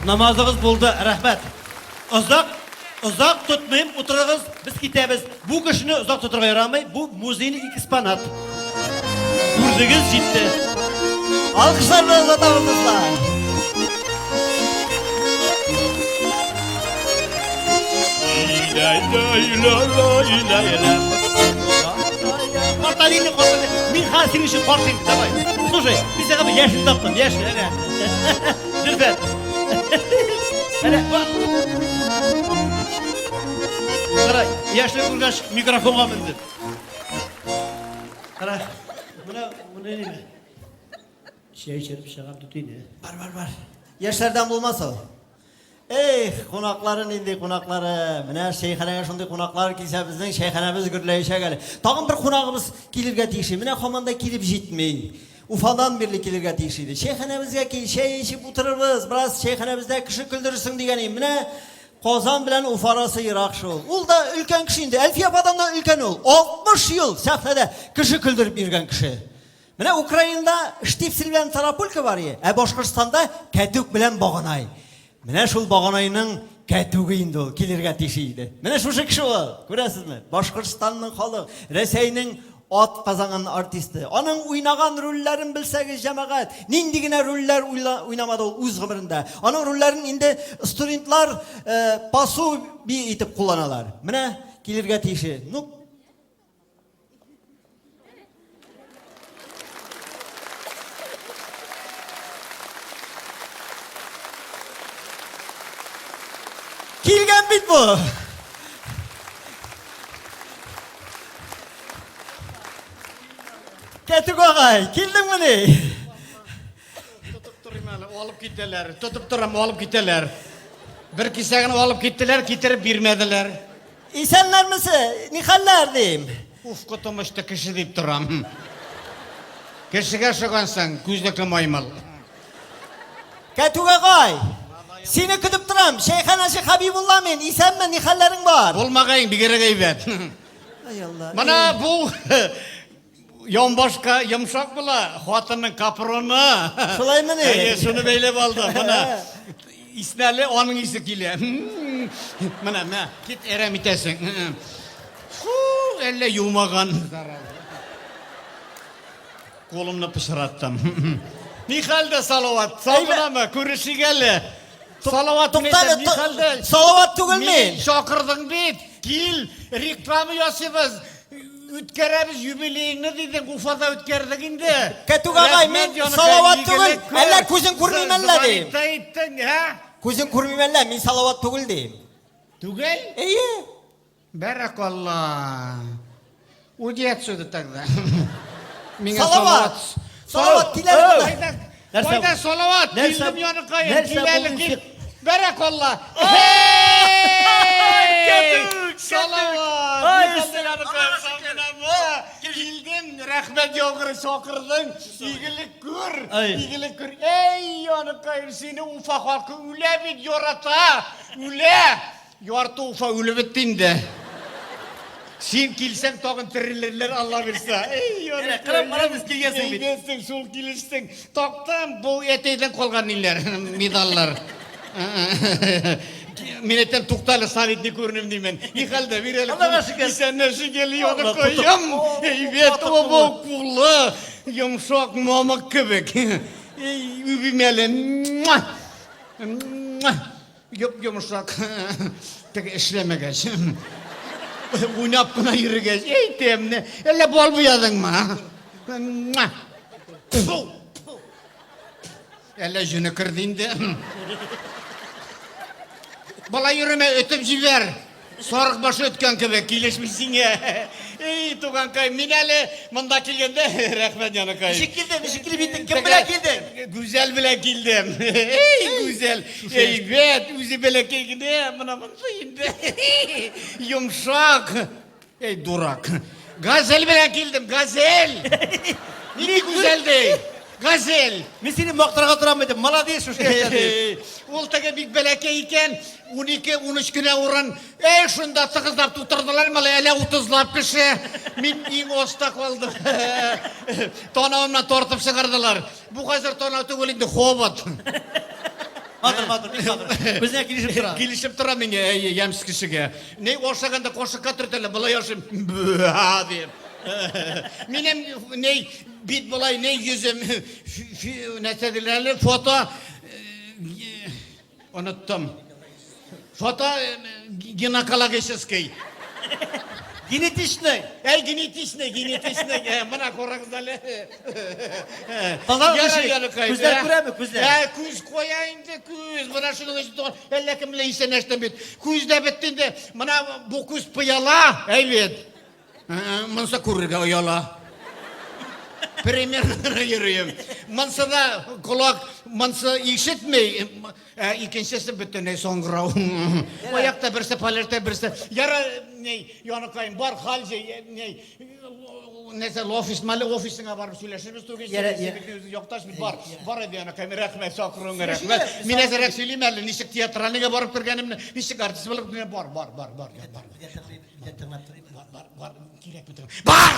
Намазыгыз булды, рәхмәт. Озак, озак тотмыйм, утырыгыз, без китәбез. Бу кешене озак тотырга ярамый, бу музейный экспонат. Күрдегез, җитте. Алкышлар белән озатабыз, дуслар. Карта инде, карта. Мин хәзер синең өчен карт инде, давай. Слушай, мин сиңа бер яшен таптым, яшен, әнә. Зөлфәт. Әнә, бак. Кара, яшен күргәч, микрофонга менде. Кара, менә, менә ниме? Чәй эчереп чыгам түтине. Бар, бар, бар. Яшьләрдән булмас ул. Эх, кунаклары нинди кунаклары. Менә чәйханәгә шундый кунаклар килсә, безнең чәйханәбез гөрләячәк әле. Тагын бер кунагыбыз килергә тиеш. Менә һаман да килеп җитми. Уфадан бирле килергә тиеш иде. Чәйханәбезгә кил, чәй эчеп утырырбыз, бераз чәйханәбездә кеше көлдерерсең дигән идем. Менә Казан белән Уфа арасы ерак шул. Ул да өлкән кеше инде. Әлфия ападан да өлкән ул. 60 ел сәхнәдә кеше көлдереп йөргән кеше. Менә Украинада Штипсель белән Тарапулька бар ие, ә Башкортстанда Кәтүк белән Баганай. Менә шул Баганайның Кәтүге инде ул килергә тиеш иде. Менә шушы кеше ул, күрәсезме? Башкортстанның халык, Рәсәйнең ат казанган артисты. Аның уйнаган рольләрен белсәгез, җәмәгать, нинди генә рольләр уйнамады ул үз гомерендә. Аның рольләрен инде студентлар э, пособие итеп кулланалар. Менә килергә тиеше. Ну, Килгән бит бу. Кәтүк агай, килдеңмени? Тотып торыйм әле, алып китәләр. Тотып торам, алып китәләр. Бер кисәген алып киттеләр, китереп бирмәделәр. Исәннәрмесе, ни хәлләр дим. Уф, котым очты, кеше дип торам. Кешегә ошагансың, күзлекле маймыл. Кәтүк агай, сине көтеп торам. Чәйханәче Хәбибулла мин. Исәнме, ни хәлләрең бар? Булмагай, бигрәк әйбәт. Ай Алла. Менә бу Ямбашка йомшак була, хатынның капроны. Шулаймыни? Әйе, шуны бәйләп алды. Менә иснәле, аның исе килә. Менә, мә, кит әрәм итәсең. Фу, әллә юмаган. Кулымны пычраттым. Ни хәлдә, Салават? Сау гынамы? Күрешик әле. Салават, Туктале, ни хәлдә? Салават түгел мин. Чакырдың бит. Кил, реклама ясыйбыз. Үткәрәбез юбилееңны дидең, Уфада үткәрдек инде. Кәтүк агай, мин Салават түгел. Әллә күзең күрмим әллә дим. Әйттең, һә? Күзең күрмим әллә, мин Салават түгел дим. Түгел? Әйе. Бәрәкалла. Уйди отсюда тогда. Миңа Салават! Салават, кил әле монда. Кайда? Кайда Салават? Килдем яныкаем. Кил әле, кил. Бәрәкалла. Салават! Килдем, рәхмәт яугыры чакырдың. Игелек күр, игелек күр. Эй, яныкаем, сине Уфа халкы үлә бит, ярата. Үлә. Ярты Уфа үлеп бетте инде. Син килсәң тагын терелерләр, Алла бирсә. Эй, Әнә, кырап карабыз килгәнсең бит. Әйдәсең, шул килешсең. Тактым, бу әтәйдән калган ниләр, медальләр. Мин әйтәм, туктале, солидный күренем димен. Ни хәлдә, бир әле. Аллага шөкер. Исәннәр шикелле Алла, яныкаем. Әйбәт, обо кулы, йомшак мамык кебек. Эй, үбим әле. Муа! Муа! Йоп-йомшак. Теге эшләмәгәч. Уйнап кына йөргәч, әйтәм, әллә бал буядыңмы? Фу! Әллә җене керде инде. Бала йөремә, өтеп җибәр. Сарык башы өткән кебек, килешми сиңа. Эй, туганкай, мин әле монда килгәндә, рәхмәт, яныкай. Ничек килдең, ничек килеп җиттең, кем белән килдең? Гүзәл белән килдем. Эй, Гүзәл, әйбәт, үзе бәләкәй генә, менә монысы инде. Йомшак. Эй, дурак. Газель белән килдем, газель. Нинди гүзәл ди? Газель. Мин сине мактарга торам идем, молодец шушы яшьтә дип. Ул теге бик бәләкәй икән, 12-13 кенә урын. Әй, шунда тыгызлап тутырдылар, малай, әллә утызлап кеше. Мин иң оста калдым. Танавымнан тартып чыгардылар. Бу хәзер танау түгел инде, хобот. Матур, матур, бик матур. Күзенә килешеп тора. Килешеп тора миңа, әйе, ямьсез кешегә. Ни ашаганда кашыкка төртәләр, болай ашыйм. Бү, дип. Минем ни бит болай, ни йөзем, нәрсә диләр әле, фото оныттым. Фото гинекологический. Генетичный. Әй, генетичный, генетичный. Менә карагыз әле. Таза Ярар, кеше. яныкай. Күзләр күрәме, күзләр? Ә, күз куя инде, күз. Менә шуның өчен туган. Әллә кем белән исәнләштем бит. Күз дә бетте инде. Менә бу күз пыяла, әй бит. Монысы күрергә ояла. Примерно йөрим. Монысы да колак, монысы ишетми. Ә икенчесе бөтенләй саңгырау. Аякта берсе полерта, берсе. Яра, ни, яныкаем, бар хәл җый, ни, нәрсә, офис мәле, офисыңа барып сөйләшербез түгел. Яра, яра. Якташ бит бар. Бар иде яныкаем, рәхмәт, чакыруыңа рәхмәт. Мин әзерәк сөйлим әле, ничек театральныйга барып кергәнемне, ничек артист булып, бар, бар, бар, бар, бар. Бар, бар, бар, кирәк бит. Бар!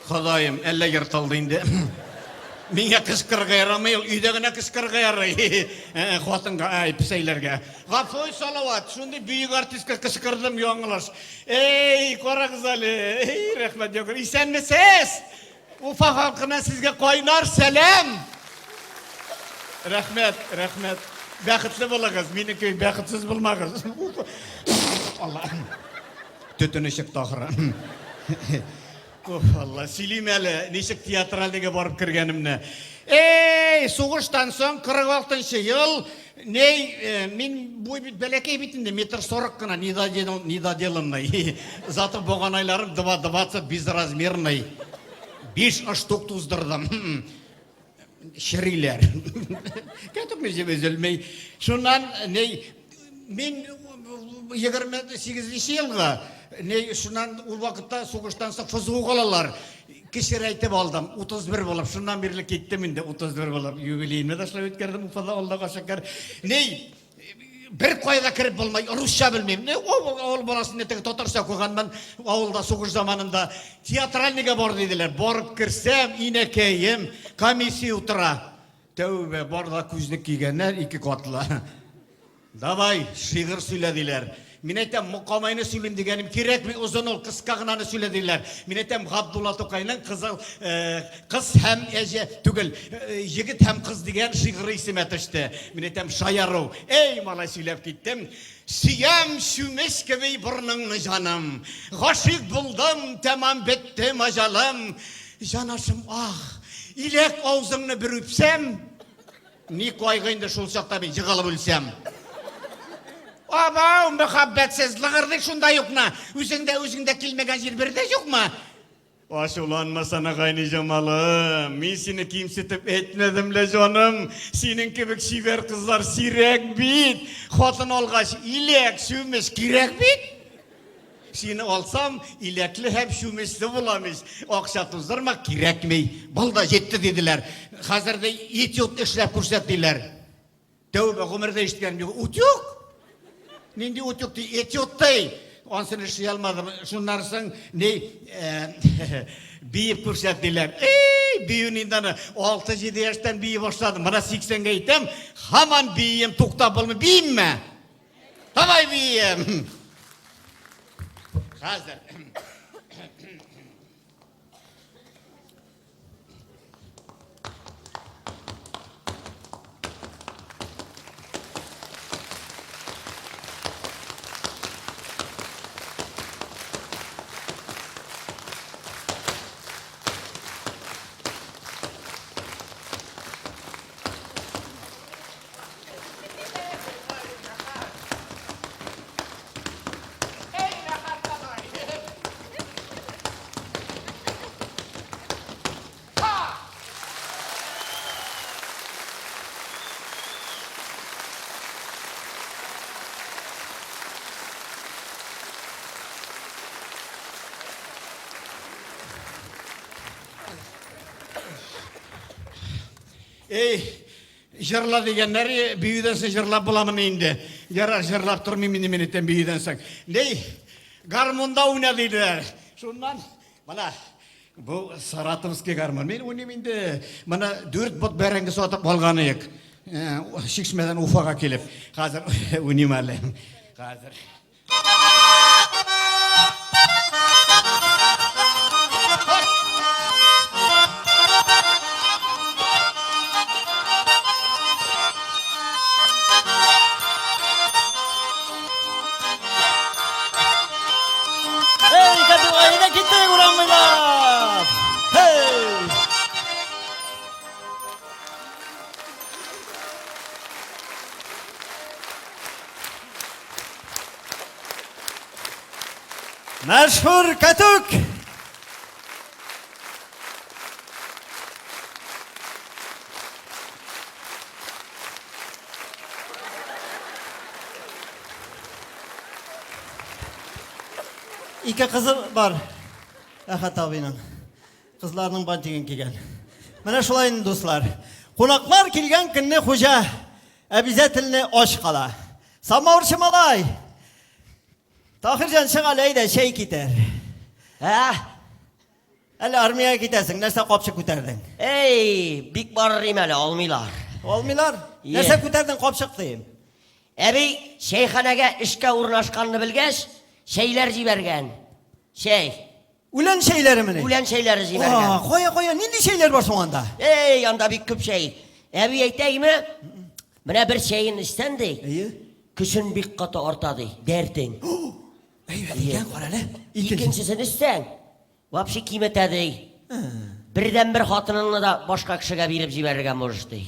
Ходаем, әллә ертылды инде. Миңа кычкырырга ярамый, ул өйдә генә кычкырырга ярый. Хатынга, әй, песәйләргә. Гафу ит, Салават, шундый бөек артистка кычкырдым, яңылыш. Эй, карагыз әле. Эй, рәхмәт, Яков. Исәнмесез? Уфа халкыннан сезгә кайнар сәлам. Рәхмәт, рәхмәт. Бәхетле булыгыз, минем кебек бәхетсез булмагыз. Алла. Төтене чыкты ахыры. Уф, Алла, сөйлим әле, ничек театральныйга барып кергәнемне. Эй, сугыштан соң 46 ел, ней, э, мин буй бит бәләкәй бит инде, метр 40 кына, недоделанный. Зато баганайларым 2,20 безразмерный. Биш штук туздырдым. Чериләр. Кәтүк җеп өзелми. Шуннан ней, мин 28 нче елгы. Ни, шуннан ул вакытта сугыштан соң ФЗУга алалар. Кечерәйтеп алдым, 31 булып. Шуннан бирле киттем инде 31 булып. Юбилеемны да шулай үткәрдем Уфада, Аллага шөкер. Ни, бер кайда кереп булмый, русча белмим. Ни, авыл баласын теге татарча укыганмын, авылда сугыш заманында. Театральныйга бар диделәр. Барып керсәм, инәкәем, комиссия утыра. Тәүбә, бар да күзлек кигәннәр, ике катлы. Давай, шигырь сөйлә, диләр. Мин әйтәм, Мокамайны сөйлим дигәнем кирәкми, озын ул, кыска гынаны сөйлә, диләр. Мин әйтәм, Габдулла Тукайның кызыл, э, кыз һәм әҗә түгел, э, егет һәм кыз дигән шигыре исемә төште. Мин әйтәм, шаяру. Эй, малай, сөйләп киттем. Сөям чүмеч кеби борыныңны, җаным. Гашыйк булдым, тәмам бетте маҗалым. Җанашым, ах, иләк аузыңны бер үпсәм, Ни кайгы инде шул чакта мин җыгылып үлсәм. Абау, мәхәббәтсез лыгырдый шунда юкны. Үзеңдә үзеңдә килмәгән җир бер дә юкмы? Ачуланмасана, Гайниҗамалым. Мин сине кимсетеп әйтмәдем лә, җаным. Синең кебек чибәр кызлар сирәк бит. Хатын алгач, иләк, чүмеч кирәк бит. Сине алсам, иләкле һәм чүмечле булам ич. Акча туздырма, кирәкми. Бал да җитте, диделәр. Хәзер дә этюд эшләп күрсәт, диләр. Тәүбә, гомердә ишеткәнем юк. Утюг? Нинди утюг ди? Этюд ди. Ансын эшли алмадым. Шуннан соң ни биеп күрсәт, диләр. Эй, бию инде аны 6-7 яшьтән бии башладым. Менә 80-гә итәм, һаман биим, туктап булмый. Биимме? Давай бием! Хәзер. Эй, Җырла дигәннәре, биюдән соң җырлап буламыни инде? Ярар, җырлап тормыйм инде мин әйтәм биюдән соң. Ни, гармунда уйна диделәр. Шуннан, менә бу саратовский гармун. Мин уйныйм инде. Менә дүрт бот бәрәңге сатып алган идек. Э, Чишмәдән Уфага килеп. Хәзер уйныйм әле. Хәзер. Эй, кәтүк әйдә киттек урам буйлап. Һей! Мәшһүр Кәтүк! Ике кызы бар Әхәт абыйның. Кызларының бантигын кигән. Менә шулай инде, дуслар. Кунаклар килгән көнне хуҗа Обязательно ач кала. Самавырчы малай! Таһирҗан, чык әле, әйдә, чәй китер. Ә? Әле армиягә китәсең, нәрсә капчык күтәрдең? Эй, бик барыр им әле, алмыйлар. Алмыйлар? Е. Нәрсә күтәрдең капчык дим? Әби чәйханәгә эшкә урнашканны белгәч, чәйләр җибәргән. Чәй. Үлән чәйләремени? Үлән чәйләре җибәргән. А, кая, кая, нинди чәйләр бар соң анда? Эй, анда бик күп чәй. Әби әйтә име, менә бер чәен эчсән ди, Әйе. көчен бик каты арта ди, дәртең. Әйбәт икән, кара әле. Икенчесен эчсәң, вообще киметә ди. Бердәнбер хатыныңны да башка кешегә биреп җибәрергә можешь ди.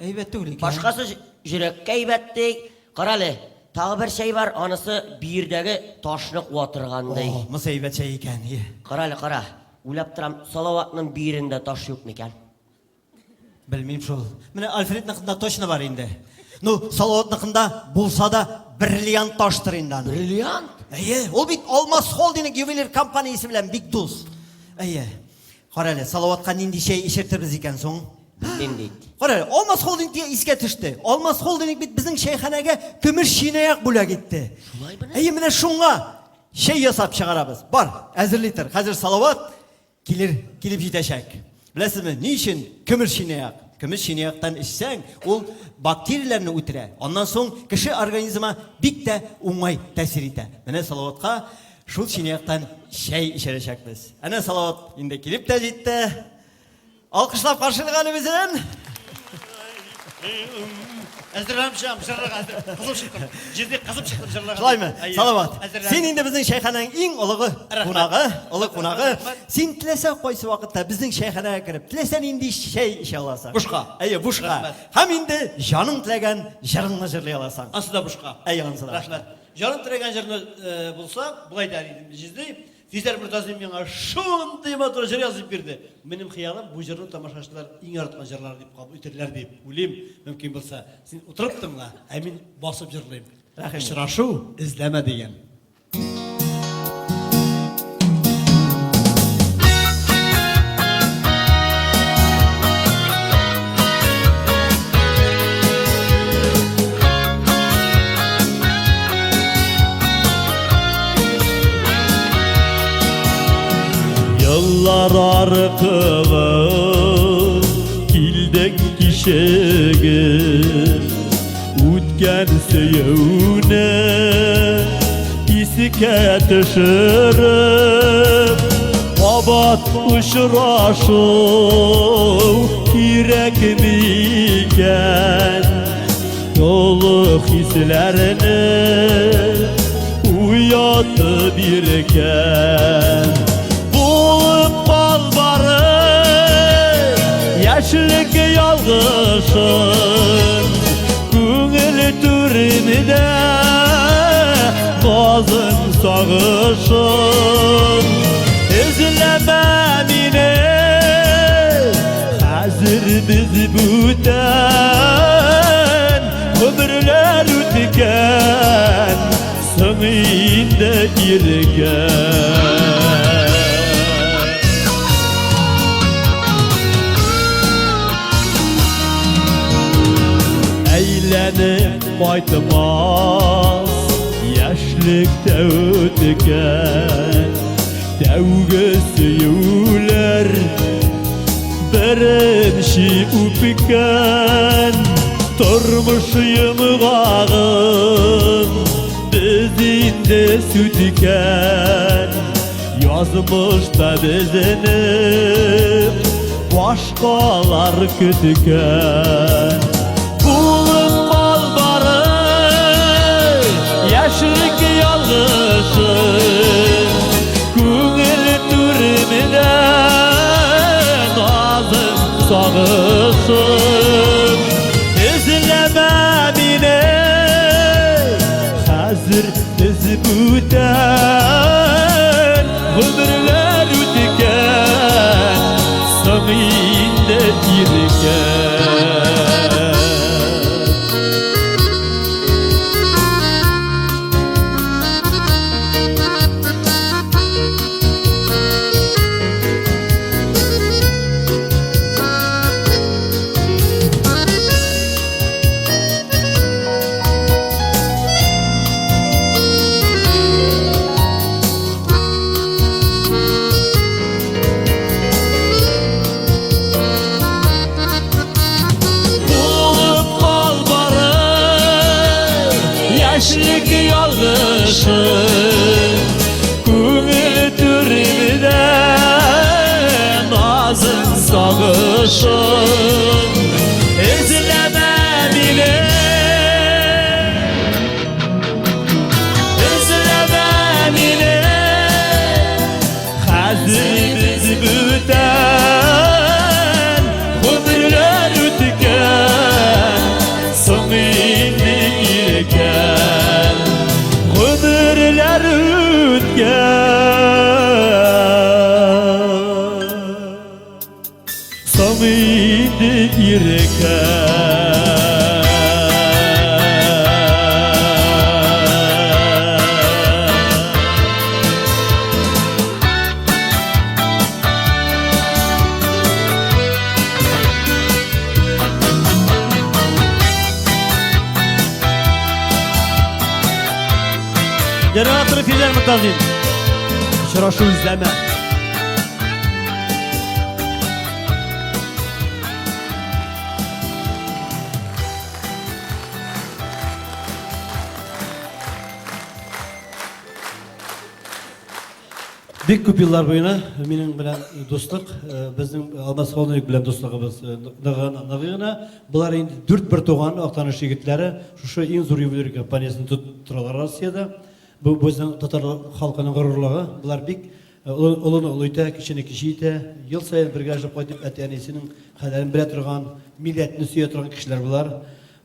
Әйбәт түгел икән. Башкасы йөрәккә әйбәт ди. Кара әле, тагы бер чәй бар, анысы бөердәге ташны куа торган ди. О, монысы әйбәт чәй икән. Е. Кара әле, кара. Уйлап торам, Салаватның бөерендә таш юк микән? Белмим шул. Менә Альфредныкында точно бар инде. Ну, Салаватныкында булса да бриллиант таштыр инде аны. Бриллиант? Әйе, ул бит Алмаз Холдинг ювелир компаниясе белән бик дус. Әйе. Кара әле, Салаватка нинди чәй эчертербез икән соң? Белмим бит. Кара әле, Алмаз Холдинг дигән искә төште. Алмаз Холдинг бит безнең чәйханәгә көмеш чынаяк бүләк итте. Шулаймыни? Әйе, менә шуңа чәй ясап чыгарабыз. Бар, әзерли тор. Хәзер Салават килер, килеп җитәчәк. Беләсезме, ни өчен көмеш чынаяк? Көмеш чынаяктан эчсәң, ул бактерияләрне үтерә. Аннан соң кеше организмына бик тә уңай тәэсир итә. Менә Салаватка шул чынаяктан чәй эчерәчәкбез. Әнә Салават инде килеп тә җитте. Алкышлап каршылыйк әле үзен. Әзерләнеп чыгам, җырларга әзер. Кызып чыктым. Җитди кызып чыктым җырларга. Шулаймы? Салават. Әзерләнеп. Син инде безнең чәйханәнең иң олыгы кунагы, олы кунагы. Син теләсә кайсы вакытта безнең чәйханәгә кереп, теләсә нинди чәй эчә аласың. Бушка. Әйе, бушка. Рәхмәт. Һәм инде җаның теләгән җырыңны җырлый аласың. Ансы да бушка. Әйе, ансы да бушка. Рәхмәт. Җаным теләгән җырны булса, болай да идем. Җизни, Физәр Мортазин миңа шундый матур җыр язып бирде. Минем хыялым бу җырны тамашачылар иң яраткан җырлары дип кабул итерләр дип уйлыйм, мөмкин булса. Син утырып тыңла, ә мин басып җырлыйм. Рәхим ит. Очрашу эзләмә дигән. Еллар аркылы килдек кичеге Үткән сөюне искә төшереп Кабат очрашу кирәк микән Олы хисләрне уятып биргән Булып кал бары яшьлек ялгышын Күңел түрендә назын сагышын Эзләмә мине хәзер без бүтән Гомерләр үткән соң инде иргән Әйләнеп кайтмас яшьлектә үткән Тәүге сөюләр беренче үпкән Тормыш йомгагын без инде сүткән Язмышта безне башкалар көткән Булып кал бары яшьлек ялгышын Күңел түрендә назын сагышын Эзләмә мине хәзер без бүтән Гомерләр үткән соң инде иркән Булып кал бары яшьлек ялгышы Күңел түрендә назын сагышын Эзләмә мине Эзләмә мине Хәзер без бүтән Гомерләр үткән Соң инде иркән Гомерләр үткән Соң инде иркән. Мортазин. Очрашу эзләмә. Бик күп еллар буена минем белән дуслык, э, безнең Алмаз Холдинг белән дуслыгыбыз э, ныгыгына ныгый гына. Болар инде дүрт бер туган Актаныш егетләре шушы иң зур ювелир компаниясен тотып торалар Россиядә. Бу безнең татар халкының горурлыгы. Болар бик э, олыны олы итә, кечене кече итә. Ел саен бергә эшләп кайтып, әти-әнисенең хәлләрен белә торган, милләтне сөя торган кешеләр болар.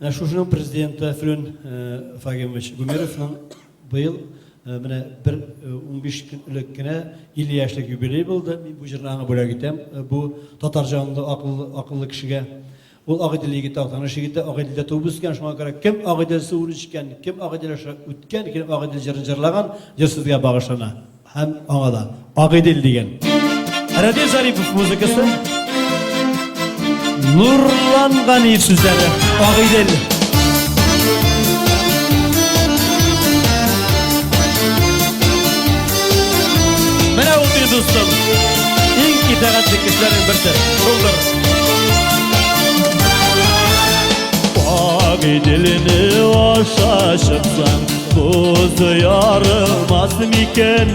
Менә шушының президенты Флүн Фагимович Гумеровның быел менә бер 15 көн элек кенә 50 яшьлек юбилей булды. Мин бу җырны аңа бүләк итәм. Бу татар җанлы, акыллы, акыллы кешегә. Ул Агыйдел егете, Актаныш егете, Агыйделдә туып үскән, шуңа күрә кем Агыйдел суын эчкән, кем Агыйдел аша үткән, кем Агыйдел җырын җырлаган, җыр сезгә багышлана. Һәм аңа да Агыйдел дигән. Рәдиф Зарипов музыкасы. Нурлан Ганиев сүзләре. Агыйдел. Менә ул минем дустым. Иң итагатьле кешеләрнең берсе. Шулдыр. Агыйделне аша чыксаң, боз ярылмас микән?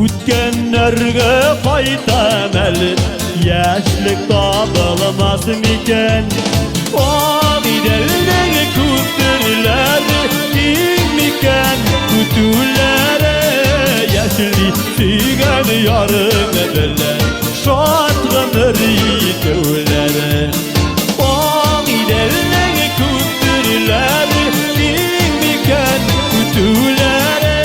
Үткәннәргә кайтам әле, яшьлек табылмас микән? Агыйделнең күперләре киң микән? Үтүләре яшьли сөйгән ярың белән шат гомер итүләре. Агыйделнең күперләре киң микән? Үтүләре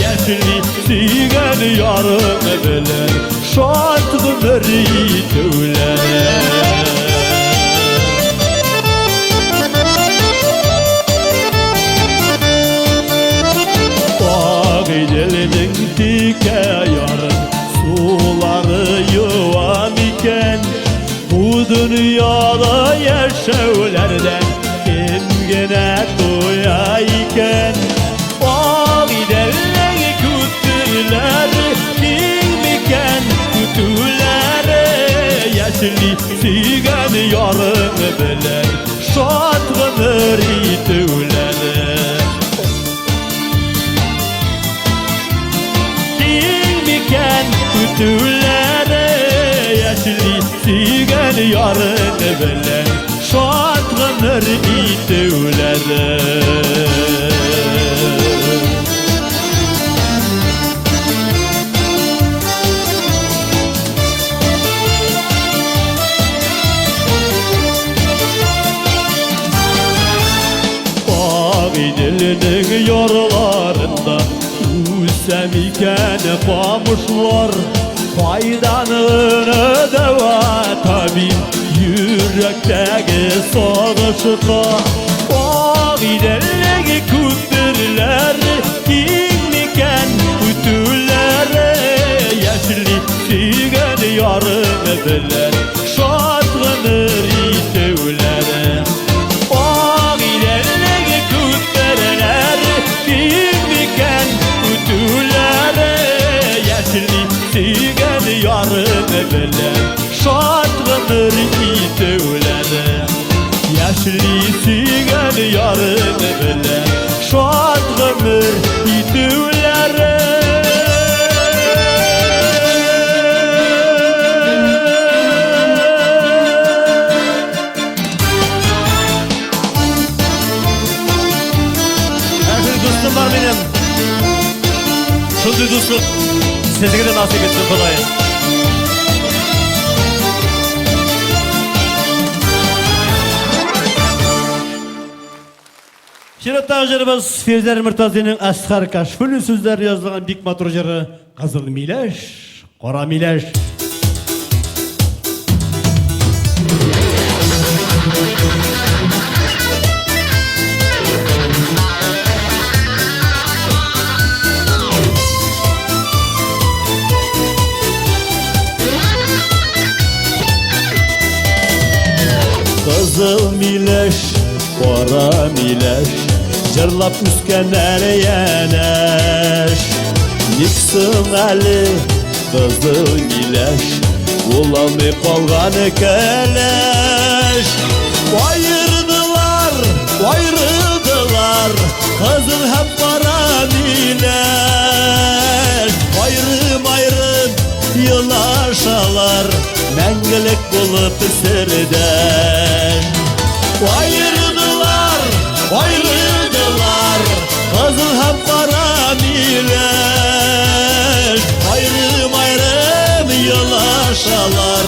яшьли сөйгән ярың белән шат гомер итүләре. Агыйделнең текә ярын сулары юа микән? Бу дөньяда яшәүләрдән кем генә туя икән? Агыйделнең күперләре киң микән? Үтүләре яшьли сөйгән ярың белән шат гомер итүләре. Киң микән үтүләре яшьли сөйгән ярың белән шат гомер итүләре. Агыйделнең ярларында үсә микән камышлар? Кайдан гына дәва табим йөрәктәге сагышка? Агыйделнең күперләре киң микән үтүләре? Яшьли сөйгән ярың белән шат гомер итүләре. Агыйделнең күперләре киң микән үтүләре? Яшьли сөйгән ярың белән шат гомер итүләре. Яшьли сөйгән ярың белән шат гомер итүләре. Әхил дустым бар минем. Шундый дуслык сезгә дә насыйп итсен Ходай. Чираттагы җырыбыз Фирзәр Мортазиның Әсхар Кашфуллин сүзләре язылган бик матур җыры Кызыл миләш, кара миләш. Кызыл миләш, кара миләш, җырлап үскәннәр янәш. Ник соң әле кызыл миләш Булалмый калган кәләш? Аердылар, аердылар Кызыл һәм кара миләш. Аерым-аерым елашалар, Мәңгелек булып сердәш. Аердылар, аердылар Кызыл һәм кара миләш. Аерым-аерым елашалар,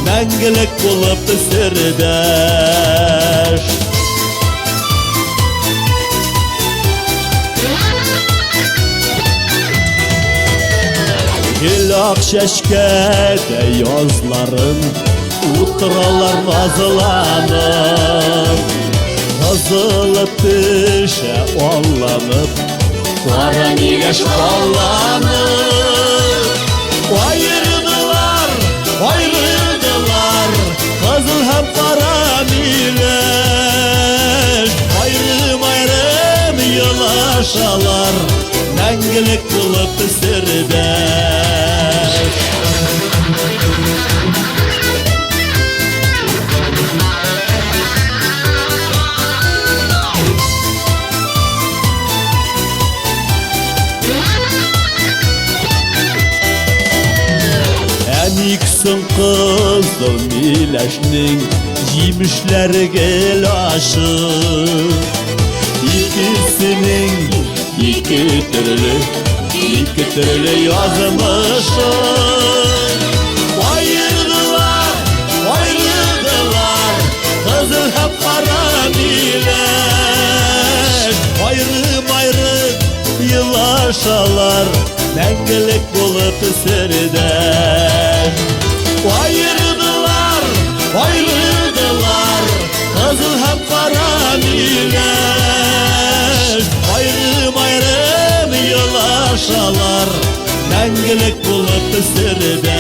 Мәңгелек булып сердәш. Гел ак чәчкәдә язларын Утыралар назланып. Кызылып төшә алланып Кара миләш алланып. Аердылар, аердылар Кызыл һәм кара миләш. Аерым-аерым елашалар, Мәңгелек булып сердәш. Ә ник соң кызыл миләшнең җимешләре гел ачы? Икесенең ике төрле, ике төрле язмышы. Аердылар, аердылар Кызыл һәм кара миләш. Аерым-аерым елашалар, Мәңгелек булып сердәш. Аердылар, аердылар Кызыл һәм кара миләш. Аерым-аерым елашалар, Мәңгелек булып сердәш.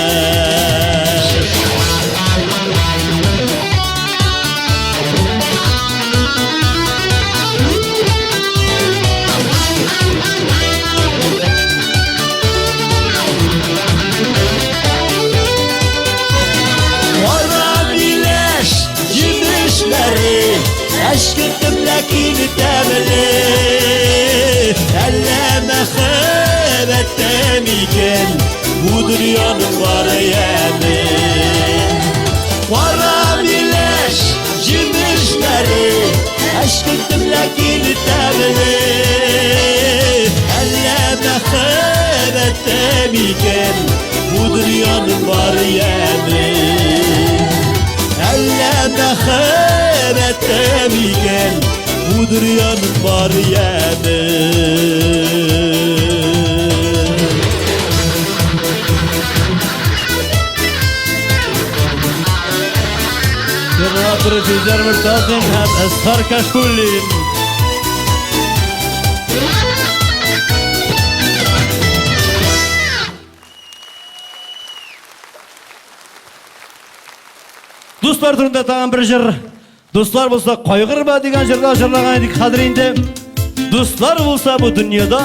Кара миләш җимешләре Әчкелтем, ләкин тәмле. Әллә мәхәббәттә микән Бу дөньяның бар яме? Кара миләш җимешләре Әчкелтем, ләкин тәмле. Әллә мәхәббәттә микән Бу дөньяның бар яме? Әллә мәхәббәттә микән Бу дөньяның бар яме? Җыр Филдәр Мортазин һәм Әсхар Кашкуллин. Дуслар турында тагын бер җыр. Дуслар булса кайгырма дигән җырда җырлаган идек. Хәзер инде дуслар булса бу дөньяда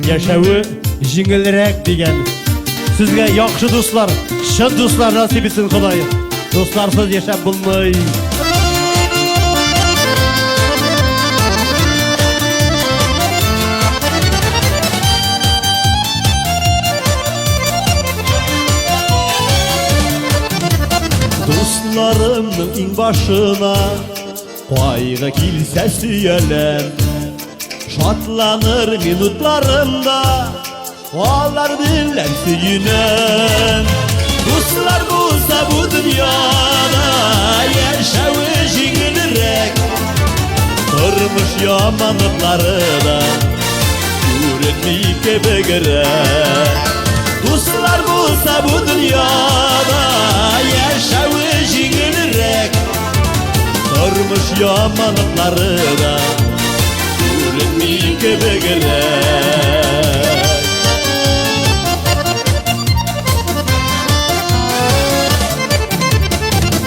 яшәве җиңелрәк дигән. Сезгә яхшы дуслар, чын дуслар насыйп итсен Ходай. Дусларсыз яшәп булмый. Дусларымның иң башына Кайгы килсә сөяләм, Шатланыр минутларымда Алар белән сөенәм. Дуслар булса бу дөньяда Яшәве җиңелрәк, Тормыш яманлыклары да Күренми кебегрәк. Дуслар булса бу дөньяда Яшәве җиңелрәк, Тормыш яманлыклары да Күренми кебегрәк.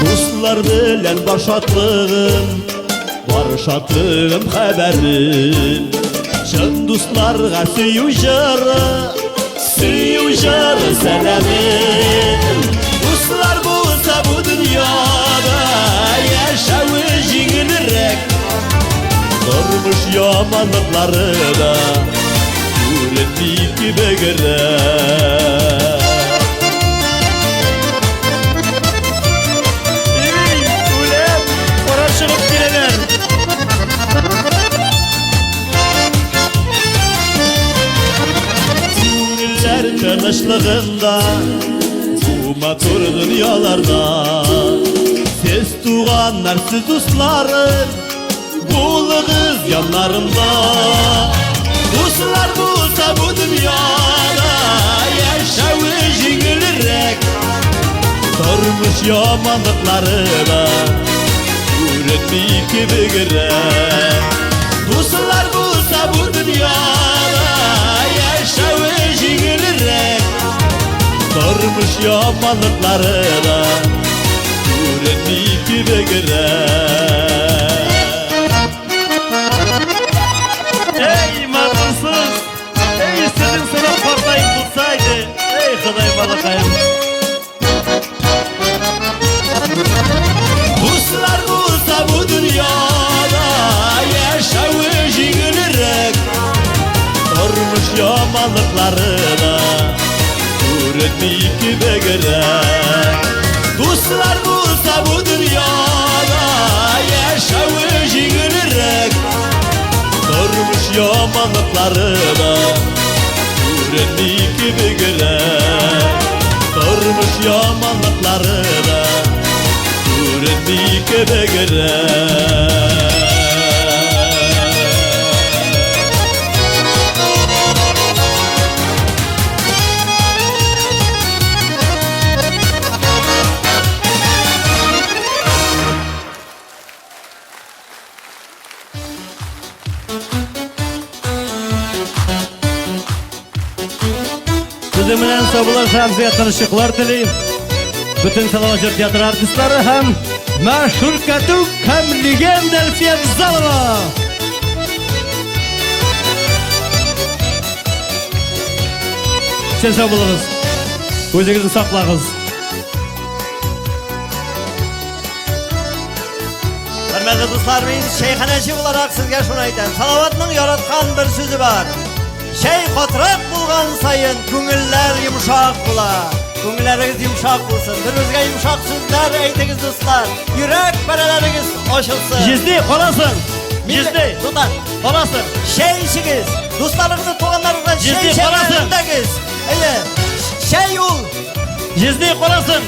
Дуслар белән бар шатлыгым, Бар шатлыгым, хәбәрем. Чын дусларга сөю җыры Сөю җыры сәламем. Дуслар булса бу дөньяда яшәве җиңелрәк. Тормыш яманлыклары да күренми кебегрәк. Эй, үләм, кара чыгып киләләр. Күңелләр тынычлыгында бу матур дөньяларда Сез туганнар, сез дусларым, булыгыз яннарымда. Дуслар булса бу дөньяда яшәве җиңелрәк. Тормыш яманлыклары да күренми кебегрәк. Дуслар булса бу дөньяда яшәве җиңелрәк. Тормыш яманлыклары да күренми кебегрәк. Эй, матурсыз! Эй, сезнең сыман картаеп булса иде. Эй, Ходай балакаем. Дуслар булса бу дөньяда яшәве җиңелрәк. Тормыш яманлыклары да күренми кебегрәк. Дуслар булса бу дөньяда яшәве җиңелрәк. Тормыш яманлыклары да күренми кебегрәк. Тормыш яманлыклары да күренми кебегрәк. Сезнең белән саубуллашам, сезгә тынычлыклар телим. Бөтен Салават җыр театры артистлары һәм мәшһүр Кәтүк һәм легенда Әлфия Авзалова. Сез сау булыгыз. Үзегезне саклагыз. Хөрмәтле дуслар, мин чәйханәче буларак сезгә шуны әйтәм. Салаватның яраткан бер сүзе бар. Чәй катырак булган саен күңелләр йомшак була. Күңелләрегез йомшак булсын. Бер-берегезгә йомшак сүзләр әйтегез, дуслар. Йөрәк парәләрегез ачылсын. Җизни, карасын. Җизни, Тукта. карасын. Чәй эчегез. Дусларыгызны, туганнарыгызны чәй Җизни, эчәргә карасын. өндәгез. Әйе. Чәй ул. Җизни, карасын.